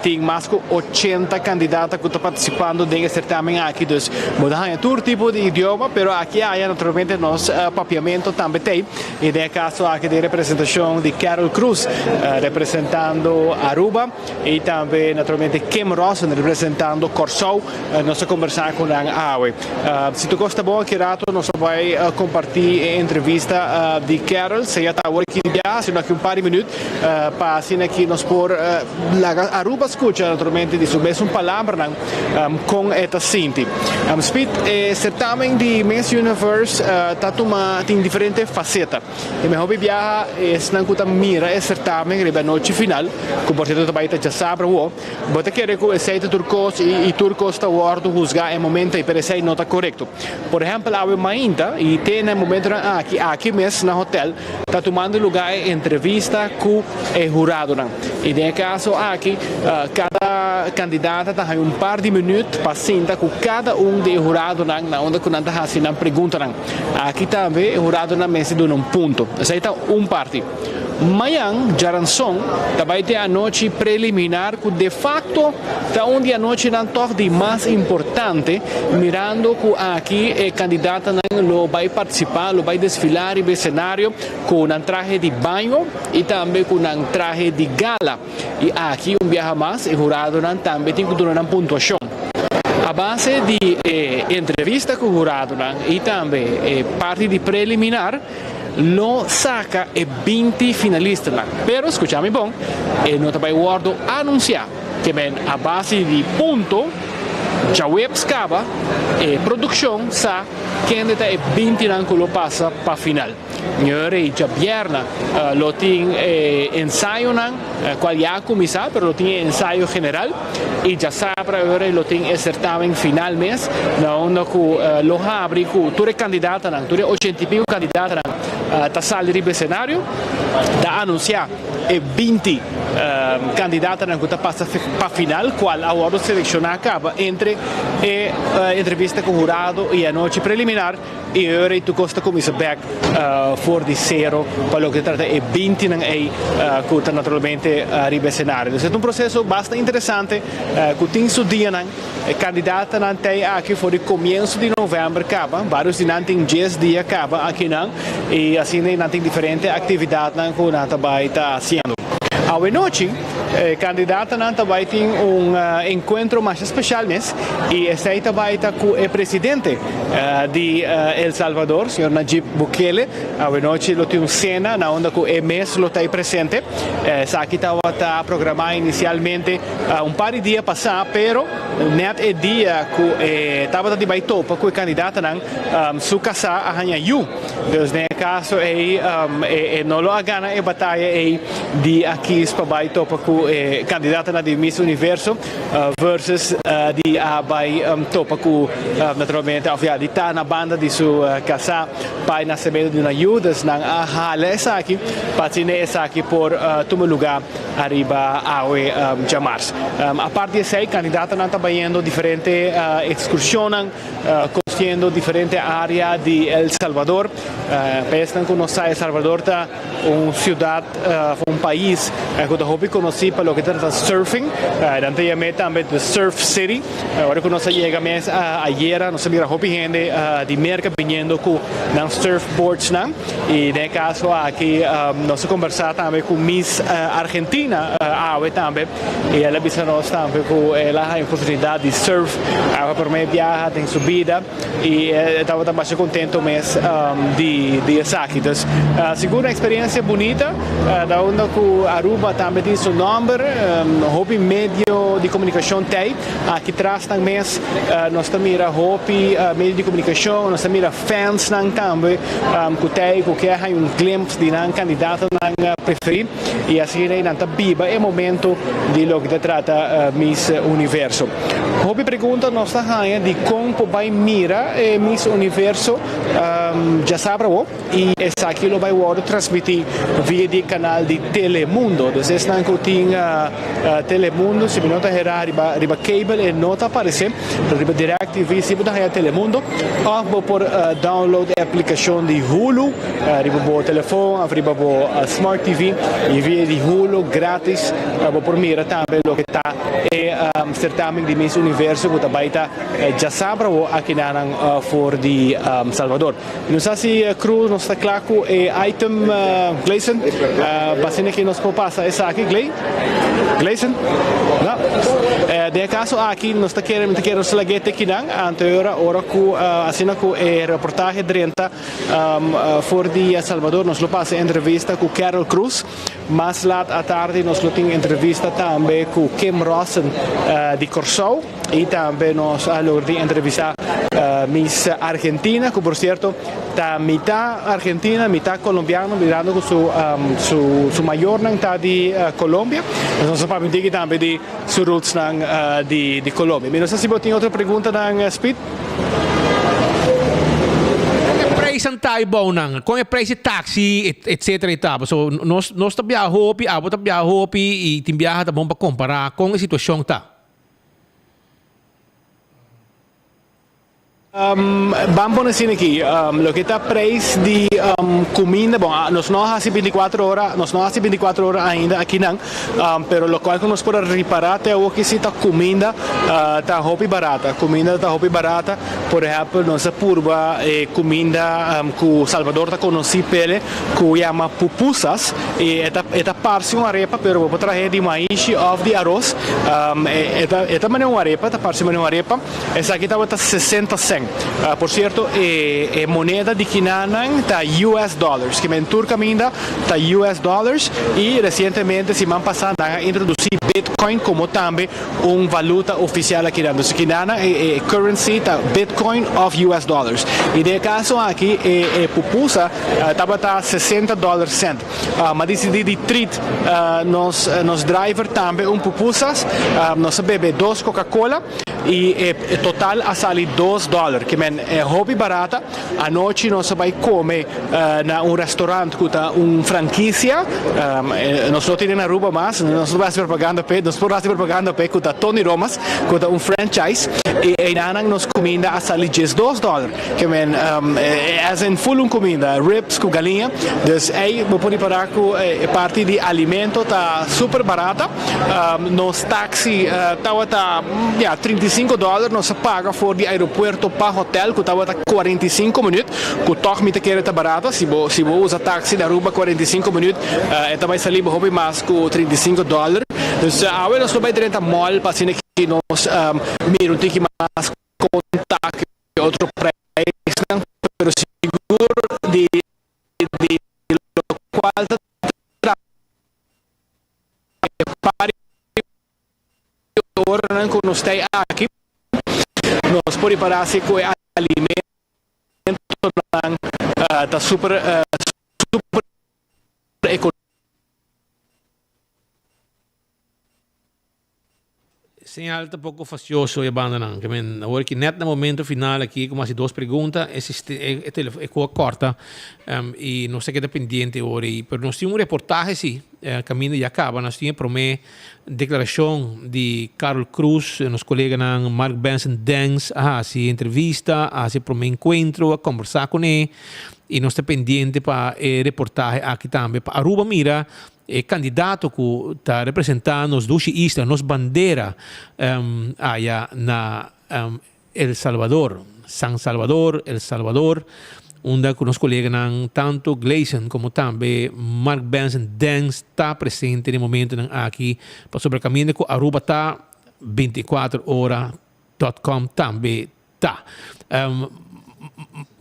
tin mas ku ochenta kandidata ku ta partisipando den e sertamen aki, dus bo ta haña tur tipo di idioma, pero aki aya naturalmente nos papiamentu tambe t'ei. I den e kaso aki den representashon di Carol Cruz representando Aruba i tambe naturalmente Kim Rossen representando Kòrsou. Nos a kombersá ku nan awe. Si tur kos ta bon aki rato nos a bai kompartí e entrevista di Carol, sea ta awor aki di biaha, sino aki un par di minüt, pa asina aki nos por laga Aruba skucha naturalmente di su mesun palabranan kon e ta sinti. Speed, e sertamen di Miss Universe ta tuma tin diferente faseta. E mehor biaha esnan ku ta mira e sertamen riba e nochi final, ku por sierto ta bai ta djasabra awo. Bo ta kere ku esei ta tur kos i tur kos ta wòrdu husgá e momento ei, pero esei no ta korekto. Por ehèmpel, awe mainta i te na e momentonan aki, aki mes na hotèl, ta tumando lugá e entrevista ku e huradonan. I den e kaso aki, kada kandidata ta haña un par di minüt pa sinta ku kada un di e huradonan na unda ku nan ta hasi nan preguntanan. Aki tambe e huradonan mester duna un punto. Esei ta un parti. Mañan, djaranson, ta bai te anochi preliminar ku de fakto ta un di anochinan tòg di mas importante, mirando ku aki e kandidatanan lo bai partisipá, lo bai desfilá riba e senario ku nan trahe di baño i tambe ku nan trahe di gala. I aki un biaha mas e huradonan tambe tin ku duna nan puntuashon. A base di e entrevista ku huradonan i tambe e parti di preliminar lo saka e 20 finalistanan. Pero skucha mi bon, e no ta bai wòrdu anunsiá. Ke men a base di punto djaweps kaba e produkshon sa kende ta e bintinan ku lo pasa pa final. Ñor i djabièrna lo tin e ensayonan kual ya a kuminsá pero lo tin e ensayo general i djasabra ora lo tin e sertamen final mes na unda ku lo habri ku tur e kandidatanan, tur e ochenta i piko kandidatanan ta sali riba esenario ta anunsiá e 20 kandidatanan ku ta pasa pa final kual a wòrdu selekshoná kaba entre e entrevista ku hurado i anochi preliminar i e ora ei tur kos ta kuminsá bèk for di sero pa loke ta trata e bintinan ei ku ta naturalmente riba esenario. Entonces e ta un proseso basta interesante ku tin su dianan. E kandidatanan ta ei aki for di komienso di novèmber kaba. Vários di nan tin dies dia kaba akinan i asina nan tin diferente aktividatnan ku nan ta bai ta hasiendo. Awenochi e kandidatanan ta bai tin un enkuentro masha speshal mes i esei ta bai ta ku e presidente di El Salvador, señor Nayib Bukele. Awenochi lo tin un sena na unda ku e mes lo ta ei presente. Esaki tabata programá inisialmente Un par di dia pasá, pero nèt e dia ku e tabata di bai topa ku e kandidatanan, su kasá a haña yu. Dus den e kaso ei e no lo a gana e bataya ei di a kis pa bai topa ku e kandidatanan di Miss Universo versus di a bai topa ku naturalmente òf ya di ta na banda di su kasá pa e nasementu di una yu. Dus nan a hala esaki pa asina esaki por tuma lugá. Ariba awe djamars. Apart di esei, kandidatonan ta bayendo diferente ekskurshonnan, konsiendo diferente área di El Salvador. Pa esnan ku no sa, El Salvador ta un siudat òf un pais ku ta hopi konosí pa loke ta trata surfing. Nan ta yam'é tambe The Surf City. Ora ku nos a yega mes ayera, nos a mira hopi hende di Merka biniendo ku nan surfboardsnan. I den e kaso aki nos a kombersá tambe ku Miss Argentina awe tambe i el a bisa nos tambe ku el a haña oportunidat di surf pa promé biaha den su bida i e tabata masha kontento mes di di esaki. Dus sigur un eksperensia bunita ta unda ku Aruba tambe tin su nòmber, hopi medio di komunikashon tei aki tras nan mes nos ta mira hopi medio di komunikashon, nos ta mira. Fansnan tambe ku ta ei ku ke haña un glimpse di nan kandidatonan preferí i asina ei nan ta biba e momento di loke ta trata Miss Universo. Hopi pregunta nos ta haña di kon por bai mira e Miss Universo djasabra awo i esaki lo bai wòrdu transmití via di e kanal di Telemundo. Dus esnan ku tin Telemundo si mi no ta herá riba cable e no ta aparesé. Riba DirecTV si bo ta haña Telemundo òf bo por download e aplikashon di Hulu riba bo telefon òf riba bo Smart TV i via di Hulu gratis bo por mira tambe loke ta e sertamen di Miss Universo ku ta bai ta djasabra awo akinanan for di Salvador. No sa si crew nos ta kla ku e item Gleison basina ki nos por pasa esaki Gley Gleison no den e kaso aki nos ta kere mi ta kere nos lag'é te kinan anto e ora ora ku asina ku e reportahe drenta for di El Salvador nos lo pasa e entrevista ku Carol Cruz mas lat atardi nos lo tin entrevista tambe ku Kim Rossen di Kòrsou. Y tambe nos a logra di entrevista Miss Argentina, cu por cierto ta mitad Argentina, mitad Colombiano, mirando cu su, su, su mayornan ta di Colombia. Nos a papia un tiki tambe di su rootsnan di, di Colombia. Mi no sa si bo tin otro preguntanan, Speed. Con e prijsnan ta aybounan? Con e prijs di taxi, etcetera y ta? Pasobra nos, nos ta biaha hopi, abo ta biaha hopi y tin biaha ta bon pa compara con e situacion ta. Ban pone asina aki, loke ta prijs di cuminda, bon nos no a haci binticuatro ora, nos no a haci binticuatro ora ainda akinan, pero locual cu nos por a ripara te awoki si ta cuminda ta hopi barata, cuminda ta hopi barata, por ehempel nos a purba e cuminda cu Salvador ta conoci p'ele cu yama pupusas y e ta e ta parci un arepa pero bo por trahe di maishi of di aros, e ta e ta manera un arepa, ta parci manera un arepa. Esaki tabata 60 cent. Por cierto e e moneda di kinanan ta US dollars, kimen tur caminda ta US dollars y recientemente siman pasa nan a introduci Bitcoin como tambe un valuta oficial akinan. Dus kinanan e e currency ta Bitcoin of US dollars. Y den e caso aki e e pupusa tabata 60 dollar cent. M'a dicidi di treat nos nos driver tambe un pupusas. Nos a bebe dos Coca Cola. Y e total a sali dos dollar, ke men e hopi barata. Anochi nos a bai come na un restaurant cu ta un franquicia, nos no tin na Aruba mas, nos no por haci propaganda p'e, nos por haci propaganda p'e cu ta Tony Roma's, cu ta un franchise, y eynanan nos cuminda a sali 12 dollar. Ke men as in full un cuminda, ribs cu galiña. Dus ey bo por ripara cu e parti di alimento ta super barata. Nos taxi tabata ya 35 dollar nos a paga for di aeropuerto pa hotel cu tabata 45 minuut cu toch mi ta kere ta barata si bo si bo usa taxi di Aruba 45 minuut e ta bay sali bo hopi mas cu 35 dollar. Dus awe nos lo bay drenta mall pa asina ki nos mira un tiki mas con ta ki otro prijsnan pero sigur di di locual ta trata e par di oranan cu nos ta aki nos por ripara si cu e alimentonan ta super super economico. Señal ta poco fastioso e bandanan. Ke men awor ki net na momento final aki como hasi dos pregunta e e e telefon e koa corta y nos ta keda pendiente awor ey. Pero nos tin un reportahe si caminda ya caba nos tin e prome declaracion di Carol Croes nos coleganan Mark Benson Dens a hasi entrevista a hasi e prome encuentro a combersa cune y nos ta pendiente pa e reportahe aki tambe pa Aruba mira E kandidato ku ta representá nos dushi isla, nos bandera aya na El Salvador, San Salvador, El Salvador, unda ku nos koleganan tantu Gleison komo tambe Mark Benson Dens ta presente den momentonan aki pasobra kaminda ku Aruba ta 24 ora dot com tambe Ta.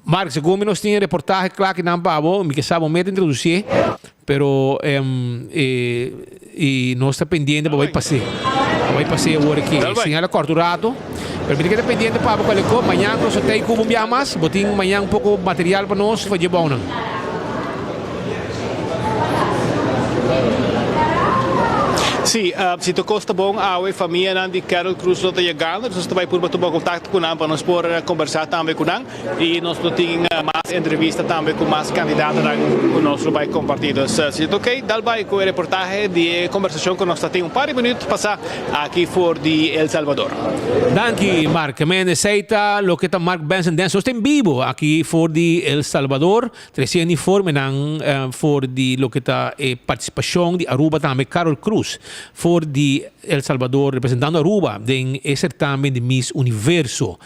Mark, segun mi nos tin e reportahe kla kinan pa bo, mi ke sa bo meta introducié, pero y nos ta pendiente pa bai pas'é. Pa bai pas'é awor aki. Señal a kòrta un rato, pero mi ta keda pendiente pa bo kualekó. Mañan nos ta tei ku bo un biaha mas. Bo tin mañan un poko material pa nos pa dje bounan. Sí, si tur kos ta bon awe famianan di Carol Cruz lo ta yegando, nos ta bai purba tuma kontakto ku nan pa nos por kombersá tambe ku nan i nos lo tin mas entrevista tambe ku mas kandidatonan ku nos lo bai kompartí. Dus si ta oké, dal bai ku e reportahe di e kombersashon ku nos ta tin un par di minüt pasá aki for di El Salvador. Danki Mark. Men esei ta loke ta Mark Benson Dance. Nos ta en bibo aki for di El Salvador. Trece informenan for di loke ta e participacion di Aruba tambe Carol Croes for di El Salvador representando Aruba den e certamen di Miss Universo.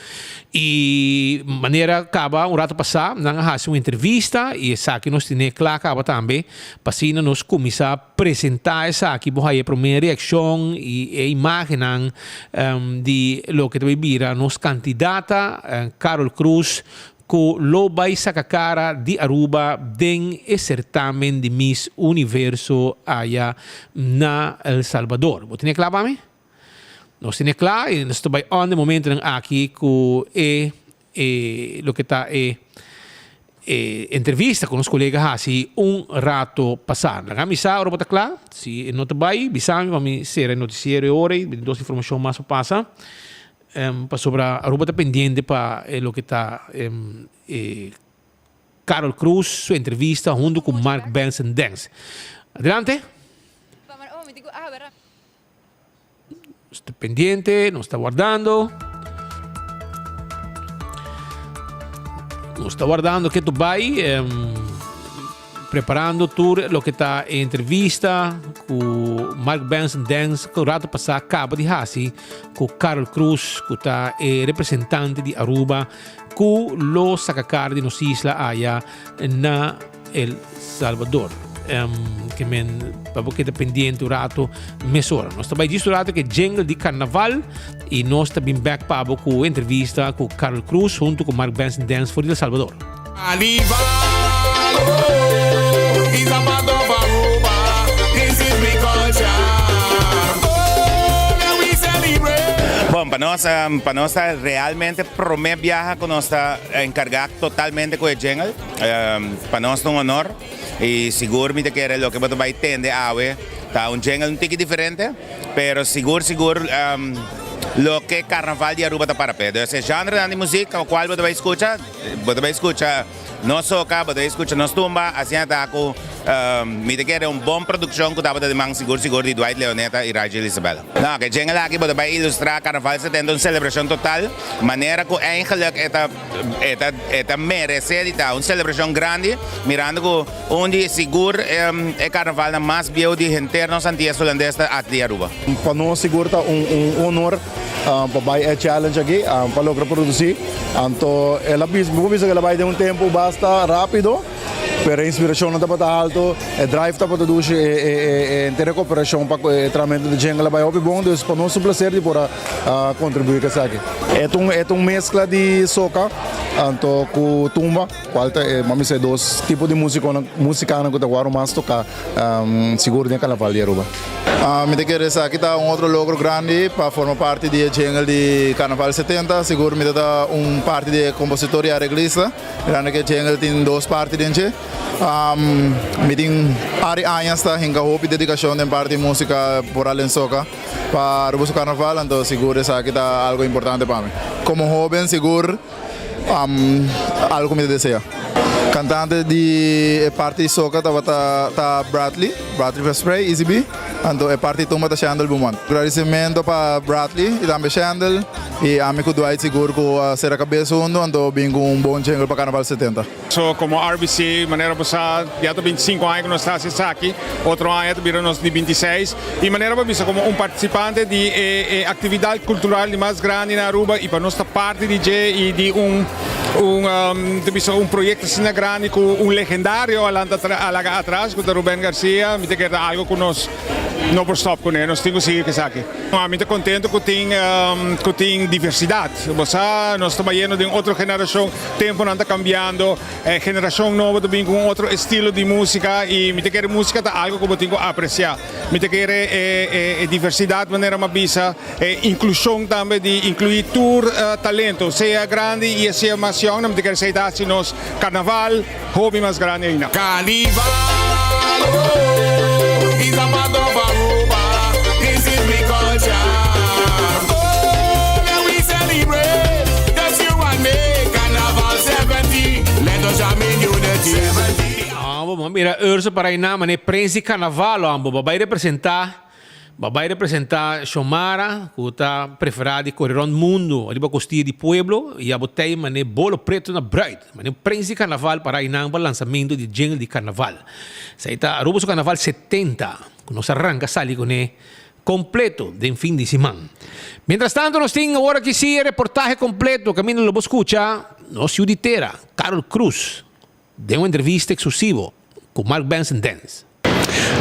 Y manera caba un rato pasa nan a haci un entrevista y esaki nos tene cla caba tambe pa asina nos cuminsa presenta esaki bo haya e prome reaccion y e imagennan di loke ta bay bira nos candidata Carol Croes Cu lo bay saca cara di Aruba den e certamen di Miss Universo aya na El Salvador. Bo tene cla pa mi? Nos tene cla y nos ta bay on den momentonan aki cu e e loke ta e e entrevista cu nos colega haci un rato pasa. Laga mi sa ora bo ta cla. Si e no ta bay, bisa mi pa mi cera e noticiero e ora y dos informacion mas pa pasa. Pasobra Aruba ta pendiente pa e loke ta e Carol Croes su entrevista hunto cu Mark Benson Dens. Adelante. Nos ta pendiente, nos ta wardando. Nos ta wardando ke tu bai, preparando tur loke ta e entrevista ku Mark Benson Dance ku rato pasá kaba di hasi ku Carol Cruz ku ta e representante di Aruba ku lo saka kara di nos isla aya na El Salvador. Ke men pa bo keda pendiente un rato mesora. Nos ta bai djis un rato ke jingle di carnaval y nos ta bin back pa bo ku entrevista ku Carol Cruz hunto ku Mark Benson Dance for di El Salvador. Carnival, oh, is a part of Aruba. This is we culture. Oh, that we celebrate. Bon, pa nos, pa nos ta realmente prome biaha ku nos ta enkargá totalmente ku e jingle. Pa nos ta un honor y sigur mi ta kere loke bo ta bay tende awe ta un jingle un tiki diferente, pero sigur sigur loke Carnaval di Aruba ta para p'e. Dus e genrenan di muziek cual bo ta bay scucha, bo ta bay scucha nos soca, bo ta bay scucha nos tumba, asina ta cu mi ta kere un bon produccion cu tabata di man sigur sigur di Dwight Leoneta y Rajel Isabella. No, ke jingle aki bo ta bay ilustra Carnaval 70 un celebracion total, manera cu eigenlijk e ta. E ta e ta meresé di ta un selebrashon grandi, mirando ku un di sigur e karnavalnan mas bieu di henter nos Antillas Hulandes ta aki di Aruba. Pa nos sigur ta un un honor pa bai e challenge aki pa logra produsí. Anto el a bisa, mi por bisa ku el a bai den un tempu basta rápido. Pero e inspiracionnan tabata alto, e drive tabata dushi, e henter e cooperacion pa cu e trahamento di jingle a bay hopi bon, dus pa nos un placer di por a contribui cu esaki. E ta un e ta un mezcla di soca anto cu tumba, cual ta e mami sa e dos tipo di musiconan musicanan cu ta wòrdu mas toca sigur den carnaval di Aruba. Mi ta kere esaki ta un otro logro grandi pa forma parti di e jingle di Carnaval 70, sigur mi ta ta un parti di e compositor y areglista. Mirando ku e jingle tin dos parti den dje. Mi tin par di añas ta hinka hopi dedikashon den parti di musika por al den soka pa Aruba su karnaval, anto sigur esaki ta algo importante pa mi. Komo hoben sigur algo ku mi ta desea. Kantante di e parti di soka tabata ta Bradley, Bradley Vesprey, Easy B. Anto e parti tumba ta Shandel Beaumont. Gradicimento pa Bradley y tambe Shandel y ami cu Dwight sigur cu a cera cabes hundo anto bin cu un bon jingle pa Carnaval 70. So como RBC manera bo sa ya ta 25 aña cu nos ta haci esaki, otro aña ta bira nos di 26 y manera bo bisa como un participante di e actividad cultural di mas grandi na Aruba y pa nos ta parti di dje y di un Un ta bisa un proyecto asina grandi cu un legendario a lanta a laga atras cu ta Ruben Garcia, mi ta kere ta algo cu nos no por stop cune, nos tin cu sigui cu esaki. Mi ta contento cu tin cu tin diversidad, bo sa nos ta bayendo den otro generacion, temponan ta cambiando, e generacion nobo ta bin cu un otro estilo di musica y mi ta kere musica ta algo cu bo tin cu aprecia. Mi ta kere e diversidad manera mi a bisa, e inclusion tambe di inclui tur talento, sea grandi y sea mas yong, mi ta kere esey ta haci nos carnaval hopi mas grandi ainda. Carnival oh is a part of Aruba this is we culture oh let we celebrate just you and me Carnaval 70 let us jam in unity. Ambo, bo mira Urso para einan manera prens di carnaval ambo. Bo bai representa, bo bai representa Xiomara cu ta prefera di core rond mundo riba costia di pueblo y abo tey manera bolo preto na bruid. Manera prens di carnaval para einan pa lansamento di jingle di carnaval. Esey ta Aruba su carnaval 70 cu nos a ranca sali cune completo den fin di siman. Mientras tanto nos tin awor aki si e reportahe completo caminda lo bo scucha nos yu di tera Carol Cruz. Den un entrevista eksklusivo ku Mark Benson Dance.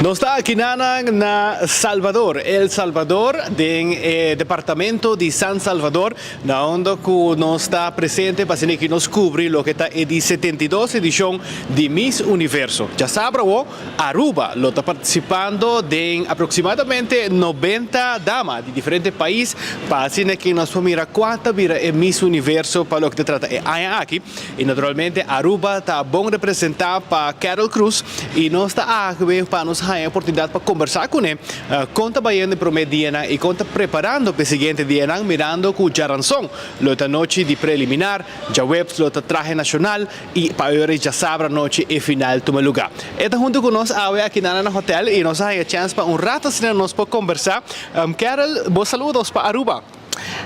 Nos ta aki nanan na Salvador, El Salvador, den e departamento di San Salvador, na unda ku nos ta presente pa asina ki nos kubri loke ta e di 72 edishon di Miss Universo. Djasabra awo, Aruba lo ta partisipando den aproksimadamente 90 dama di diferente pais pa asina ki nos por mira kua ta bira e Miss Universo pa loke ta trata e aña aki. Y naturalmente Aruba ta bon representa pa Carol Cruz y nos ta awe pa nos haya oportunidad pa conversa cune con ta bayendo e prome dianan y con ta preparando pa e siguiente dianan mirando cu djaranson lo ta nochi di preliminar, djaweps lo ta trahe nacional y pa ora y djasabra nochi e final tuma luga. E ta hunto cu nos awe aki nan na hotel y nos a haya chance pa un rato asina nos por conversa. Carol, bo saludos pa Aruba.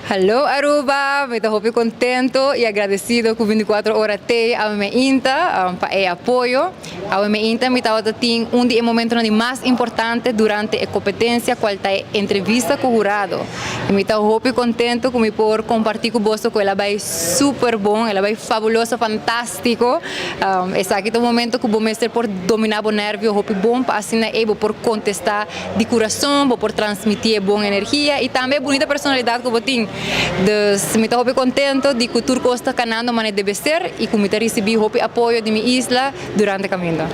Hallo Aruba, mi ta hopi contento y agradecido cu 24 ora t'ey awe meinta pa e apoyo. Awe meinta mi tabata tin un di e momentonan di mas importante durante e competencia cual ta e entrevista cu hurado. Y mi ta hopi contento cu mi por comparti cu boso cu el a bay super bon, el a bay fabuloso, fantastico. Esaki ta un momento cu bo mester por domina bo nervio hopi bon pa asina ey bo por contesta di curason, bo por transmiti e bon energia y tambe e bunita personalidad cu bo tin. Dus mi ta hopi contento di cu tur cos ta canando manera debe ser y cu mi ta ricibi hopi apoyo di mi isla durante caminda.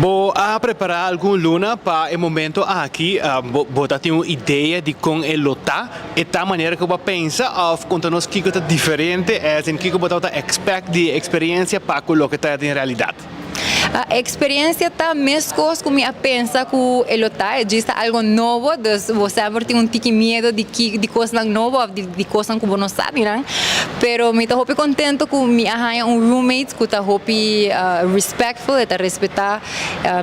Bo a prepara algun luna pa e momento aki? Bo ta tin un idea di con e lo ta? E ta manera cu bo a pensa of conta nos kico ta diferente as in kico bo tabata expect di e experiencia pa cu loke ta den realidad? E experiencia ta mescos cu mi a pensa cu e lo ta, e djis ta algo nobo, dus bo semper tin un tiki miedo di ki di cosnan nobo of di cosnan cu bo no sabi nan, pero mi ta hopi contento cu mi a haña un roommate cu ta hopi respectful, e ta respeta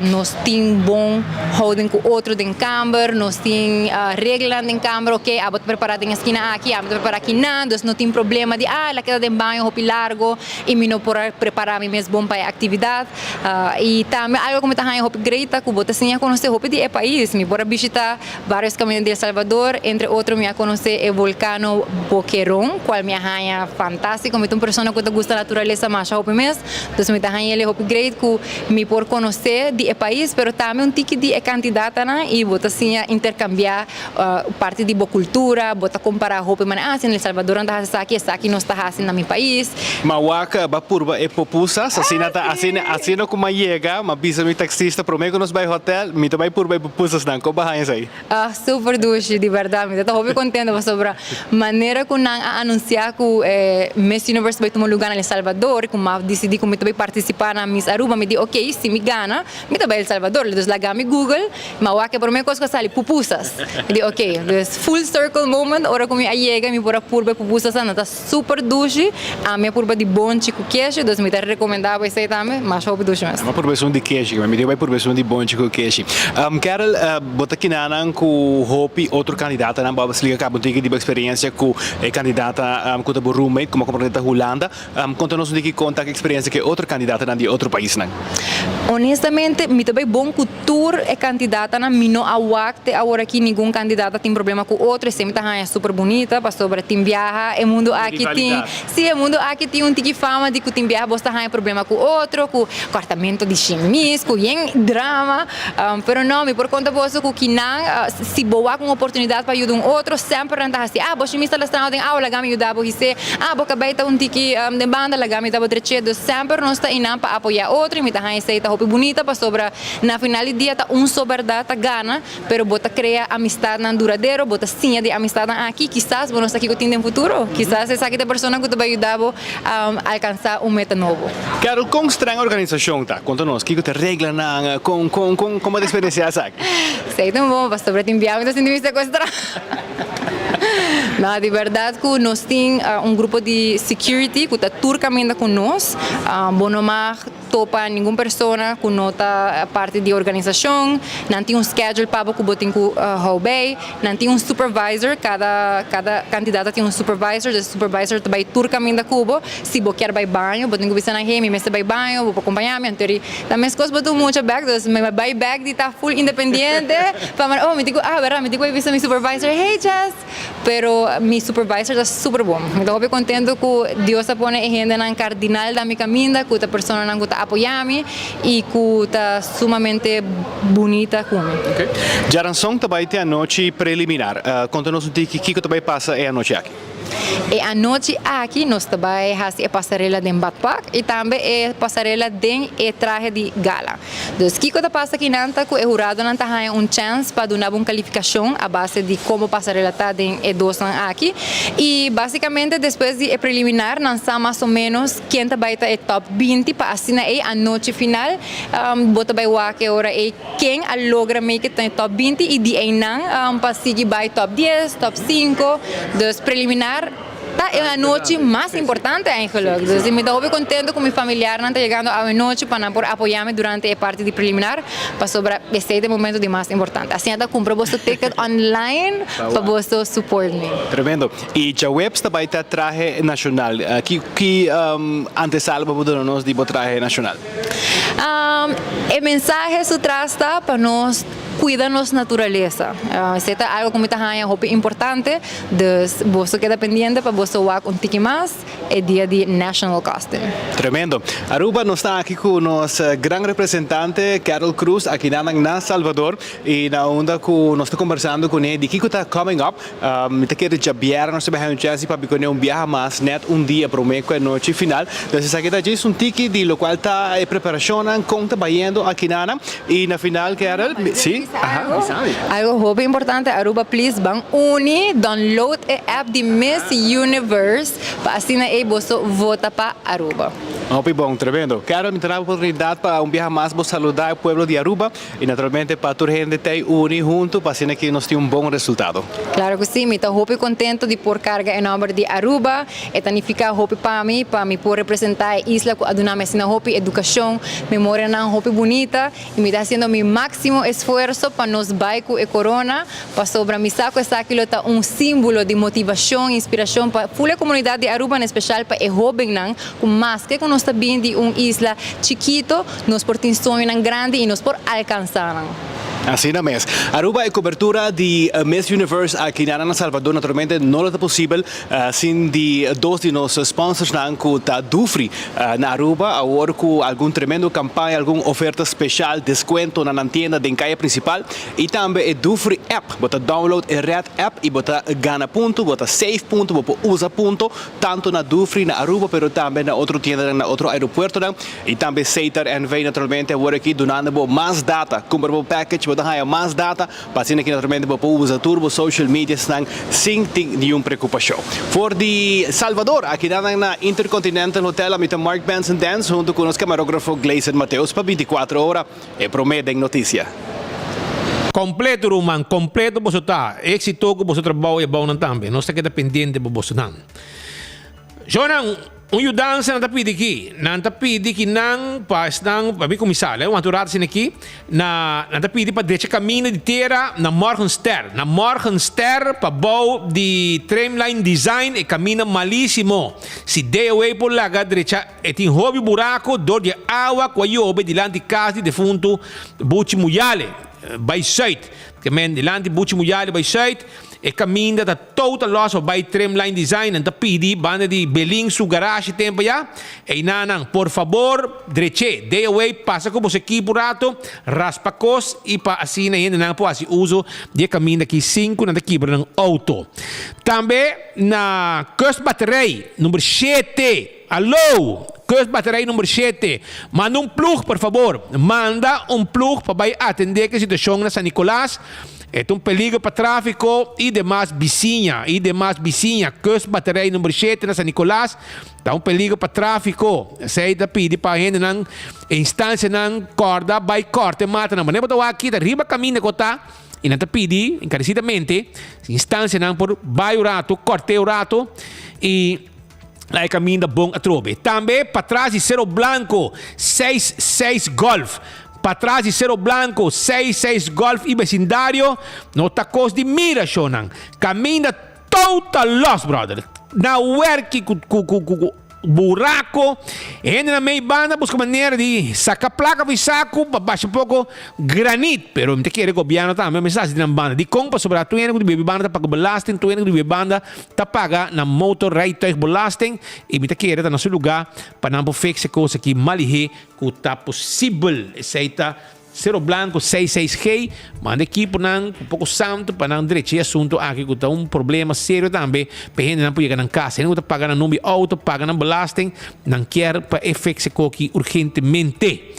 nos tin bon houding cu otro den camber, nos tin reglanan den camber, ok abo ta prepara den e skina aki, ami ta prepara akinan, dus no tin problema di ah el a keda den baño hopi largo. I mi no por a prepará mi mes bon pa e aktividat. I tambe algu ku mi ta haña hopi great ta ku bo ta siña konosé hopi di e pais. Mi por a bishitá vários kaminda di El Salvador, entre otro mi a konosé e volkano Boquerón, kual mi a haña fantástiko. Mi ta un persona ku ta gusta naturalesa masha hopi mes, dus mi ta haña el hopi great ku mi por konosé di e pais, pero tambe un tiki di e kandidatanan i bo ta siña interkambiá Parti di bo cultura, bo ta compara hopi manera, ah, si na El Salvador nan ta haci esaki, esaki nos ta haci na mi pais. Ma wak ba purba e pupusas, asina ta, asina, asina cu m'a yega, m'a bisa mi taxista prome cu nos bay hotel, mi ta bay purba e pupusasnan, con bo haña esey? Ah, super dushi, di berdad, mi ta ta hopi contento pasobra manera cu nan a anuncia cu e Miss Universe ta bay tuma lugar na El Salvador, cu m'a dicidi cu mi ta bay participa na Miss Aruba, mi di ok, si mi gana, Mi ta bai El Salvador, dus laga mi Google, ma wak e prome kos ku a sali, pupusas. Mi di ok, dus full circle moment, ora ku mi a yega mi por a purba e pupusas nan ta super dushi, ami a purba di bonchi ku keshi, dus mi ta rekomenda bo esei tambe, masha hopi dushi mes. Mi a purba esun di keshi, mi di bai purba esun di bonchi ku keshi. Carol, bo ta kinanan ku hopi otro kandidatanan, bo a splika kaba un tiki di bo eksperensia ku e kandidata ku ta bo roommate, ku bo a komprende ta Hulanda. Konta nos un tiki kon ta ki eksperensia ku e otro kandidatanan di e otro paisnan. Honestamente, mi ta bai bon ku tur e kandidatanan. Mi no a wak te aworakí ningun kandidata tin problema ku otro. Esei mi ta haña super bunita pasobra tin biaha e mundu aki tin, sí, e mundu aki tin un tiki fama di ku tin biaha bos ta haña problema ku otro, ku kòrtamentu di shimis, ku yen drama. Pero no, mi por konta boso ku kinan, si bo wak un oportunidat pa yuda un otro, semper nan ta hasi, ah, bo shimis ta lastrando den awa, laga mi yuda bo his'é. Ah, bo kabei ta un tiki den banda, laga mi ta bo drech'é. Dus semper nos ta einan pa apoyá otro i mi ta haña esei ta hopi bunita pasobra na final di dia ta un so bèrdat ta gana, pero bo ta krea amistatnan duradero, bo ta siña di e amistatnan aki, kisas bo no sa kiko tin den futuro, kisas esaki ta e persona ku ta bai yuda bo alkansá un meta nobo. Carol, kon streng organisashon ta? Konta nos, kiko ta reglanan, kon, kon, kon, kon bo ta eksperensiá esaki? Esei ta un bon, pasobra tin biaha mi ta sinti mi sekuestrá. No, di berdad cu nos tin un grupo di security cu ta tur caminda cu nos. Bo no mag topa ningun persona cu no ta parti di organisacion. Nan tin un schedule pa bo cu bo tin cu hou bay. Nan tin un supervisor, cada cada candidato tin un supervisor, dus e supervisor ta bay tur caminda cu bo. Si bo kier bay baño, bo tin cu bisa nan, hey, mi mester bay baño, bo por compaña mi? Anto ta mescos bo ta un mucha bek, dus mi bay bek di ta full independiente pa mi, oh mi tin cu, ah berdad, mi tin cu bay bisa mi supervisor, hey Jess! Pero mi supervisor ta super bon. Mi ta hopi contento cu Dios a pone e hendenan cardinal den mi caminda, cu ta personanan cu ta apoya mi y cu ta sumamente bunita cu mi. Ok. Djaranson ta bay te anochi preliminar. Conta nos un tiki kico ta bay pasa e anochi aki. E anochi aki nos ta bai hasi e pasarela den badpak i tambe e pasarela den e trahe di gala. Dus kiko ta pasa akinan ta ku e huradonan ta haña un chèns pa duna bo un kalifikashon a base di komo pasarela ta den e dosnan aki. I basikamente despues di e preliminar nan sa mas o ménos ken ta bai ta e tòp 20 pa asina ei anochi final bo ta bai wak e ora ei Ken a logra make it den e top 20 y di eynan pa sigui bay top 10, top 5. Dus preliminar ta. Ta e anochi mas importante eigenlijk. Dus mi ta hopi contento cu mi familiarnan ta yegando awe nochi pa nan por apoya mi durante e parti di preliminar pasobra esey ta e momento di mas importante. Asina ta cumpra boso ticket online pa boso support mi. Tremendo. Y djaweps ta bay ta trahe nacional. Ki ki antesala bo por duna nos di bo trahe nacional? E mensahe su tras ta pa nos cuida nos naturalesa. Esey ta algo cu mi ta haña hopi importante. Dus boso keda pendiente pa boso wak un tiki mas e dia di National Costume. Tremendo. Aruba nos ta aki cu nos gran representante Carol Cruz akinan na Salvador y na unda cu nos ta conversando cune di kico ta coming up. Mi ta kere djabièrnè nos ta bai haña un chèns di papia kuné un biaha mas nèt un dia promé ku e nochi final. Dus esaki ta djis un tiki di lokual ta e preparashonnan, kon ta bayendo akinana. I na final Carol, si, aha, bisa mi. Algo hopi importante Aruba please ban uni download e app di Miss Universe pa asina ei boso vota pa Aruba. Hopi bon, tremendo. Carol, mi ta daba oportunidat pa un biaha mas bo saluda e pueblo di Aruba. Y naturalmente pa tur hende ta y uni hunto pa asina ki nos tin un bon resultado. Claro cu si, mi ta hopi contento di por carga e nomber di Aruba. E ta nifica hopi pa mi, pa mi por representa e isla cu a duna mi asina hopi educacion, memorianan hopi bunita y mi ta haciendo mi maximo esfuerzo pa nos bay cu e corona, pasobra mi sa cu esaki lo ta un simbolo di motivacion, inspiracion pa full e comunidad di Aruba, en especial pa e hobennan cu maske cu nos ta bin di un isla chikito, Nos por tin soñonan grandi y nos por alcansa nan. Asina mes. Aruba e cobertura di Miss Universe aki na na Salvador naturalmente no lo ta posibel sin di dos di nos sponsorsnan cu ta Dufry na Aruba awor cu algun tremendo campaña, algun oferta special, descuento na nan tienda den caya principal y tambe e Dufry app. Bo ta download e red app y bo ta gana punto, bo ta save punto, bo por usa punto tanto na Dufry na Aruba pero tambe na otro tiendanan na otro aeropuertonan. Y tambe Setar NV naturalmente awor aki dunando bo mas data. Cumpra bo package bo ta haya mas data pa asina aki naturalmente bo por usa tur bo social mediasnan sin tin niun preocupacion. For di Salvador aki nan na Intercontinental Hotel ami ta Mark Benson Dance hunto cu nos camarografo Gleison Mateus pa 24 ora e prome den noticia. Completo ruman, completo boso ta. Exito cu boso trabao y abao nan tambe. Nos ta keda pendiente pa boso nan. Jonan, un yudansa nan ta pidi ki. Nan ta pidi ki nan pa esnan, pa mi kuminsá, lei un atu rato asina aki, na, nan ta pidi pa drecha kaminda di tera na Morgenster. Na Morgenster pa bou di Tramline Design e kaminda malisimo. Si DOW por laga drecha e tin hopi buraku dor di e awa ku a yobe dilanti kas di defuntu Buchi Muyale bai sùit. Ke men dilanti Buchi Muyale bai sùit e kaminda ta. Total loss of bay trimline design nan ta pidi banda di Belin su garage tempo ya eynanan por fabor dreche day away pasa cu boso ekipo un rato raspa cos y pa asina hendenan por haci uso di e caminda aki sin cu nan ta kibra nan auto tambe na kustbatterij number shete alo kustbatterij number shete manda un ploeg por fabor manda un ploeg pa bay atende cu e situacion na San Nicolas. E ta un peligro pa tráfiko i demas bisiña i demas bisiña. Kust Baterij number shete na San Nicolas ta un peligro pa tráfiko. Esei ta pidi pa hendenan, e instansianan kòrda bai kòrta e matanan. Manera bo ta wak aki ta riba kaminda ku ta i nan ta pidi enkaresidamente instansianan por bai un ratu, kòrt'é un ratu i na e kaminda bon atrobe. Tambe patras di Cerro Blanco seis seis Golf. Patras di Cerro Blanco seis seis Golf y becindario no ta cos di mira shownan. Kaminda total los brother. Na werki cu cu cu cu buraco. Hende na mei banda busca manera di saca placa for saco pa basha poco granit. Pero mi ta kere gobierno tambe mester haci di nan banda. Dicon? Pasobra tur hende cu ta biba banda ta paga belasting, tur hende cu ta biba banda ta paga nan motorrijtuigbelasting y mi ta kere ta na su lugar pa nan por fix e cos aki malihé cu ta posibel. Esey ta Cero Blanco seis seis G. Manda ekiponan cu poco santo pa nan drecha e asunto aki cu ta un problema serio tambe pa e hendenan por yega nan casa. Hende cu ta paga nan nomber di auto, paga nan belasting, nan kier pa e fix e coki urgentemente.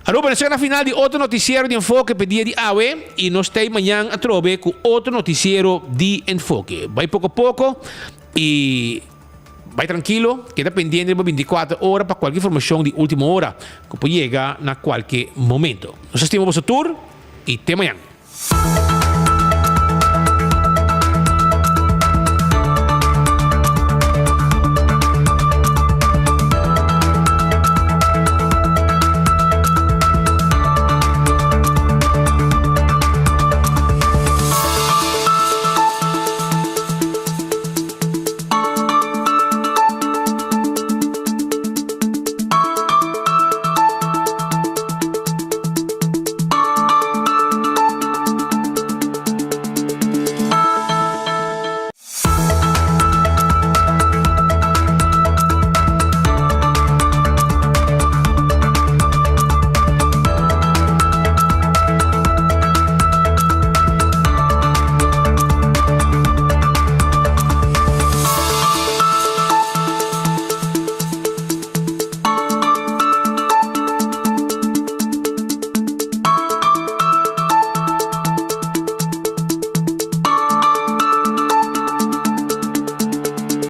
Aruba, nos chega na final di otro noticiero di Enfoke p'e dia di awe y nos ta mañan atrobe cu otro noticiero di Enfoke. Bay poco poco y bay trankilo, keda pendiente riba 24 ora pa cualke informacion di ultimo ora cu por yega na cualke momento. Nos a stima boso tur y te mañan.